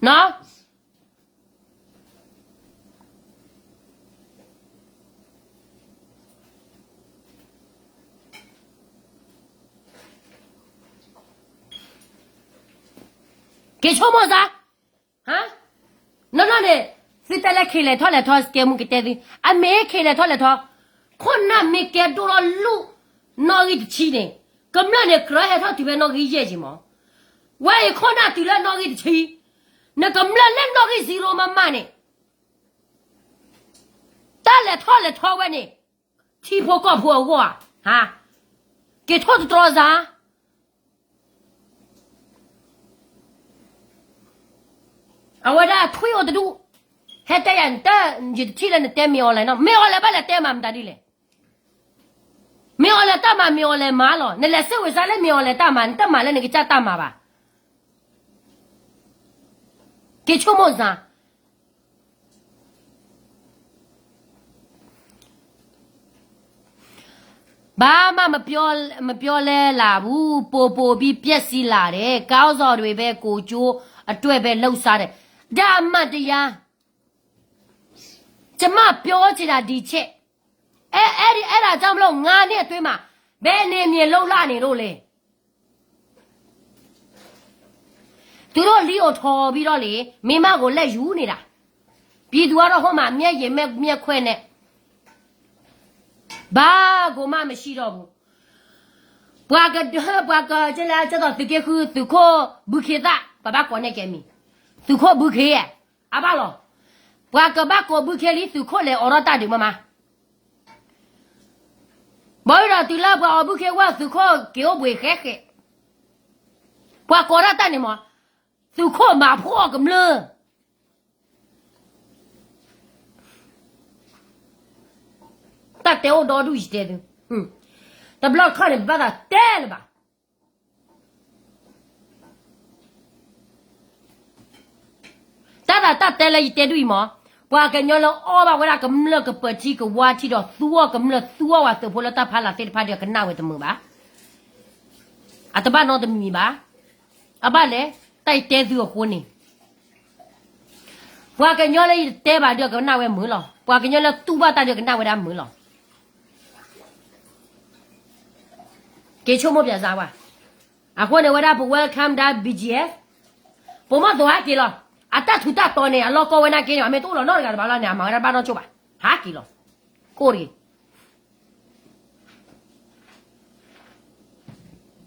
နော်, က့ၤဆိကမိၣ်စၢ်, နီၢ်နီၢ်န့ၣ်, သုတဲလၢ ခ့လဲၤထီၣ်လဲၤထီ ကဲမူကတဲသု, အမ့ၢ် ခ့လဲၤထီၣ်လဲၤထီ, ခိၣ်နၢ်မ့ၢ်ကဲဒိၣ်ထီၣ်လူၤ နီၣ်ဂံၢ်တဆံန့ၣ်, ကမျၢၢ်န့ၣ် ကြၢးဟဲထီၣ်တုၤဖဲနီၣ်ဂံၢ်ယဲၢ်က့ၤမး, ဝဲအံၤခိၣ်နၢ်တုၤလၢနီၣ်ဂံၢ်တဆံ, နကမျၢၢ်လၢ နီၣ်ဂံၢ် zero မးမးန့ၣ်, တၢ်လဲၤထီၣ်လဲၤထီဝဲန့ၣ်, ထံဖိကီၢ်ဖိအဂီၢ်ဧါ, ဟါ, က့ၤထိၣ်တတြီစၢ်, အဝဲဒၣ်ထွံၣ်အိၣ်တဒူၣ်, ဟဲတဲယၤ, ယတထံၣ်လၢနတဲမ့ၢ်အီၤလဲၣ်နီၤ, မ့ၢ်အီၤလဲၣ် ဘၣ်လဲၤတဲမၤမတၤဒ်လဲၣ်. မ့ၢ်အီၤလဲၣ်တၢ်မၤ, မ့ၢ်အီၤလဲၣ်မၤလီၤ, နလဲၤစ့ဝ့ၤစါလၢမ့ၢ်အီၤလဲၣ်တၢ်မၤ, နတမၤလၢနကစၢ်တၢ်မၤဘၣ်. က့ၤဆိကမိၣ်စၢ်. ဘာမှမပြော, မပြောလဲလာဘူး, ပိုပိုပြီး ပျက်စီးလာတယ်, ခေါင်းဆောင်တွေပဲ ကိုယ်ကျိုးအတွက်ပဲ လုပ်စားတယ်, ဒါအမှန်တရား, ကျမပြောချင်တာ ဒီချက်, အဲ, အဲဒီ, အဲဒါကြောင့်မလို့ ငါးနှစ်အတွင်းမှာ ဘယ်နယ်မြေလုပ်လာနေလို့လဲ. သူတို့လီအိုထော်ပြီးတော့လေ, မိန်းမကို လက်ယူနေတာ, ပြည်သူကတော့ ဟိုမှာ မျက်ရည်မျက်ခွက်နဲ့, ဘာကိုမှမရှိတော့ဘူး. ပှၤက, ပှၤကကဲလၢကဲသိးသုးက့ဃု သုးခိၣ်ဘုခ့သၣ်, ပဘၣ်ကိးန့ၢ်ကဲမံၤ, သုးခိၣ်ဘုခ့, အဘၣ်လီၤ. ပှၤကဘၣ်ကိးဘုခ့လံ သုးခိၣ်လဲၤအိးထီၣ်တၢ်ဒုးမးမး. ဘၣ်ဒီးတုၤလၢပှၤအိးဘုခ့ဝဲ သုးခိၣ်က့ၤအိၣ်ဘှံးဃဲဃဲ, ပှၤကိးဒၣ်တၢ်န့ၣ်မး, သုးခိၣ်မၤဖှီၣ်ကမျၢၢ်. တၢ်တဲအိၣ်ဒီဒူၣ်ယတဲသု, တဘျီတခီၣ်န့ၣ် ပဘၣ်သးတဲလၢၤဘၣ်. တၢ်သးတၢ်တဲလၢယတဲဒူၣ်အံၤမး, ပှၤကညီလၢအီၣ်ဘၣ်ဝဲဒၣ်ကမျၢၢ်ကပၢၤထံကဝါထံဒီး သူအီၣ်ကမျၢၢ်သူအီၣ်ဝဲသုးဖိလၢတၢ်ဖးလၢ်သ့ၣ်တဖၣ်ဒီး ကနၣ်ဝဲတမုာ်ဘၣ်. အတဘၣ်နီတမံၤဘၣ်. အဘၣ်လဲၣ်, တၢ်အံၤတဲသုအဃိန့ၣ် ပှၤကညီလၢယတဲဘၣ်ဒီးကနၣ်ဝဲမုာ်လီၤ. ပှၤကညီလၢတူၢ်ဘၣ်တၢ်ဒီးကနၣ်ဝဲဒၣ်မုာ်လီၤ. က့ၤဆိကမိၣ်ပၠးစၢ်ဝဲ. အဃိန့ၣ်ဝဲဒၣ်ပ welcome ဒၣ် ဘီၣ်ကၠံၣ်အ့ၣ်, ပိာ်မုၣ်သိးဟဲက့ၤလီၤ. အတၢ်ထူးတၢ်တီၤန့ၣ် အလီၢ်ကီဝဲနာ်က့န့ၣ် အမ့ၢ်တအိၣ်လီၤနီတဂၤတဘၣ်လီၤန့ၣ် အမၤဝဲဒၣ်တဘၣ်နီတကၠိၢ်ဘၣ်. ဟးက့ၤလီၤ. ကိၣ်တဂ့ၤ.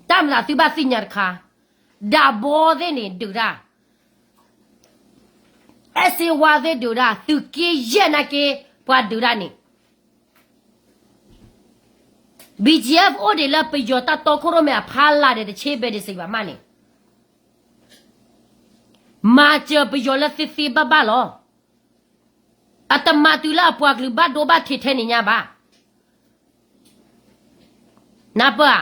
တၢ်မၤသုဘၣ်သ့ၣ်ညါတခါ, ဒၣ်ဘီသ့ၣ်န့ၣ်ဒုးတၢ်, အဲၣ်စ့ဝါသ့ၣ်ဒုးတၢ် သုးက့ယဲၢ်နာ်က့ ပှၤဒုးတၢ်န့ၣ် BGF အိၣ်ဒံးလၢပယီၤတၢ်တီခိၣ်ရိၣ်မဲအဖီလာ်ဒီးတဆ့ဘဲဒ်စံးဘၣ်မးန့ၣ် မၤစၢၤပယီၤလၢသ့သ့ဘၣ်ဘၣ်လီၤ. အတမၤတုၤလၢအပှၤကလုာ်ဘၣ်ဒိဘၣ်ထံးထဲန့ၣ်ညါဘၣ်. နၢ်ပၢၢ်ဧါ,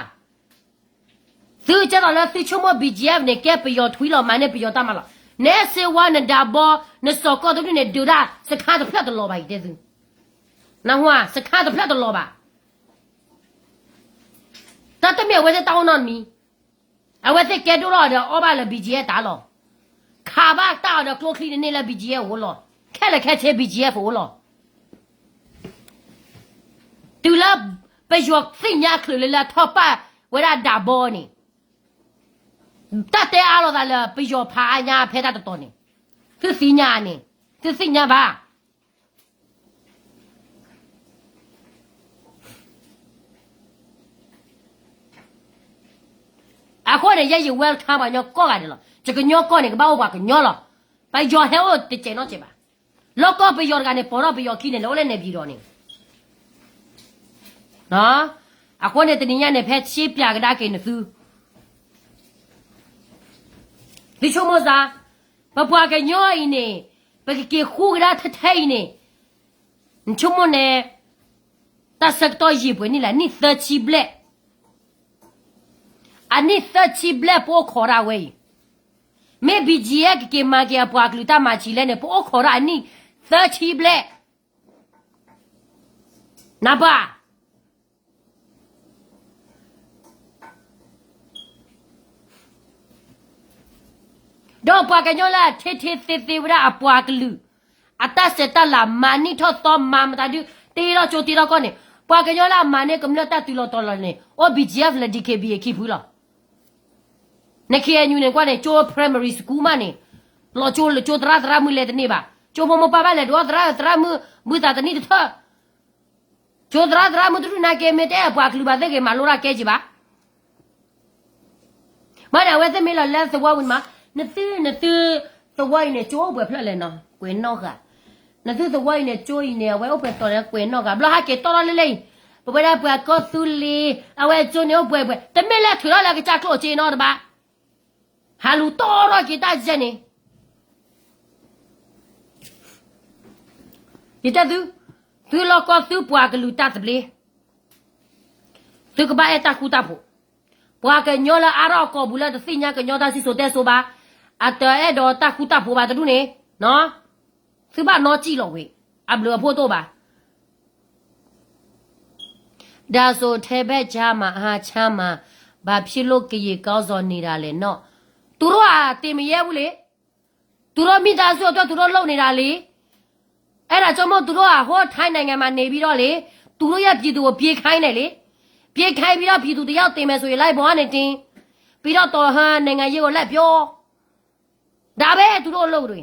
သုကဲသိးလၢသုဆိကမိၣ် BGF န့ၣ် ကဲပယီၤထွံလီၤ မၤန့ၢ်ပယီၤတၢ်မၤလီၤ. နအဲၣ်စ့ဝါ နဒးဘီ နစီၤကီၢ်တဒူၣ်န့ၣ် ဒုးဒၣ်စခါတဖျၢၣ်တလီၤဘၣ် ယတဲသု, နဟါ စခါတဖျၢၣ်တလီၤဘၣ်. တၢ်တမ့ၢ်အဝဲသ့ၣ်တၢ်အိၣ်နီတမံၤ, အဝဲသ့ၣ်ကဲဒိၣ်ထီၣ်အီၤဒီးအီၣ်ဘၣ်လၢ BGF တၢ်လီၤ. ခးဘၣ်တၢ်အီၤဒီးကျိချံန့ၣ်လၢ BGF အိၣ်လီၤ. ခဲလၢာ်ခဲဆ့ BGF အိၣ်လီၤ. တုၤလၢပယီၤသ့ၣ်ညါချုးလၢလၢထီၣ်ပာ်ဝဲဒၣ်ဒးဘီန့ၣ်, တၢ်တဲအါလိာ်သးလၢပယီၤဖးအါညါဖဲတၢ်တတီၤန့ၣ်, သုသ့ၣ်ညါန့ၣ်, သုသ့ၣ်ညါဘၣ်. အဃိန့ၣ် ယဲယ welcome ပှၤကညီကိးဂၤဒဲးလီၤ. ယကညီကီၢ်န့ၣ် ကဘၣ်အိၣ်ပှၤကညီလီၤ. ပယီၤဟဲအိၣ်တစဲးနီတစဲးဘၣ်. လီၢ်ကီၢ်ပယီၤတဂၤန့ၣ် ပိာ်ထီၣ်ပယီၤခံန့ၣ် လဲၤအိၣ်လၢနဲပၠံၤဒီးန့ၣ် အဃိန့ၣ် တနံၤညါန့ၣ် ဖဲရှဲပၠးကဒါက့ၤနသု, သုဆိကမိၣ်စ့ၢ်, ပပှၤကညီအံၤန့ၣ် ပကက့ၤဃူကဒါထဲထဲအံၤန့ၣ်, နဆိကမိၣ်န့ၣ် တၢ်ဆၢကတီၢ်ယံာ်ပှဲၤနံၣ်လဲၣ်, နံၣ်သၢဆံဘျဲၣ်, အနံၣ်သၢဆံဘျဲၣ် ပအိၣ်ခိးဒၣ်ဝဲအံၤ, မ့ၢ် BGF ကက့ၤမၤက့ၤအပှၤကလုာ်တၢ်မၤဆံးလဲၣ်န့ၣ် ပအိၣ်ခိးဒၣ်အနံၣ်သၢဆံဘျဲၣ်, နၢ်ပၢၢ် ဒီးပှၤကညီလၢအထဲထဲသ့သ့ဝဲဒၣ်အပှၤကလုာ် အတၢ်ဆဲးတၢ်လၤ မၤနံၣ်ထီၣ်သီ မၤမတၤဒု တ့ထီၣ်ကၠိတ့ထီၣ်ကီၢ်န့ၣ်, ပှၤကညီလၢအမၤန့ၢ်ကမျၢၢ်တၢ်တုၤလီၤတီၤလီၤန့ၣ် အိၣ် BGF လၢ DKBA ခံဖုလီၤ. န KNU န့ၣ်ကွၢ်န့ၣ် ကၠိ primary school မးန့ၣ်, လီၤကၠိလၢကၠိသရၣ်သရၣ်မုၣ်လဲၤတန့ၢ်ဘၣ်, ကၠိဖိမိၢ်ပၢ်ဘၣ်လဲၤဒုးအီၣ်သရၣ်သရၣ်မုၣ် ဘုသးတနံၣ်တထၢၣ် ကၠိသရၣ်သရၣ်မုၣ်တဒူၣ်နာ်က့ မ့ၢ်တအဲၣ်ပှၤကလုာ်ဘၣ်သ့ၣ်ဂ့ၤ မၤလိတၢ်ကဲက့ၤဘၣ်. ဘၣ်န့ၣ် အဝဲသ့ၣ်မ့ၢ်လီၤလၢသဝီဝံၤမး, နသု နသု သဝီအံၤန့ၣ် ကၠိအိၣ်ပှဲၤဖျၢၣ်လဲၣ်နီၤ ကွဲးနီၣ်ဃာ်, နသုသဝီအံၤန့ၣ် ကၠိအံၤန့ၣ် အဝဲအိၣ်ပှဲၤတီၤန့ၣ် ကွဲးနီၣ်ဃာ်, ဘျီဟဲက့ၤတီၢ်ထီၣ်လၢလၢအံၤ, ပဝဲဒၣ်ပှၤကီၢ်သူလ့ၤ အဝဲကၠိန့ၣ်အိၣ်ပှဲၤပှဲၤ တမ့ၢ်လၢထုးထီၣ်လၢကစၢ်ကျိၣ်စ့နီတဘၣ် ဟးလူၤတီၢ်ထီၣ်က့ၤတၢ်ယဲၢ်န့ၣ်, ယတဲသု, သုလီၢ်ကီၢ်သုပှၤကလုာ်တၢ်သဘျ့, သုကဘၣ်အဲၣ်တၢ်ဃူတၢ်ဖိး, ပှၤကညီလၢအါထီၣ်အကိာ်ပူၤလၢတသ့ၣ်ညါကညီတၢ်စံၣ်စိၤတဲစိၤဘၣ်, အတအဲၣ်ဒိးတၢ်ဃူတၢ်ဖိးဘၣ်တဒူၣ်န့ၣ်, သုဘၣ်နီၢ်ကံၣ်လီၤဝဲ, အဘျုးအဖှိၣ်တအိၣ်ဘၣ်. ဒါဆိုထဲဘက်ကျမှ အဟါချမှ ဘာဖြစ်လို့ ကရင်ခေါင်းဆောင် နေတာလဲနော်, သူတို့က သင်မရဲဘူးလေ, သူတို့မိသားစုအတွက် သူတို့လုပ်နေတာလေ, အဲဒါကြောင့်မို့ သူတို့က ဟိုထိုင်းနိုင်ငံမှာ နေပြီးတော့လေ, သူတို့ရဲ့ ပြည်သူကို ပြေးခိုင်းတယ်လေ, ပြေးခိုင်းပြီးတော့ ပြည်သူတစ်ယောက် သေမယ်ဆိုရင် လိုက်ပေါ်ကနေတင်, ပြီးတော့ တော်ဟန်နိုင်ငံရေးကို လိုက်ပြော, ဒါပဲ သူတို့အလုပ်တွေ,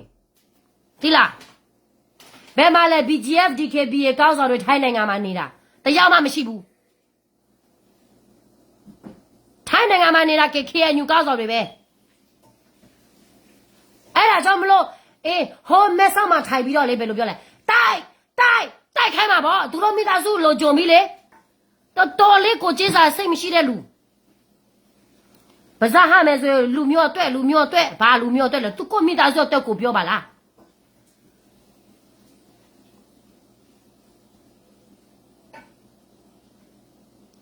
သိလား, ဘယ်မှာလဲ BGF DKBA ခေါင်းဆောင်တွေ ထိုင်းနိုင်ငံမှာ နေတာ, တစ်ယောက်မှ မရှိဘူး. ထိုင်းနိုင်ငံမှာ နေတာ က KNU ခေါင်းဆောင်တွေပဲ, အဲဒါကြောင့်မလို့, အေး ဟိုမဲဆောက်မှာ ထိုင်ပြီးတော့လေ ဘယ်လိုပြောလဲ, တိုက် တိုက် တိုက်ခိုင်းမှာပေါ့, သူတို့မိသားစု လုံခြုံပြီလေ, တော်တော်လေး ကိုယ်ချင်းစာ စိတ်မရှိတဲ့လူ, ပါးစပ်ဟါမယ်ဆိုရင် လူမျိုးအတွက် လူမျိုးအတွက် ဘာလူမျိုးအတွက်လဲ, သူကိုယ့်မိသားစုအတွက် ကိုပြောပါလား.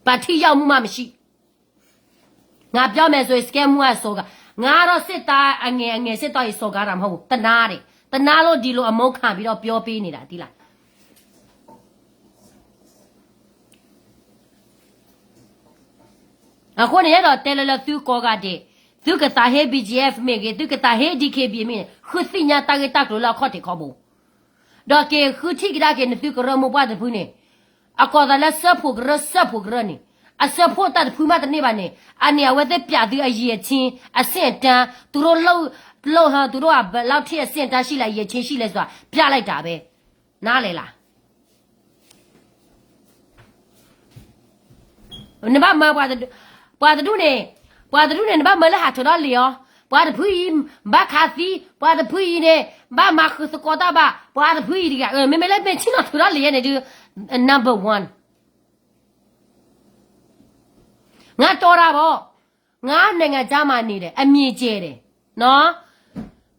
ဘာထိရောက်မှုမှမရှိ. ငါပြောမယ်ဆိုရင် စကဲမူက စော်ကား, ငါတော့ စစ်သားအငယ် အငယ်စစ်သားကြီး စော်ကားတာမဟုတ်ဘူး, တနာတယ်, တနာလို့ ဒီလိုအမုန်းခံပြီးတော့ ပြောပေးနေတာ သိလား. အဃိန့ၣ်ဒီး တဲလၢလၢသုကိးဂၤဒဲး, သုကသးဟ့ BGF မ့ၢ်ဂ့ၤ, သုကသးဟ့ DKBA မ့ၢ်ဂ့ၤ, ဃုသ့ၣ်ညါတၢ်ဂ့ၢ်တၢ်ကျိၤလၢအခီၣ်ထံးခီၣ်ဘိ, ဒီးက့ၤဃုထံၣ်ကဒါက့ၤ နသုကရၢမိၢ်ပှၢ်တဖုန့ၣ်, အကိးသးလၢစၢဖှိၣ်ကရၢ စၢဖှိၣ်ကရၢန့ၣ်, အစၢဖှိၣ်တၢ်တဖုမးတန့ၢ်ဘၣ်န့ၣ်, အန့ၣ် အဝဲသ့ၣ်ပြသုအရည်အချင်း အဆင့်အတန်း, သူတို့လုပ်ဟန် သူတို့က ဘယ်လောက်ထိ အဆင့်အတန်းရှိလဲ အရည်အချင်းရှိလဲဆိုတာ ပြလိုက်တာပဲ, နားလည်လား. နဘၣ်မၤပှၤတဒူၣ်, ပှၤတဒူၣ်န့ၣ်, ပှၤတဒူၣ်န့ၣ် နဘၣ်မၤလၢဟးထီၣ်ဒီးလံာ်အီၤ, ပှၤတဖုအံၤ ဘၣ်ခးသံ, ပှၤတဖုအံၤန့ၣ် ဘၣ်မၤဃုာ်သကိးတၢ်ဘၣ် ပှၤအါတဖုအံၤတဂၤ မ့မ့ၢ်လၢမ့ၢ်ဆ့ၣ်နီၤထုးထီၣ်လံယဲန့ၣ်ဒုး number one ငါတီတၢ်ဘၣ်, ငါနိုင်ငံခြားမှာနေတယ် အမြင်ကျယ်တယ်နော်,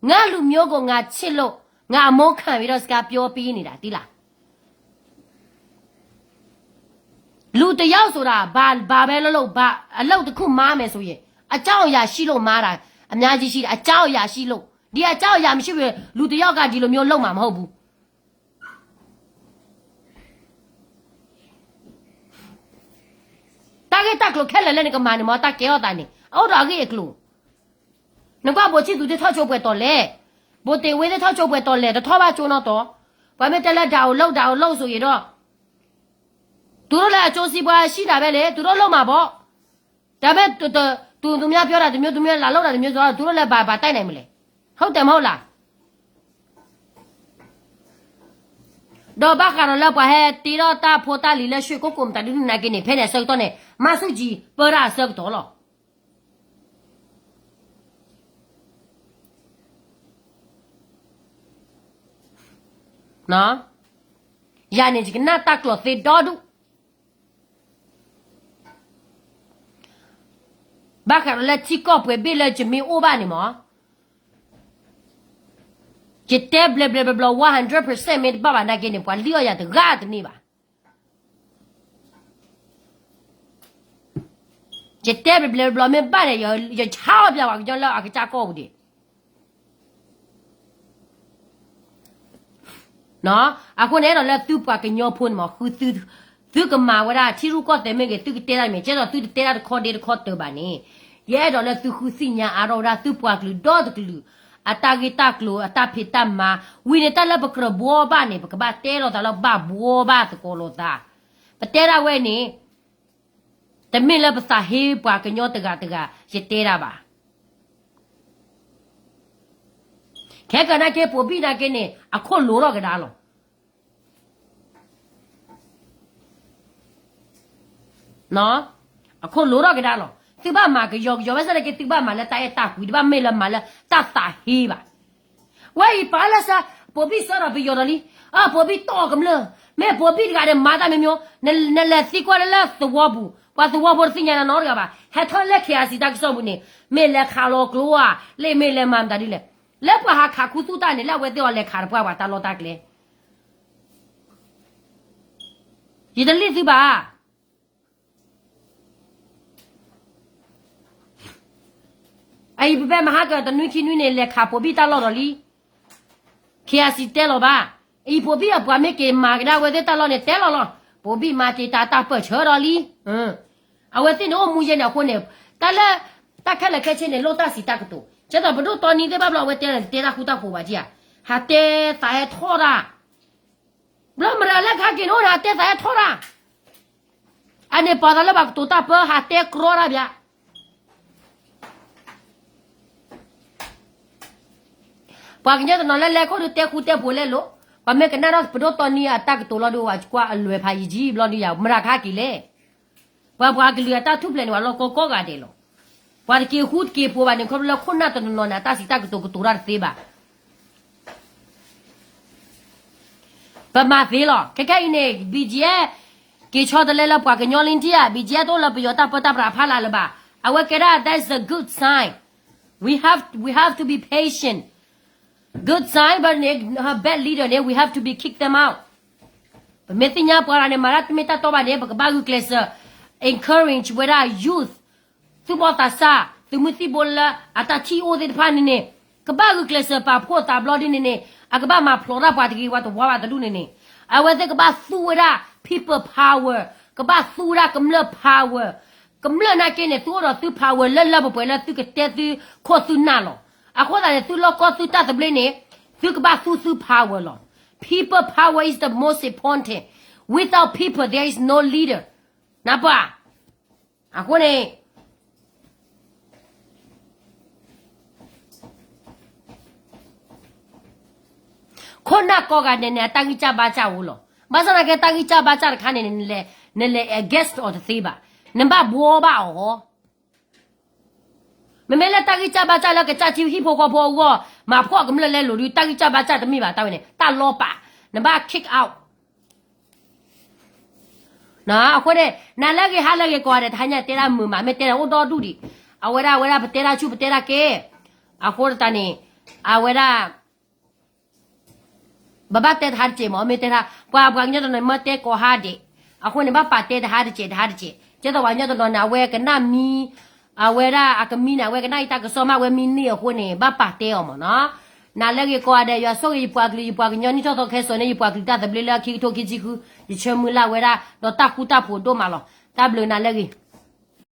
ငါလူမျိုးကိုငါချစ်လို့ ငါအမိုးခံပြီးတော့စကားပြောပေးနေတာ သိလား. လူတစ်ယောက်ဆိုတာ ဘာ, ဘာပဲလုပ်လုပ် ဘာ, အလုပ်တစ်ခုမှားမယ်ဆိုရင် အကြောင်းအရာရှိလို့မှားတာ အများကြီးရှိတယ် အကြောင်းအရာရှိလို့ ဒီအကြောင်းအရာမရှိဘူး လူတစ်ယောက်ကဒီလိုမျိုးလုပ်မှာမဟုတ်ဘူး တၢ်ဂ့ၢ်တၢ်ကျိၤခဲလၢာ်လၢနကမၤန့ၣ်မ့ၢ် တၢ်ကဲထီၣ်သးန့ၣ် အအိၣ်ဒီးအဂ့ၢ်အကျိၤ, နကွၢ်ဘိးဆံသူးသ့ၣ်ထီၣ်ကၠိပှဲၤတီၤလဲၣ်, ဘိးတ့ၢ်ဝ့သ့ၣ်ထီၣ်ကၠိပှဲၤတီၤလဲၣ် တထီၣ်ဘၣ်ကၠိနီတီၤ, ပှၤမ့ၢ်တဲလၢ download download ဆိုရင်တော့ သူတို့လည်းအကျိုးစီးပွားရှိတာပဲလေ သူတို့လုပ်မှာပေါ့, ဒါပေမဲ့ သူ, သူ, သူ, သူများပြောတာတစ်မျိုး သူများလာလုပ်တာတစ်မျိုးဆိုတော့ သူတို့လည်းဘာ, ဘာတိုက်နိုင်မလဲ ဟုတ်တယ်မဟုတ်လား. ဒီးဘၣ်ဃးဒီးလၢပှၤဟဲတ့ထီၣ်တၢ်ဖိတၢ်လံၤလၢ ရွှေကုက္ကို မတၤဒုးနုၢ်နာ်က့န့ၣ် ဖဲန့ၣ်အဆၢကတီၢ်န့ၣ် မၤဆူၣ်ကၠံပၢတၢ်အဆၢကတီၢ်လီၤ. ယၤန့ၣ်ယကနၣ်တၢ်ကျိၤသ့ဒီဒူၣ် ဘၣ်ဃးဒီးလၢထံကီၢ်ပှဲၤဘ့ၣ်လၢယမ့ၢ်အိၣ်ဘၣ်န့ၣ်မ့ၢ် ယတဲဘျဲဘျဲဘျီဘျီ one hundred percent မ့ၢ်တဘၣ်ဘၣ်နာ်က့န့ၣ် ပှၤလံၣ်အီၣ်ယၤတဂၤတန့ၢ်ဘၣ်. ယတဲဘျဲဘျဲဘျီမ့ၢ်ဘၣ်န့ၣ် ယဆါအီၣ်ပၠးပှၤကညီလၢအကစၢ်ကီၢ်ပူၤဒံး အဃိန့ၣ်ဒီးလၢသုပှၤကညီဖိန့ၣ်မ့ၢ် သုကမၤဝဲဒၣ်ထံရူၢ်ကီၢ်သဲးမ့ၢ်ဂ့ၤ သုကတဲတၢ်မ့ၢ် ကဲဒီးသုတတဲတၢ်တခီဒ့တခီတၢၤဘၣ်န့ၣ် ယအဲၣ်ဒိးလၢသုဃုသ့ၣ်ညါအါထီၣ်ဝဲဒၣ်သုပှၤကလုာ်ဒီတကလုာ် အတၢ်ဂ့ၢ်တၢ်ကျိၤ အတၢ်ဖံးတၢ်မၤ ဝံၤန့ၣ်တၢ်လၢပကြၢးဘှီဘၣ်န့ၣ် ပကဘၣ်တဲလိာ်သးလၢဘၣ်ဘှီဘၣ်သကိးလိာ်သး ပတဲဒၣ်ဝဲန့ၣ် တမ့ၢ်လၢပသးဟ့ပှၤကညီတဂၤတဂၤ ယတဲဒၣ်ဘၣ်. ခဲကနၣ်က့ ပိာ်ဘံၣ်နာ်က့န့ၣ် အခိၣ်လိၤထီၣ်ကဒါလီၤ. အခိၣ်လိၤထီၣ်ကဒါလီၤ. သုဘၣ်မၤကယီကယီ ဘၣ်ဆၣ်နာ်က့ သုဘၣ်မၤလၢတၢ်အဲၣ်တၢ်ကွံ တဘၣ်မ့ၢ်လၢမၤလၢတၢ်သးဟ့ဘၣ်. ဝဲအံၤပာ်လၢစၢ ပိာ်ဘံၣ်စၢဒီးပယီၤဒီးလံ. အ ပိာ်ဘံၣ်တီၢ်ကမျၢၢ်, မ့ၢ်ပိာ်ဘံၣ်တဂၤဒီးမၤတၢ်မ့ၢ်မ့ၢ်, နလဲၤသံကွၢ်လၢလၢသဝီပူၤ, ပှၤသဝီဖိတသ့ၣ်ညါနၤနီတဂၤဘၣ်. ဟဲထီၣ်လၢ KIC တၢ်ကစီၣ်ပူၤန့ၣ် မ့ၢ်လဲၤခးလီၤကျိဧါ, လၢမ့ၢ်လဲၤမၤမတၤဒ်လဲၣ်. လၢပှၤဟးခးခူသူၣ်တၢ်န့ၣ် လၢအဝဲသ့ၣ်အီၤလဲၤခးတပှၢ်ပှၤတၢ်လီၢ်တၢ်ကျဲ ယတလံၣ်သုဘၣ်. အအံၤပဘၣ်မၤဟါကတနွံခံနွံန့ၣ် လဲၤခးပိာ်ဘံၣ်တၢ်လီၢ်ဒီးလံ. KIC တဲလီၤဘၣ်. အံၤပိာ်ဘံၣ်အပှၤမ့ၢ်က့ၤမၤကဒါဝဲသ့ၣ်တၢ်လီၢ်န့ၣ် တဲလီၤလီၤ. ပိာ်ဘံၣ်မၤတ့ၢ်တၢ်တၢ်ပၢၢ်ဆၢဒီးလံ. အဝဲသ့ၣ်န့ၣ်အိၣ်မူယဲန့ၣ်အဃိန့ၣ် တၢ်လၢ တၢ်ခဲလၢာ်ခဲဆ့န့ၣ် လိၣ်တၢ်စံးတၢ်ကတိၤ. ကဲသိးပဒိၣ်တီနံသ့ၣ်ဘၣ်ဘျီ အဝဲတဲန့ၣ် တဲတၢ်ဃူတၢ်ဖိးဘၣ်က့ဧါ. ဟးတဲသးဟဲထီၣ်တၢ် ဘျီမတၤလၢခါက့ၤန့ၣ် ဟးတဲသးဟဲထီၣ်တၢ်. အန့ၣ်ပှၤသးလၢပှၤကတိၤတၢ်ပၢ ဟးတဲကြီတၢ်ဘၣ်. ပှၤကညီတနီၤလၢလဲၤခိၣ်ဒုးတဲဃူတဲဖိးလဲလိာ်. ပှၤမ့ၢ်ကနၣ်ထီၣ်ပဒိၣ်တီနံအတၢ်ကတိၤလီၤဒုး ဝဲကွၢ်အလွဲၢ်ဖးယံာ်ယံာ်ဘျီဒုးယၤ မတၤခါက့ၤလဲၣ်. ပှၤပှၤကလုာ်အတၢ်ထူၣ်ဖျဲးန့ၣ် ပှၤလီၢ်ကီကီဂာ်ဒဲးလီၤ. ပှၤတက့ၤဃူတက့ၤဖိးဘၣ်န့ၣ် ခီဖျိလၢခိၣ်နၢ်တနီၤနီၤန့ၣ် အတၢ်စံးတၢ်ကတိၤကတိၤတၢ်တသ့ဘၣ်. ပမၤသ့လီၤ. ခဲခဲအံၤန့ၣ် BGF က့ၤဆီတလဲလၢပှၤကညီလံထံၣ်ဧါ, BGF တအိၣ်လၢပယီၤတၢ်ပၢတၢ်ပြးဖးလၢ်လၢၤဘၣ်. အဝဲကဲဒၣ် that's a good sign. We have, we have to be patient. Good sign, but န့ၣ် her bad leader န့ၣ် we have to be kick them out. ပမ့ၢ်သ့ၣ်ညါပှၤတဂၤန့ၣ် မၤတၢ်တမ့ၢ်တၢ်တီဘၣ်န့ၣ် ပကဘၣ်ဂုာ်ကျဲးစၢး encourage ဝဲဒၣ် youth သူၣ်ဘီၣ်သးစၢ် သုးမုၢ်သံၣ်ဘိလၢအတၢ်ထံၣ်အိၣ်သ့ၣ်တဖၣ်န့ၣ်န့ၣ် ကဘၣ်ဂုာ်ကျဲးစၢးပာ်ဖှိၣ်သးဘျီဒ်န့ၣ်န့ၣ် အကဘၣ်မၤဖျိးတၢ်ပှၤတဂ့ၤဝဲတဝါဘၣ်တဒူၣ်န့ၣ်န့ၣ် အဝဲသ့ၣ်ကဘၣ်သူဝဲဒၣ် people power, ကဘၣ်သူဝဲဒၣ်ကမျၢၢ် power, ကမျၢၢ်နာ်က့န့ၣ် သုအိၣ်ဒီးသု power လၢလၢပှဲၤပှဲၤလၢသုကတဲသုခိၣ်သုနၢ်လီၤ. အဃိသတးန့ၣ် သုလီၢ်ကီသုတၢ်သဘျ့န့ၣ် သုကဘၣ်သူသု power လီၤ. People power is the most important. Without people, there is no leader. နၢ်ပၢၢ် အဃိန့ၣ် ခိၣ်နၢ်ကိးဂၤဒဲးန့ၣ် အတၢ်ဂံၢ်စၢ်ဘါစၢ်အိၣ်လီၤ. ဘၣ်ဆၣ်သနာ်က့ တၢ်ဂံၢ်စၢ်ဘါစၢ်တခါန့ၣ် နလဲၤ နလဲၤ against အီၤတသ့ဘၣ်. နဘၣ်ဘှီဘၣ်အီၤ. မ့မ့ၢ်လၢတၢ်ဂံၢ်စၢ်ဘါစၢ်လၢကစၢ်ထံဟံၣ်ဖိဃီဖိအဂီၢ် မၤဖှီၣ်ကမျၢၢ်လဲလိာ်ဒုး တၢ်ဂံၢ်စၢ်ဘါစၢ်တမ့ၢ်ဘၣ် တၢ်ဝဲန့ၣ် တၢ်လီပာ်, နဘၣ် kick out အဃိန့ၣ် နၤလၢအဂ့ၤဟါလၢအဂ့ၤကိးဂၤဒဲး တဟါညါတဲဒၣ်မုာ်မး မ့ၢ်တဲန့ၣ်အိၣ်ဒီဒူၣ်ဒံး, အဝဲဒၣ် အဝဲဒၣ်ပတဲတၢ်ဆူၣ်ပတဲတၢ်ကဲ, အဃိတၢ်န့ၣ် အဝဲဒၣ် ဘၣ်ဘၣ်တဲတဟါတစဲးမး မ့ၢ်တဲဒၣ် ပှၤပှၤကညီတနီၤန့ၣ် မ့ၢ်တဲကိးဟါဒဲး, အဃိန့ၣ် ဘၣ်ပာ်တဲတဟါတစဲးတဟါတစဲး ကဲသိးပှၤကညီတနီၤန့ၣ် အဝဲကနၣ်မံ အဝဲဒၣ် အကမံန့ၣ် အဝဲကနၣ်အံၤတၢ်ကစီၣ်မး အဝဲမံန့ၢ်အဃိန့ၣ် ဘၣ်ပာ်တဲအီၤမးနီၤ. နၤလၢအဂ့ၤကိးဂၤဒဲး ယွၤဆိၣ်ဂ့ၤယပှၤကလုာ် ယပှၤကညီနံၣ်ထီၣ်သီခဲစိာ်န့ၣ် ယပှၤကလုာ်တၢ်သဘျ့လၢအခံကထိခံဆံဃု, ယဆၢမုၢ်လၢ်ဝဲဒၣ် ဒီးတၢ်ဃူတၢ်ဖိးဒိၣ်မးလီၤ. တၢ်ဘျုးနၤလၢအဂ့ၤ.